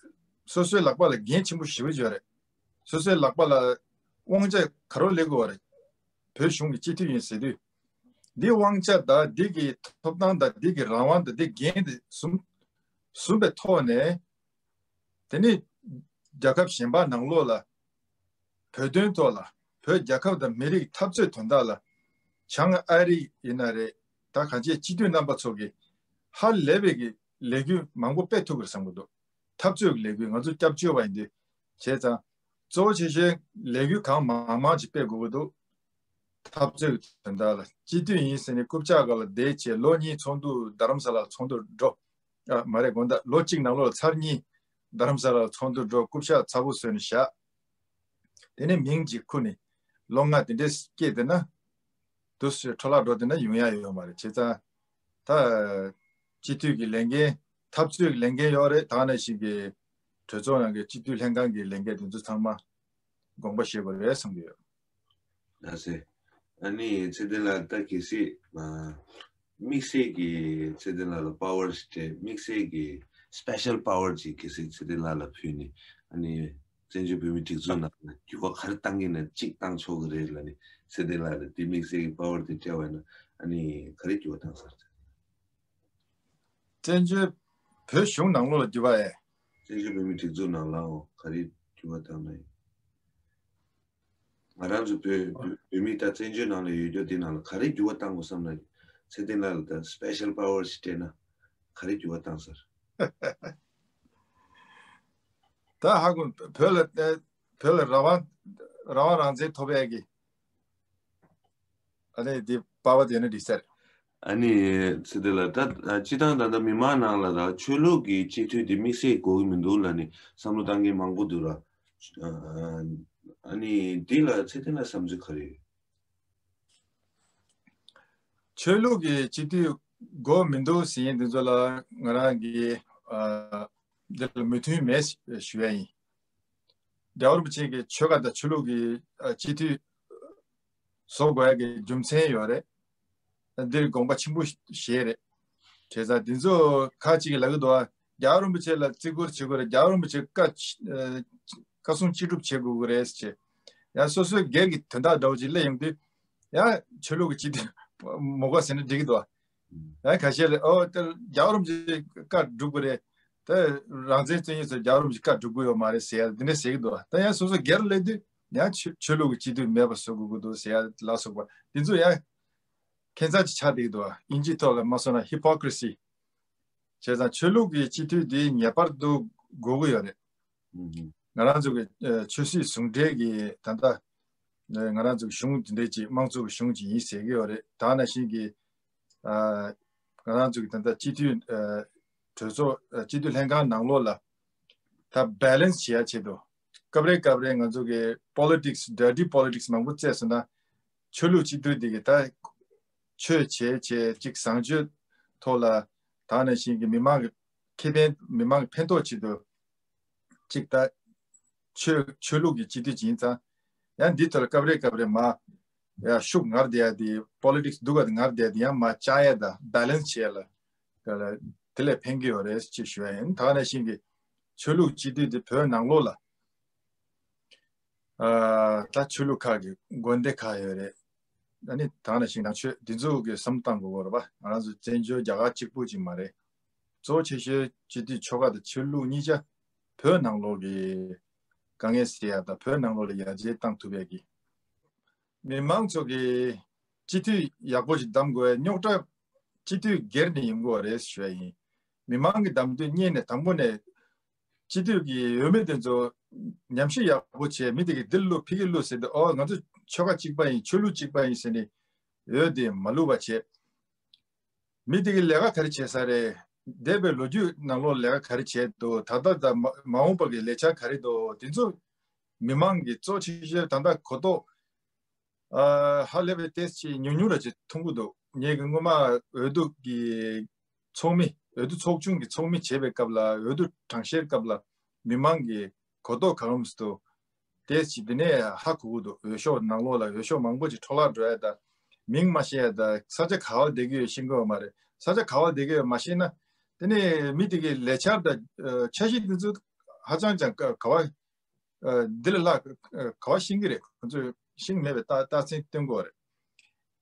སོ་སོའི་ལག་པ་ལ་འགན་ཆེན་པོ་ཞེ་པོ་ཅིག་ཡོད་རེད། སོ་སོའི་ལག་པ་ལ་དབང་ཆ་ག་རེ་སླེབས་ཀྱི་ཡོད་རེད། བོད་གཞུང་གི་སྤྱི་འཐུས་ཡིན་ཟེར་དུས། འདི་དབང་ཆ་དང་འདི་གི་ཐོབ་ཐང་དང་འདི་གི་རང་དབང་དང་འདི་འགན་དེ་ཟུམ་ཟུམ་པའི་ཐོག་ནས། དེ་ནི་རྒྱལ་ཁབ་གཞན་པ་ནང་ལོགས་ལ་བོད་དོན་ཐོག་ལ། བོད་རྒྱལ་ཁབ་དང་མི་རིགས་འཐབ་རྩོད་དོན་དག་ལ། བྱང་ཨ་རི་ཡིན་ན་རེད། ད་གང་ཅིའི་སྤྱི་འཐུས་རྣམ་པ་ཚོ་གིས་ཧ་ལས་པའི་གི་ལས་འགུལ་མང་པོ་སྤེལ་ཐུབ་ཀྱི་རེད་བསམ་གྱི་འདུག་འཐབ་རྩོད་ཀྱི་ལས་འགུལ། ང་ཚོ་སྐྱབས་བཅོལ་བ་ཡིན་དུས། བྱས་ཙང་གཙོ་བོ་ཆེ་ཤོས་ལས་འགུལ་གང་མང་མང་ཅིག་སྤེལ་དགོས་ཀྱི་འདུག་འཐབ་རྩོད་ཀྱི་དོན་དག་ལ། སྤྱི་འཐུས་ཡིན་ཟེར་ནས་རྐུབ་བཀྱག་སྒང་ལ་བསྡད་བྱས་ལོ་གཉིས་ཚོགས་འདུ་རྡ་རམ་ས་ལ་ཚོགས་འདུ་འགྲོ། ཨ་མ་རེད། དགོང་དག་ལོ་གཅིག་ནང་ལོགས་ལ་ཚར་གཉིས་རྡ་རམ་ས་ལ་ཚོགས་འདུ་འགྲོ། རྐུབ་བཀྱག་ཚ་པོ་བཟོས་ནས་བཞག་དེ་ནས་མིང་ཅིག་ཁུར་ནས་ལོ་ལྔ་དེ་འདྲས་སྐྱེས་བསྡད་ན། དུས་སུ་འཕྲོ་བརླག་འགྲོ་བསྡད་ན་ཡོང་ཡ་ཡོད་མ་རེད། བྱས་ཙང་ད་སྤྱི་འཐུས་ཀྱི་ལས་འགན། འཐབ་རྩོད་ཀྱི་ལས་འགན་ཡོད་རེད། ད་ག་ནང་བཞིན་གྱི་གྲོས་ཚོགས་ནང་གི་སྤྱི་འཐུས་ལྷན་ཁང་གི་ལས་འགན་དེ་ཚོ་ཚང་མ། དགོངས་པ་བཞེས་དགོས་རེད་བསམ་གྱི་ཡོད། ལགས་སེ། ཨ་ནི་ཚེ་བརྟན་ལགས་ད་གལ་སྲིད་མ་དམིགས་བསལ་གྱི་ཚེ་བརྟན་ལགས་ལ་པ་ཝར་སྤྲད་དམིགས་བསལ་གྱི་སི་པེ་ཤལ་པ་ཝར་ཅིག་གལ་སྲིད་ཚེ་བརྟན་ལགས་ལ་ཕུལ་ནས་ཨ་ནི་བཙན་བྱོལ་བོད་མིའི་སྒྲིག་འཛུགས་ནང་ལ་འགྱུར་བ་ག་རེ་བཏང་གི་ན་གཅིག་བཏང་ཆོག་གི་རེད་ལབ་ནས་ཚེ་བརྟན་ལགས་ལ་དེ་དམིགས་བསལ་གྱི་པ་ཝར་དེ་སྤྲད་པ་ན་ཨ་ནི་ག་རེ་འགྱུར་བ་བཏང་ས་རེད། བཙན་བྱོལ་བོད་གཞུང་ནང་ལོགས་ལ་འགྱུར་བ་ཨེ། བཙན་བྱོལ་བོད་མིའི་སྒྲིག་འཛུགས་ནང་ལའང་ག་རེ་འགྱུར་བ་བཏང་ན་ཡིན། ང་རང་ཚོ་བོད་བོད་མི་ད་བཙན་བྱོལ་ནང་ལ་ཡོད་རྒྱུ་དེ་ནང་ལ་ག་རེ་འགྱུར་བ་བཏང་དགོས་བསམ་ན་ཚེ་བརྟན་ལགས་ལ་ད་སི་པེ་ཤལ་པ་ཝར་ཞིག་སྤྲད་ན་ག་རེ་འགྱུར་བ་བཏང་ཟེར། ད་ཧ་གོ་བོད་ལ་བོད་ལ་རང་དབང་རང་དབང་རང་བཙན་ཐོབ་ཡས་ཀྱི་ཨ་ནི་འདི་པ་ཝར་དེ་ནི་འགྲིག་ས་རེད། ཨ་ནི་ཚེ་བརྟན་ལགས་ད་སྤྱི་བཏང་ད་ལྟ་མི་མང་ནང་ལ་ད་ཆོས་ལུགས་ཀྱི་སྤྱི་འཐུས་འདི་དམིགས་བསལ་དགོས་ཀྱི་མི་འདུག་ལབ་ནས་བསམ་བློ་བཏང་མཁན་མང་པོ་འདུག་ར། ཨ་ནི་འདི་ལ་ཚེ་བརྟན་ལགས་བསམ་ཚུལ་ག་རེ་ཡོད། ཆོས་ལུགས་ཀྱི་སྤྱི་འཐུས་དགོས་མི་འདུག་ཟེར་མཁན་འདི་ཚོ་ལ་ང་རང་གིས་ཨ་འདི་ལ་མོས་མཐུན་མེད་ཞུ་ཡ་ཡིན། རྒྱལ་བ་རིན་པོ་ཆེ་གིས་ཆོལ་ཁ་དང་ཆོས་ལུགས་ཀྱི་ཨ་སྤྱི་འཐུས་བཟོ་དགོས་ཡ་གི་རྒྱུ་མཚན་ཡོད་རེད། འདིར་དགོངས་པ་ཆེན་པོ་བཞེས་རེད། བྱས་ཙང་འདི་ཚོ་ཁ་ཅིག་གིས་ལབ་ཀྱི་འདུག་ཨ། རྒྱལ་བ་རིན་པོ་ཆེ་ལ་བརྩི་བཀུར་བྱེད་དགོས་རེད། རྒྱལ་བ་རིན་པོ་ཆེ་བཀའ་ཆ་ཨ་བཀའ་གསུང་ཅི་སྒྲུབ་བྱེད་དགོས་ཀྱི་རེད་ཟེར། ཡང་སོ་སོའི་སྒེར་གྱི་དོན་དག་འདྲ་བོ་ཅིག་སླེབས་ཡོང་དུས་ཡང་ཆོས་ལུགས་ཀྱི་སྤྱི་འཐུས་མི་དགོས་ཟེར་ན་འགྲིག་གི་འདུག་ཨ། ཡང་ཁ་ཤས་ལ་ཨོ་དེ་རྒྱལ་བ་རིན་པོ་ཆེ་བཀའ་སྒྲུབ་དགོས་རེད། ད་རང་བཙན་རྩོད་མཁན་ཚོས་རྒྱལ་བ་རིན་པོ་ཆེ་བཀའ་སྒྲུབ་ཀྱི་ཡོད་མ་རེད་ཟེར་ཡ་འདི་འདྲ་ཟེར་གྱི་འདུག་ད་ཡང་སོ་སོ་སྒེར་སླེབས་དུས་ཡང་ཆོས་ཆོས་ལུགས་ཀྱི་སྤྱི་འཐུས་མེད་པ་བཟོ་དགོས་ཀྱི་འདུག་ཟེར་ཡ་ལ་སོགས་པ་འདི་ཚོ་ཡང་ཁྱད་མཚར་ཅིག་ཆགས་བསྡད་ཀྱི་འདུག་ཨིན་ཇིའི་ཐོག་ལ་མ་སོང་ན་ཧི་པོ་ཀི་རི་སི། བྱས་ཙང་ཆོས་ལུགས་ཀྱི་སྤྱི་འཐུས་འདི་ངེས་པར་དུ་དགོས་ཀྱི་ཡོད་རེད། ང་རང་ཚོ་གི་ཆོས་སྲིད་ཟུང་འབྲེལ་གྱི་ད་ལྟ་ང་རང་ཚོ་གི་གཞུང་འདི་འདྲ་ཅིག་དམངས་གཙོ་གི་གཞུང་ཅིག་ཡིན་ཟེར་གྱི་ཡོད་རེད། ད་ནང་བཞིན་གྱི་ང་རང་ཚོ་གི་ད་ལྟ་སྤྱི་འཐུས་གྲོས་ཚོགས་སྤྱི་འཐུས་ལྷན་ཁང་ནང་ལོགས་ལ་ད་བེ་ལེན་སི་བྱེད་ཡ་ཆེད་དུ་སྐབས་རེ་སྐབས་རེ་ང་ཚོ་གི་པོ་ལི་ཊིག་སི་ཌར་ཊི་པོ་ལི་ཊིག་སི་མང་པོ་བཙལ་སོང་ན་ཆོས་ལུགས་སྤྱི་འཐུས་འདི་གི་ད་ཆོས་བྱེད་བྱེད་ཅིག་བཟང་སྤྱོད་ཐོག་ལ་ད་ནང་བཞིན་གྱི་མི་མང་གི་ཁེ་ཕན་མི་མང་གི་ཕན་ཐོགས་ཆེད་དུ་ཅིག་ད་ཆོས་ཆོས་ལུགས་ཀྱི་སྤྱི་འཐུས་ཅིག་ཡིན་ཙང་ཡང་འདི་ཐོག་ལ་སྐབས་རེ་སྐབས་རེ་མ་ཡ་ཤུགས་ངར་བསྡད་ཡ་དེ་པོ་ལི་ཊིག་སི་སྡུག་ག་དེ་ངར་བསྡད་ཡ་དེ་ཡང་མ་བཅག་ཡ་ད་བེ་ལེན་སི་བྱེད་ཡ་ལ་དེ་ལས་ཕན་གྱི་ཡོད་རེད་ཅེས་ཞུ་ཡ་ཡིན། ད་ག་ནང་བཞིན་གྱི་ཆོས་ལུགས་སྤྱི་འཐུས་དེ་བོད་ནང་ལོགས་ལ་ཨ་ད་ཆོས་ལུགས་ཁག་གི་དགོན་སྡེ་ཁག་ཡོད་རེད། ཨ་ནི་ད་ག་ནང་བཞིན་ནང་ཆོས་འདི་ཚོ་གི་བསམ་བློ་བཏང་དགོས་ཀྱི་རེད་པ། ང་རང་ཚོ་བཙན་བྱོལ་རྒྱ་གར་གཅིག་པུ་ཅིག་མ་རེད། གཙོ་ཆེ་ཤོས་སྤྱི་འཐུས་ཆོལ་ཁ་དང་ཆོས་ལུགས་གཉིས་ཆ་བོད་ནང་ལོགས་ཀྱི་དཀའ་ངལ་སེལ་ཡ་དང་བོད་ནང་ལོགས་ལ་ཡར་རྒྱས་བཏང་ཐུབ་ཡ་གི་མི་མང་ཚོ་གི་སྤྱི་འཐུས་ཡག་པོ་ཞིག་གདམ་དགོས་པའི་རྙོག་དྲ་སྤྱི་འཐུས་སྒེར་ནས་ཡོང་དགོས་པ་རེད་ཞུ་ཡ་ཡིན། མི་མང་གི་གདམ་དུས་སྔོན་ནས་དང་པོ་ནས་སྤྱི་འཐུས་ཀྱི་འོས་མི་དེ་ཚོ་ཉམས་ཞིབ་ཡག་པོ་བྱས་མི་དེ་གི་འདིར་བླུག་ཕ་གིར་བླུག་ཟེར་ཏེ་ཨོ་ང་ཚོ་ཆོལ་ཁ་གཅིག་པ་ཡིན་ཆོས་ལུགས་གཅིག་པ་ཡིན་ཟེར་ནས་འོས་དེ་མ་བླུག་པ་བྱས། མི་དེ་གི་ལས་ཀ་ག་རེ་བྱས་ས་རེད། འདས་པའི་ལོ་རྒྱུས་ནང་ལོགས་ལས་ཀ་ག་རེ་བྱས་འདུག་ད་ལྟ་དང་མ་མ་འོངས་པ་གི་ལས་འཆར་ག་རེ་འདུག་དེ་ཚོ་མི་མང་གི་གཙོ་ཆེ་ཤོས་ད་ལྟ་གོ་རྟོགས་ཨ་ཧ་ལས་པའི་ཏོག་ཙམ་ཉུང་ཉུང་ར་ཅིག་མཐོང་གི་འདུག་ངས་གི་སྔོན་མ་འོས་བསྡུ་གི་ཚོགས་མི་འོས་བསྡུ་ཚོགས་ཆུང་གི་ཚོགས་མི་བྱེད་པའི་སྐབས་ལ་འོས་བསྡུ་གྲངས་བཤེར་སྐབས་ལ་མི་མང་གི་གོ་རྟོགས་ག་རེ་འདུག་ཏོག་ཙམ་དེ་ནས་ཧ་གོ་གི་འདུག་འོས་ཤོག་ནང་ལོགས་ལ་འོས་ཤོག་མང་པོ་ཅིག་འཕྲོ་བརླག་འགྲོ་ཡ་དང་མིང་མ་ཤེས་ཡ་དང་ས་ཆ་ག་བར་བསྡད་ཀྱི་ཡོད་ཤེས་ཀྱི་ཡོད་མ་རེད། ས་ཆ་ག་བར་བསྡད་ཀྱི་ཡོད་མ་ཤེས་ན་དེ་ནས་མི་དེ་གི་ལས་འཆར་དང་འཆར་གཞི་དེ་ཚོ་ཧ་ཅང་ཅང་ག་བ་འདི་ལས་ལྷག་ག་བ་ཤེས་ཀྱི་རེད། ཁོ་ཚོས་ཤེས་ཀྱི་མེད་པའི་རྟགས་རྟགས་མཚན་སྟོན་དགོས་རེད།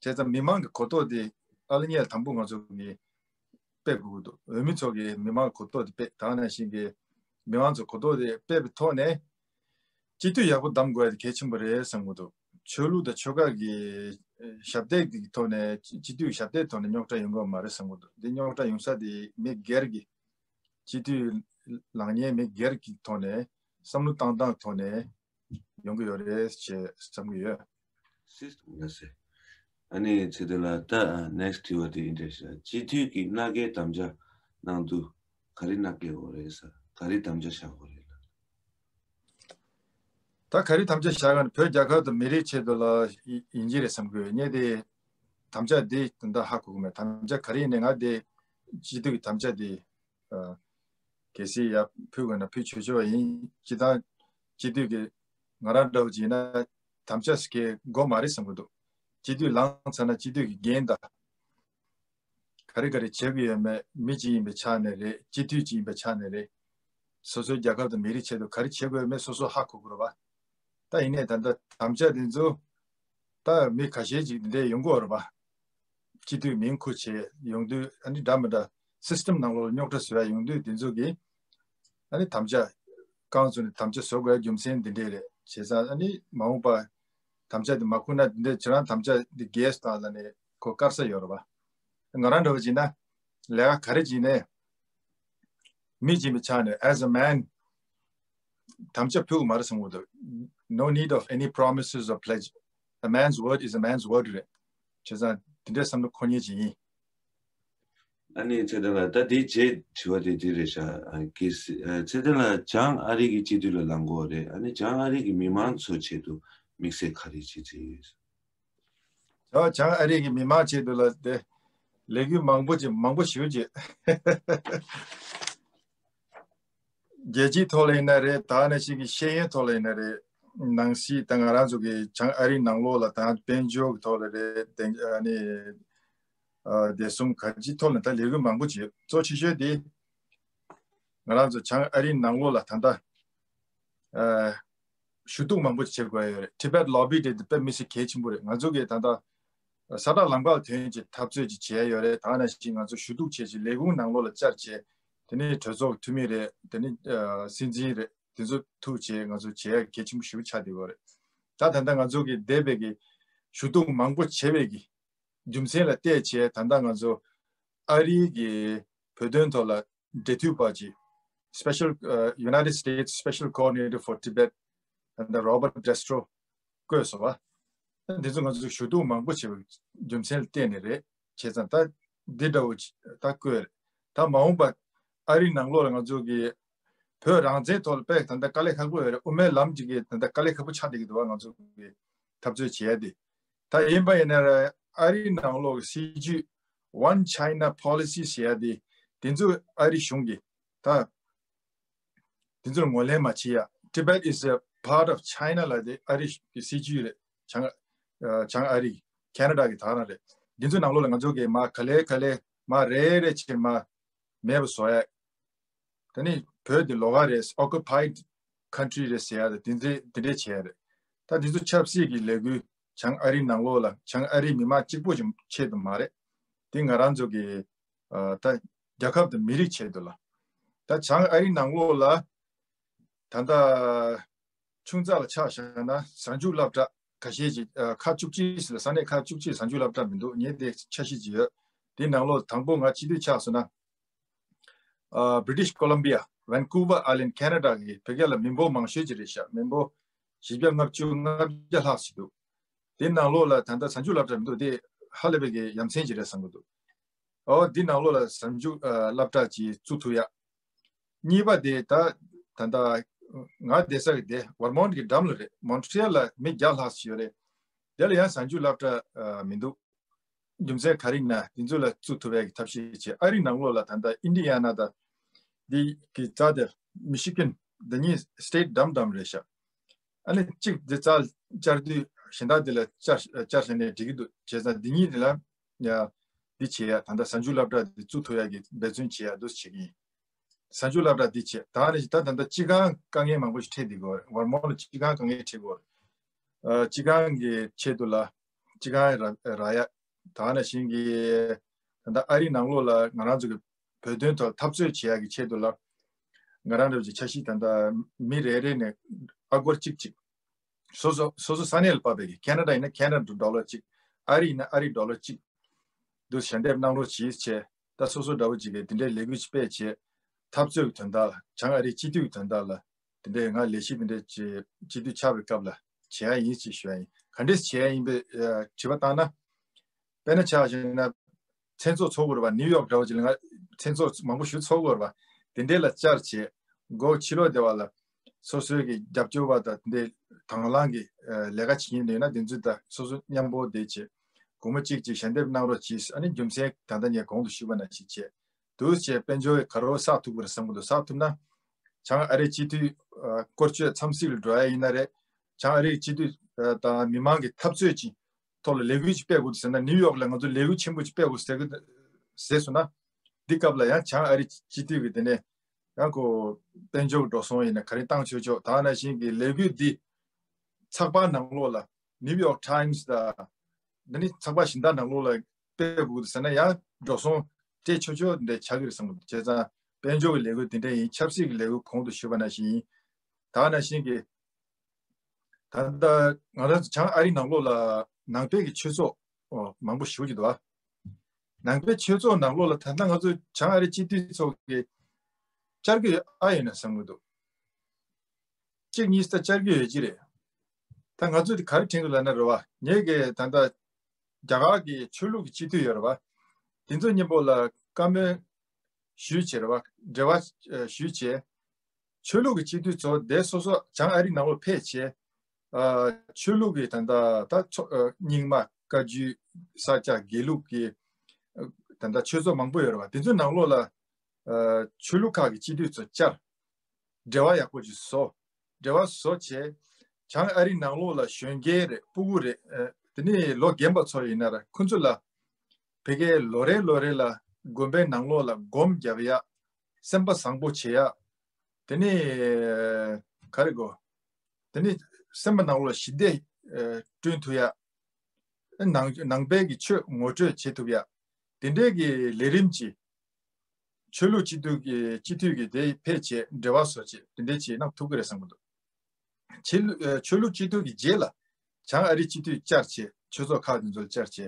བྱས་ཙང་མི་མང་གི་གོ་རྟོགས་དེ་ཨ་ལ་ཉལ་དང་པོ་ང་ཚོ་གི་སྤེལ་དགོས་ཀྱི་འདུག་འོས་མི་ཚོ་གི་མི་མང་གི་གོ་རྟོགས་དེ་སྤེལ་ད་ནང་བཞིན་གི་མི་མང་ཚོ་གོ་རྟོགས་དེ་སྤེལ་བའི་ཐོག་ནས་སྤྱི་འཐུས་ཡག་པོ་གདམ་དགོས་ཡ་དེ་གལ་ཆེན་པོ་རེད་བསམ་གྱི་འདུག་ཆོས་ལུགས་དང་ཆོལ་ཁ་གི་ཞབས་སྟེགས་ཀྱི་ཐོག་ནས་སྤྱི་འཐུས་ཞབས་སྟེགས་ཐོག་ནས་རྙོག་དྲ་ཡོང་གི་ཡོད་མ་རེད་བསམ་གྱི་འདུག་འདི་རྙོག་དྲ་ཡོང་ས་དེ་མི་སྒེར་གྱི་སྤྱི་འཐུས་ལངས་མཁན་མི་སྒེར་གྱི་ཐོག་ནས་བསམ་བློ་བཏང་སྟངས་ཐོག་ནས་ཡོང་གི་ཡོད་རེད་ཅེས་བསམ་གྱི་ཡོད། སིས་ལ་སེ། ཨ་ནི་ཚེ་བརྟན་ལགས་ད་ནེག་སི་དྲི་བ་དེ་ཨིན་ཏྲེ་སི་སྤྱི་འཐུས་ཀྱི་མནའ་གན་དམ་བཅའ་གནང་དུས་ག་རེ་མནའ་གན་འོ་རེད་ས་ག་རེ་དམ་བཅའ་བཞག་དགོས་རེད་ལ། ད་ག་རེ་དམ་བཅའ་བཞག་ག་ནི་བོད་རྒྱལ་ཁབ་དང་མི་རིགས་ཆེད་དུ་ལ་ཡིན་གྱི་རེད་བསམ་གྱི་ཡོད། ངས་དེ་དམ་བཅའ་དེ་ད་ཧ་གོ་གི་མེད། དམ་བཅའ་ག་རེ་ཡིན་ནའི་ང་དེ་སྤྱི་འཐུས་ཀྱི་དམ་བཅའ་དེ་གལ་སྲིད་ཡར་ཕུལ་དགོས་ན་ཕུལ་ཆོག་ཆོག་ཡིན། སྤྱི་བཏང་སྤྱི་འཐུས་ཀྱི་ ང་རང་འདྲ་བོ་ཅིག་ཡིན་ན་དམ་བཅའ་ཟེར་མཁན་དགོས་མ་རེད་བསམ་གྱི་འདུག་སྤྱི་འཐུས་ལངས་ཚར་ན་སྤྱི་འཐུས་ཀྱི་འགན་དང་། ག་རེ་ག་རེ་བྱེད་དགོས་ཡོད་མེད། མི་གཅིག་ཡིན་པའི་ཆ་ནས་རེད། སྤྱི་འཐུས་གཅིག་ཡིན་པའི་ཆ་ནས་རེད། སོ་སོའི་རྒྱལ་ཁབ་དང་མི་རིགས་ཆེད་དུ་ག་རེ་བྱེད་དགོས་ཡོད་མེད་སོ་སོ་ཧ་གོ་དགོས་རེད་པ། ད་ཡིན་ནའི་ད་ལྟ་དམ་བཅའ་དེ་ཚོ་ད་མི་ཁ་ཤས་ཅིག་འདི་འདྲས་ཡོང་གི་ཡོད་རེད་པ། སྤྱི་འཐུས་མིང་ཁུར་བྱས་ཡོང་དུས། ཨ་ནི་འདྲ་མི་འདྲ་སི་སི་ཊེམ་ནང་ལོགས་ལ་རྙོག་དྲ་བཟོ་ཡ་ཡོང་དུས། དེ་ཚོ་གིས་ཨ་ནི་དམ་བཅའ་རྐང་བཙུགས་ནས་དམ་བཅའ་བཟོ་དགོས་ཡ་རྒྱུ་མཚན་འདི་འདྲས་རེད། བྱས་ཙང་ཨ་ནི་མ་འོངས་པ་དམ་བཅའ་འདི་མ་ཁུར་ན། འདི་འདྲས་ཁྱེད་རང་དམ་བཅའ་འདི་རྒྱས་སུ་བཏང་ལབ་ནས་ཁོ་བཀར་ས་ཡོད་རེད་པ། ང་རང་འདྲ་བོ་བྱས་ན་ལས་ཀ་ག་རེ་བྱས་ནས་མི་ཡིན་པའི་ཆ་ནས། as a man དམ་བཅའ་ཕུལ་དགོས་མ་རེད་བསམ་གྱི་འདུག No need of any promises or pledge. A man's word is a man's word རེད། བྱས་ཙང་དེ་འདྲའི་བསམ་བློ་འཁོར་མཁན་ཅིག་ཡིན། ཨ་ནི་ཚེ་བརྟན་ལགས། ད་དེའི་རྗེས་དྲི་བ་དེ་འདི་རེད་ཤག་ཨ་ཀི་སི་ཨ་ཚེ་བརྟན་ལགས་བྱང་ཨ་རི་གི་སྤྱི་འཐུས་ལ་ལངས་གོ་རེད། ཨ་ནི་བྱང་ཨ་རི་གི་མི་མང་ཚོའི་ཆེད་དུ་དམིགས་བསལ་ག་རེ་བྱེད་རྩིས་ཡོད། ད་བྱང་ཨ་རི་གི་མི་མང་ཆེད་དུ་ལ་དེ་ལས་འགུལ་མང་པོ་ཅིག་མང་པོ་ཞེ་པོ་ཅིག་རྒྱལ་སྤྱིའི་ཐོག་ལ་ཡིན་ན་རེད། ད་ནང་བཞིན་གྱི་ཤེས་ཡོན་ཐོག་ལ་ཡིན་ན་རེད། ནང་སྲིད། ད་ང་རང་ཚོ་གི་བྱང་ཨ་རིའི་ནང་ལོགས་ལ་ད་དཔལ་འབྱོར་གྱི་ཐོག་ལ་རེད། དེ་ཨ་ནི་ཨ་བདེ་སྲུང་ག་ཅིའི་ཐོག་ལ་ད་ལས་འགུལ་མང་པོ་བྱེད། གཙོ་ཆེ་ཤོས་དེ་ང་རང་ཚོ་བྱང་ཨ་རིའི་ནང་ལོགས་ལ་ད་ལྟ་ཨ་ཞུ་གཏུག་མང་པོ་བྱེད་དགོས་ཡོད་རེད། Tibet Lobby དེ་དཔེ་མི་སྲིད་གལ་ཆེན་པོ་རེད། ང་ཚོ་གི་ད་ལྟ་ས་བསྒྲགས་ལམ་ཁ་ལ་ཐོན་བྱས་འཐབ་རྩོད་ཅིག་བྱས་ཡོད་རེད། ད་ནང་བཞིན་ང་ཚོ་ཞུ་གཏུག་བྱས་བྱས་ལས་ཁུངས་ནང་ལོགས་ལ་བཅར་བྱས། དེ་ནས་གྲོས་ཚོགས་འཐུས་མི་རེད། དེ་ནས་ཨ་སྲིད་འཛིན་རེད། དེ་ཚོ་ཐུག་བྱས་ང་ཚོ་བྱས་ཡ་གལ་ཆེན་པོ་ཞེ་པོ་ཆགས་བསྡད་ཡོད་རེད། ད་ད་ལྟ་ང་ཚོ་གི་འདས་པའི་གི་ཞུ་གཏུག་མང་པོ་བྱས་པའི་གི་རྒྱུ་མཚན་ལ་བལྟས་བྱས། ད་ལྟ་ང་ཚོ་ཨ་རིའི་གི་བོད་དོན་ཐོག་ལ་འབྲེལ་མཐུད་པ་ཅིག Special ཨ་United States Special Coordinator for Tibet and the Robert Castro བསྐོས་སོང་བ། འདི་ཚོ་ང་ཚོ་ཞུ་གཏུག་མང་པོ་བྱས་པའི་རྒྱུ་མཚན་ལ་བརྟེན་ནས་རེད། བྱས་ཙང་ད་འདི་འདྲ་བོ་ཅིག་ད་བསྐོས་རེད། ད་མ་འོངས་པ་ཨ་རིའི་ནང་ལོགས་ལ་ང་ཚོ་གི་བོད་རང་བཙན་ཐོག་ལ་དཔེ་ད་ལྟ་དཀའ་ལས་ཁག་པོ་ཡོད་རེད། དབུ་མའི་ལམ་ཅིག་གི་ད་ལྟ་དཀའ་ལས་ཁག་པོ་ཆགས་བསྡད་ཀྱི་འདུག་བ། ང་ཚོ་གི་འཐབ་རྩོད་བྱེད་ཡ་དེ། ད་ཡིན་པ་ཡིན་ན་ར་ཨ་རིའི་ནང་ལོགས་ཀྱི་སྲིད་ཇུས་One China Policy ཟེར་ཡ་དེ། དེ་ཚོ་ཨ་རི་གཞུང་གིས་ད་དེ་ཚོར་ངོས་ལེན་མ་བྱེད་ཡ། Tibet is a part of China ལབ་དེ་ཨ་རི་གི་སྲིད་ཇུས་རེད། བྱང་ཨ་བྱང་ཨ་རི། ཁེ་ན་ཌ་གི་ད་རང་རེད། དེ་ཚོའི་ནང་ལོགས་ལ་ང་ཚོ་གིས་མར་ག་ལེ་ག་ལེ་མར་རེ་རེ་བྱས་མར་མེད་པ་བཟོ་ཡ། ད་ནི་བོད་འདི་ལོགས་ཀ་རེད། Occupied country རེད་ཟེར་ཡ་རེད། དེ་འདྲས་དེ་འདྲས་བྱས་ཡ་རེད། ད་དེ་ཚོ་ཆབ་སྲིད་ཀྱི་ལས་འགུལ་བྱང་ཨ་རིའི་ནང་ལོགས་ལ་བྱང་ཨ་རིའི་མི་མང་གཅིག་པོ་ཀྱི་ཆེད་དུ་མ་རེད། དེ་ང་རང་ཚོ་གི་ཨ་ད་རྒྱལ་ཁབ་དང་མི་རིགས་ཆེད་དུ་ལ། ད་བྱང་ཨ་རིའི་ནང་ལོགས་ལ་ད་ལྟ་ཆུང་ཙག་ལ་ཆ་བཞག་ན་གཟའ་མཇུག་སློབ་གྲྭ་ཁ་ཤས་ཅིག་ཨ་ཁག་བཅུ་གཅིག་ཟེར་ལ། ས་གནས་ཁག་བཅུ་གཅིག་གཟའ་མཇུག་སློབ་གྲྭ་མི་འདུག་ངས་དེ་འཆར་གཞི་ཅིག་ཡོད། དེའི་ནང་ལོགས་དང་པོ་ང་སྤྱི་འཐུས་ཆགས་སོང་ན། ཨ་British Columbia, Vancouver Island, Canada གི་བོད་སྐད་ལ་མི་འབོར་མང་ཤོས་ཅིག་རེད་ཤག་མི་འབོར་བཞི་བརྒྱ་ལྔ་བཅུ་ལྔ་བརྒྱ་ལྷག་ཅིག་འདུག་དེ་ནང་ལོགས་ལ་ད་ལྟ་གཟའ་མཇུག་སློབ་གྲྭ་མི་འདུག་དེ་ཧ་ལས་པའི་གི་ཡ་མཚན་ཅིག་རེད་བསམ་གི་འདུག་ཨོ་འདི་ནང་ལོགས་ལ་གཟའ་མཇུག་ཨ་སློབ་གྲྭ་ཅིག་བཙུགས་ཐུབ་ཡ། གཉིས་པ་དེ་ད་ད་ལྟ་ང་བསྡད་ས་གི་དེ་ཝར་མོན་གི་འགྲམ་ལ་རེད། མོན་ཊི་རི་ཡལ་ལ་མི་བརྒྱ་ལྷག་ཅིག་ཡོད་རེད། དེ་ལ་ཡང་གཟའ་མཇུག་སློབ་གྲྭ་ཨ་མི་འདུག་རྒྱུ་མཚན་ག་རེ་ཡིན་ན་དེ་ཚོ་ལ་བཙུགས་ཐུབ་ཡ་གི་ཐབས་ཤེས་བྱས། ཨ་རིའི་ནང་ལོགས་ལ་ད་ལྟ་ཨིན་ཌི་ཡ་ན་དང་འདི་གི་རྩ་དེ་མི་ཤི་གན་འདི་གཉིས་སི་ཊེ་ཊི་འགྲམ་འགྲམ་རེད་ཤག་ཨ་ནི་གཅིག་འདི་རྩ་བཅར་དུས་གཞན་དག་འདི་ལ་བཅར་བཅར་བྱས་ནས་འགྲིག་གི་འདུག་བྱས་ཙང་འདི་གཉིས་འདི་ལ་ཡ་འདི་བྱེད་ཡ། ད་ལྟ་གཟའ་མཇུག་སློབ་གྲྭ་འདི་བཙུགས་ཐུབ་ཡ་གི་འབད་བརྩོན་བྱེད་ཡ་འདུག་བྱེད་ཀྱི་ཡིན། གཟའ་མཇུག་སློབ་གྲྭ་འདི་བྱས། ད་ནི་ད་ད་ལྟ་སྤྱི་ཁང་དཀའ་ངལ་མང་པོ་ཞིག་འཕྲད་བསྡད་ཀྱི་ཡོད་རེད། ཝར་མོན་ལ་སྤྱི་ཁང་དཀའ་ངལ་འཕྲད་ཀྱི་ཡོད་རེད། ཨ་སྤྱི་ཁང་གི་ཆེད་དུ་ལ་སྤྱི་ཁང་རག་རག་ཡ། ད་ནང་བཞིན་གྱི་ད་ལྟ་ཨ་རིའི་ནང་ལོགས་ལ་ང་རང་ཚོ་གི་བོད་དོན་ཐོག་འཐབ་རྩོད་བྱེད་ཡ་གི་ཆེད་དུ་ལ་ང་རང་འདྲ་བོ་ཅིག་འཆར་གཞི་ད་ལྟ་མི་རེ་རེ་ནས་ཨ་སྒོར་གཅིག་གཅིག་སོ་སོ་སོ་སོ་ས་གནས་ལ་དཔག་པའི་གི་ཁེ་ན་ཌ་ཡིན་ན་ཁེ་ན་ཌ་ཌོ་ལར་གཅིག་ཨ་རི་ཡིན་ན་ཨ་རི་ཌོ་ལར་གཅིག་འདུག་ཞལ་འདེབས་གནང་རོགས་གྱིས་བྱས། ད་སོ་སོ་འདྲ་བོ་ཅིག་གིས་དེ་འདྲའི་ལས་འགུལ་ཅིག་སྤེལ་བྱས། འཐབ་རྩོད་ཀྱི་དོན་དག་ལ། བྱང་ཨ་རིའི་སྤྱི་འཐུས་ཀྱི་དོན་དག་ལ། དེ་འདྲའི་ང་ལས་གཞི་དེ་འདྲའི་ཅིག་སྤྱི་འཐུས་ཆགས་པའི་སྐབས་ལ་བྱེད་ཡ་ཡིན་ཅེས་ཞུ་ཡ་ཡིན། ག་འདྲས་བྱེད་ཡ་ཡིན་པའི་ཨ་དྲི་བ་བཏང་ན། དཔེར་ན་ཆ་བཞག་ན། མཚན་ཚོགས་ཚོགས་དགོས་རེད་པ། ནིའུ་ཡོག་འདྲ་བོ་ཅིག་ལ་ང་མཚན་ཚོགས་མང་པོ་ཞིག་ཚོགས་དགོས་རེད་པ། དེ་འདྲའི་ལ་བཅར་བྱས། སྒོ་ཕྱི་ལོགས་སྡེ་བ་ལ་སོ་སོའི་གི་རྒྱབ་སྐྱོར་བ་དང་དེ་འདྲའི་དང་བླངས་ཀྱི་ཨ་ལས་ཀ་བྱེད་མཁན་ཡོད་ན་དེ་ཚོ་དང་སོ་སོ་མཉམ་པོ་བསྡད་བྱས། སྒོར་མོ་གཅིག་གཅིག་ཞལ་འདེབས་གནང་རོགས་གྱིས། ཨ་ནི་རྒྱུ་མཚན་ད་ལྟ་ངས་གོང་དུ་ཞུས་པ་ནང་བཞིན་བྱས། འདུག་བྱས་དཔལ་འབྱོར་ག་རེ་བསགས་ཐུབ་ཀྱི་རེད་བསམ་གྱི་འདུག་བསགས་ཐུབ་ན། བྱང་ཨ་རིའི་སྤྱི་འཐུས་ཨ་བསྐོ་སྤྱོད་འཚམས་གཟིགས་ལ་འགྲོ་ཡ་ཡིན་ན་རེད། བྱང་ཨ་རིའི་སྤྱི་འཐུས་དང་མི་མང་གི་འཐབ་རྩོད་ཀྱི་ཐོག་ལ་ལས་འགུལ་ཅིག་སྤེལ་དགོས་འདུག་ཟེར་ན། ནིའུ་ཡོག་ལ་ང་ཚོ་ལས་འགུལ་ཆེན་པོ་ཅིག་སྤེལ་དགོས་ཟེར་གི་ཟེར་སོང་ན། འདི་སྐབས་ལ་ཡང་བྱང་ཨ་རི་སྤྱི་འཐུས་ཀྱི་དེ་ནས་ཡང་ཁོ་དཔལ་འབྱོར་འགྲོ་སོང་ཡིན་ན་ག་རེ་བཏང་ཆོག་ཆོག་ད་ནང་བཞིན་གྱི་ལས་འགུལ་འདི་ཚགས་པར་ནང་ལོགས་ལ་ནིའུ་ཡོག་ཊའིམ་སི་དང་། འདི་ནི་ཚགས་པར་གཞན་དག་ནང་ལོགས་ལ་སྤེལ་དགོས་འདུག་ཟེར་ན་ཡང་འགྲོ་སོང་སྤྲད་ཆོག་ཆོག་འདི་ཆགས་ཀྱི་རེད་བསམ་གི་འདུག་བྱས་ཙང་དཔལ་འབྱོར་གྱི་ལས་འགུལ་འདི་འདྲ་ཡིན། ཆབ་སྲིད་ཀྱི་ལས་འགུལ་གོང་དུ་ཞུས་པ་ནང་བཞིན་ཡིན། ད་ནང་བཞིན་གྱི་ད་ལྟ་ང་རང་ཚོ་བྱང་ཨ་རི་ནང་ལོགས་ལ་ནང་པའི་གི་ཆོས་ཚོགས་མང་པོ་ཞེ་པོ་ཅིག་འདུག་ཨ། ནང་པའི་ཆོས་ཚོགས་ནང་ལོགས་ལ་ད་ལྟ་ང་ཚོ་བྱང་ཨ་རི་སྤྱི་འཐུས་ཚོགས་ཀྱི་བཅར་གྱི་ཨ་ཡོད་ན་བསམ་གྱི་འདུག་གཅིག་གཉིས་ད་བཅར་གྱི་ཡོད་ཀྱི་རེད། ད་ང་ཚོས་དེ་ག་རེ་དྲན་གྱི་ལབ་ན་རེད་བ། ངེད་ཀྱིས་ད་ལྟ་རྒྱ་གར་གྱི་ཆོས་ལུགས་ཀྱི་སྤྱི་འཐུས་ཡོད་རེད་བ། དེ་ཚོ་མཉམ་པོ་ལ་བཀའ་མོལ་ཞུས་བྱས་རེད་བ། འབྲེལ་བ་ཞུས་བྱས། ཆོས་ལུགས་ཀྱི་སྤྱི་འཐུས་ཚོ་དེ་སོ་སོ་བྱང་ཨ་རི་ནང་ལོགས་ཕེབས་བྱས། ཨ། ཆོས་ལུགས་ཀྱི་ད་ལྟ་ད་ཚོ་ཨ། རྙིང་མ་བཀའ་བརྒྱུད་ས་སྐྱ་དགེ་ལུགས་ཀྱི་ཨ། ད་ལྟ་ཆོས་ཚོགས་མང་པོ་ཡོད་རེད་བ། དེ་ཚོའི་ནང་ལོགས་ལ་ཨ། ཆོས་ལུགས་ཁག་གི་སྤྱི་འཐུས་ཚོ་བཅར། འབྲེལ་བ་ཡག་པོ་ཅིག་བཟོ། འབྲེལ་བ་བཟོ་བྱས། བྱང་ཨ་རི་ནང་ལོགས་ལ་གཞོན་སྐྱེས་རེད། སྤུ་གུ་རེད། ཨ། དེ་ནས་ལོ་རྒན་པ་ཚོ་ཡིན་ན་ར་ཁོ་ཚོ་ལ་ཕ་གིའི་ལོ་རེ་ལོ་རེ་ལ་དགོན་པའི་ནང་ལོགས་ལ་སྒོམ་རྒྱབ་ཡ། སེམས་པ་བཟང་པོ་བྱེད་ཡ། དེ་ནས་ག་རེ་དགོས། དེ་ནས་སེམས་པ་ནང་ལོགས་ལ་ཞི་བདེ་ཨ། བསྐྲུན་ཐུབ་ཡ། ནང་ནང་པའི་གི་ཆོས་ངོ་སྤྲོད་བྱེད་ཐུབ་ཡ། དེ་འདྲའི་གི་ལས་རིམ་གྱི་ཆོས་ལུགས་སྤྱི་འཐུས་ཀྱི་སྤྱི་འཐུས་ཀྱི་དེ་ཕེབས་བྱས་འབྲེལ་བ་བཟོ་བྱས་དེ་འདྲའི་བྱས་ན་ཐུབ་ཀྱི་རེད་བསམ་གྱི་འདུག་ཆོས་ལུགས་ཨ། ཆོས་ལུགས་སྤྱི་འཐུས་ཀྱི་རྗེས་ལ་བྱང་ཨ་རི་སྤྱི་འཐུས་བཅར་བྱས། ཆོས་ཚོགས་ཁག་དེ་ཚོ་ལ་བཅར་བྱས་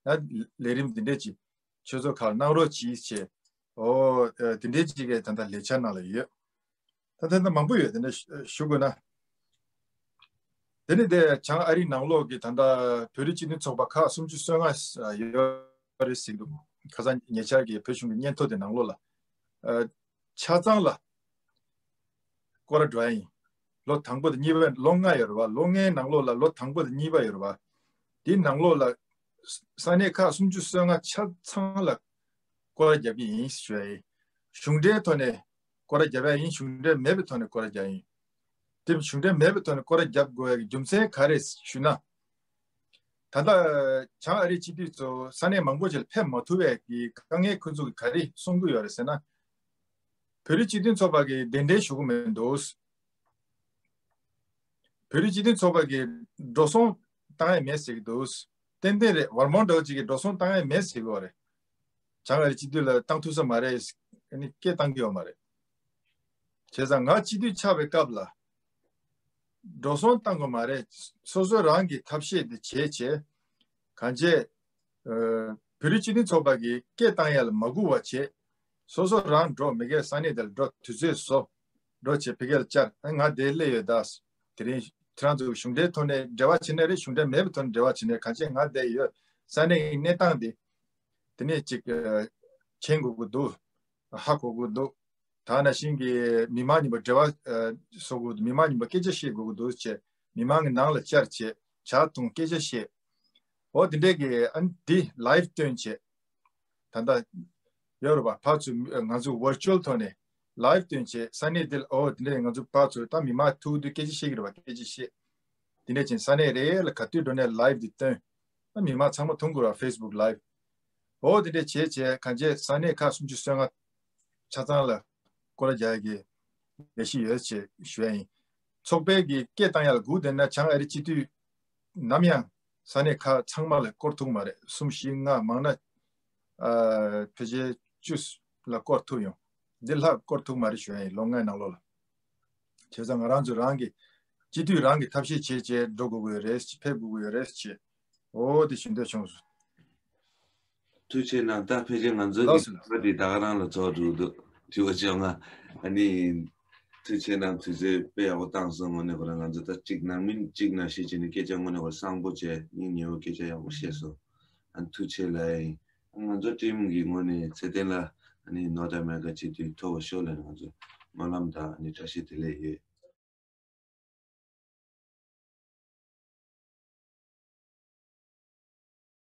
ཡང་ལས་རིམ་དེ་འདྲས་ཀྱི་ཆོས་ཚོགས་ཁག་གནང་རོགས་གྱིས་བྱས། ཨོ། ཨ། དེ་འདྲས་ཀྱི་གི་ད་ལྟ་ལས་འཆར་ནང་ལ་ཡོད། ད་ད་ལྟ་མང་པོ་ཡོད། དེ་འདྲ་ཞུ་ཞུ་དགོས་ན། དེ་ནི་དེ་བྱང་ཨ་རིའི་ནང་ལོགས་ཀྱི་ད་ལྟ་བོད་རིགས་སྤྱི་མཐུན་ཚོགས་པ་ཁག་སུམ་ཅུ་སོ་ལྔ་ཡོད་རེད་ཟེར་འདུག་ཁ་སང་ཉེ་ཆར་གྱི་བོད་གཞུང་གི་སྙན་ཐོ་དེ་ནང་ལོགས་ལ། ཨ། ཆ་ཚང་ལ་སྐོར་ར་འགྲོ་ཡ་ཡིན། ལོ་དང་པོ་དང་གཉིས་པ། ལོ་ལྔ་ཡོད་རེད་བ། ལོ་ལྔའི་ནང་ལོགས་ལ་ལོ་དང་པོ་དང་གཉིས་པ་ཡོད་རེད་བ། དེའི་ནང་ལོགས་ལ་ས་གནས་ཁག་སུམ་ཅུ་སོ་ལྔ་ཆ་ཚང་ལ་སྐོར་ར་རྒྱབ་ཀྱི་ཡིན་ཞུ་ཡ་ཡིན། གཞུང་འབྲེལ་ཐོག་ནས་སྐོར་ར་རྒྱབ་ཡ་ཡིན། གཞུང་འབྲེལ་མེད་པའི་ཐོག་ནས་སྐོར་ར་རྒྱབ་ཡིན། དེ་གཞུང་འབྲེལ་མེད་པའི་ཐོག་ནས་སྐོར་ར་རྒྱབ་དགོས་ཡ་གི་རྒྱུ་མཚན་ག་རེ་ཞུ་ན། ད་ལྟ་བྱང་ཨ་རིའི་སྤྱི་འཐུས་ཚོ་ས་གནས་མང་པོ་ཅིག་ལ་ཕེབས་མ་ཐུབ་པའི་གི་དཀའ་ངལ་ཁོ་ཚོ་གི་ག་རེ་གསུང་གི་ཡོད་རེད་ཟེར་ན། བོད་རིགས་སྤྱི་མཐུན་ཚོགས་པ་གིས་གདན་འདྲེན་ཞུ་གི་མི་འདུག་བོད་རིགས་སྤྱི་མཐུན་ཚོགས་པ་གིས་འགྲོ་སོང་བཏང་ཡ་མེད་ཟེར་གི་འདུག་ཏན་ཏན་རེད། ཝར་མོན་འདྲ་བོ་ཅིག་གིས་འགྲོ་སོང་བཏང་ཡ་མེད་ཟེར་གི་ཡོད་རེད། བྱང་ཨ་རི་སྤྱི་འཐུས་ལ་བཏང་ཐུབ་ས་མ་རེད། ཨ་ནི་སྐད་བཏང་གི་ཡོད་མ་རེད། བྱས་ཙང་ང་སྤྱི་འཐུས་ཆགས་པའི་སྐབས་ལ་འགྲོ་སོང་བཏང་དགོས་མ་རེད། སོ་སོ་རང་གི་ཐབས་ཤེས་དེ་བྱས་བྱས། གང་བྱས། ཨ། བོད་རིགས་སྤྱི་མཐུན་ཚོགས་པ་གིས་སྐད་བཏང་ཡ་ལ་མ་སྒུག་པ་བྱས། སོ་སོ་རང་འགྲོ། མི་སྒེར་ས་གནས་དེ་ལ་འགྲོ། དུས་ཚོད་བཟོ། འགྲོ་བྱས་ཕ་གི་ལ་བཅར། ཨ། ང་འདིར་སླེབས་ཡོད་ད། དེ་རིང་ཁྱེད་རང་ཚོ་གཞུང་འབྲེལ་ཐོག་ནས་འབྲེལ་བ་བྱེད་ནའི་རེད། གཞུང་འབྲེལ་མེད་པའི་ཐོག་ནས་འབྲེལ་བ་བྱེད་ནའི་རེད། གང་བྱས་ང་འདིར་ཡོད། ས་གནས་ཀྱི་གནས་སྟངས་དེ་དེ་ནས་ཅིག་ཨ། མཁྱེན་དགོས་ཀྱི་འདུག་ཧ་གོ་དགོས་འདུག་ད་ནང་བཞིན་གྱི་མི་མང་མཉམ་པོ་འབྲེལ་བ་ཨ། བཟོ་དགོས་འདུག་མི་མང་མཉམ་པོ་སྐད་ཆ་བཤད་དགོས་ཀྱི་འདུག་ཅེས། མི་མང་གི་ནང་ལ་བཅར་བྱས་ཇ་འཐུང་སྐད་ཆ་བཤད། འོ་དེ་འདྲས་ཀྱི་ཨ་ནི་འདི་ལའིབ་སྟོན་བྱས། ད་ལྟ་ཡོད་རེད་པ། ཕར་ཚུར་ང་ཚོ་ཝར་ཅུ་ཨལ་ཐོག་ནས་ལའིབ་སྟོན་བྱས། ས་གནས་འདི་ལ་འོ་དེ་འདྲས་ང་ཚོ་ཕར་ཚུར་ད་མི་མང་ཐུག་དུས་སྐད་ཆ་བཤད་ཀྱི་རེད་པ། སྐད་ཆ་བཤད། དེ་འདྲས་ཅིག་ས་གནས་རེ་ལ་ག་དུས་འགྲོ་ནས་ལའིབ་འདི་སྟོན། ད་མི་མང་ཚང་མ་མཐོང་དགོས་རེད་པ། ཕེ་སི་བུག་ལའིབ། འོ་དེ་འདྲས་བྱས་བྱས་གང་བྱས་ས་གནས་ཁག་སུམ་ཅུ་སོ་ལྔ་ཆ་ཚང་ལ་སྐོར་ར་རྒྱག་ཡ་གི་ལས་གཞི་ཡོད་ཅེས་ཞུ་ཡ་ཡིན། ཚོགས་པའི་གི་སྐད་བཏང་ཡ་ལ་སྒུག་བསྡད་ན་བྱང་ཨ་རི་སྤྱི་འཐུས་ནམ་ཡང་ས་གནས་ཁག་ཚང་མ་ལ་སྐོར་ཐུབ་མ་རེད། གསུམ་བཞི་ལྔ་མང་ན་ཨ་ཕལ་ཆེར་བཅུ་ལ་སྐོར་ཐུབ་ཡོང་། འདི་ལྷག་སྐོར་ཐུབ་མ་རེད་ཞུ་ཡ་ཡིན། ལོ་ལྔའི་ནང་ལོགས་ལ། བྱས་ཙང་ང་རང་ཚོ་རང་གི་སྤྱི་འཐུས་རང་གི་ཐབས་ཤེས་བྱས་བྱས་འགྲོ་དགོས་ཀྱི་ཡོད་རེད། ཕེབས་དགོས་ཀྱི་ཡོད་རེད་ཅེས། འོ་དེ་ཞུ་འདོད་བྱུང་སོང་། ཐུགས་རྗེ་གནང་། ད་ཕལ་ཆེར་ང་ཚོའི་ལགས་སོ། འདི་ད་ག་རང་ལ་རྫོགས་འགྲོ་འདུག་དྲི་བ་བཅོ་ལྔ། ཨ་ནི། ཐུགས་རྗེ་གནང་། དུས་ཚོད་དཔེ་ཡག་པོ་བཏང་སོང་། དངོས་གནས་ཁོ་རང་ང་ཚོ་ད་གཅིག་ནང་མིན་གཅིག་ནང་བཤད་བྱས་ནས་སྐད་ཆ་དངོས་གནས་ཁོ་བཟང་པོ་བྱས། སྙིང་ཉེ་བོ་སྐད་ཆ་ཡག་པོ་བཤད་སོང་། ཨ་ནི་ཐུགས་རྗེ་ཆེ་ལགས་ཡིན། ང་ཚོ་ཊིམ་གི་ངོས་ནས་ཚེ་བརྟན་ལགས་ཨ་ནི་ནོར་ཐ་ཨ་མེ་རི་ཀ་སྤྱི་འཐུས་ཐོབ་པར་ཤོག་ལབ་ནས་ང་ཚོ་སྨོན་ལམ་དང་ཨ་ནི་བཀྲ་ཤིས་བདེ་ལེགས་ཡོད།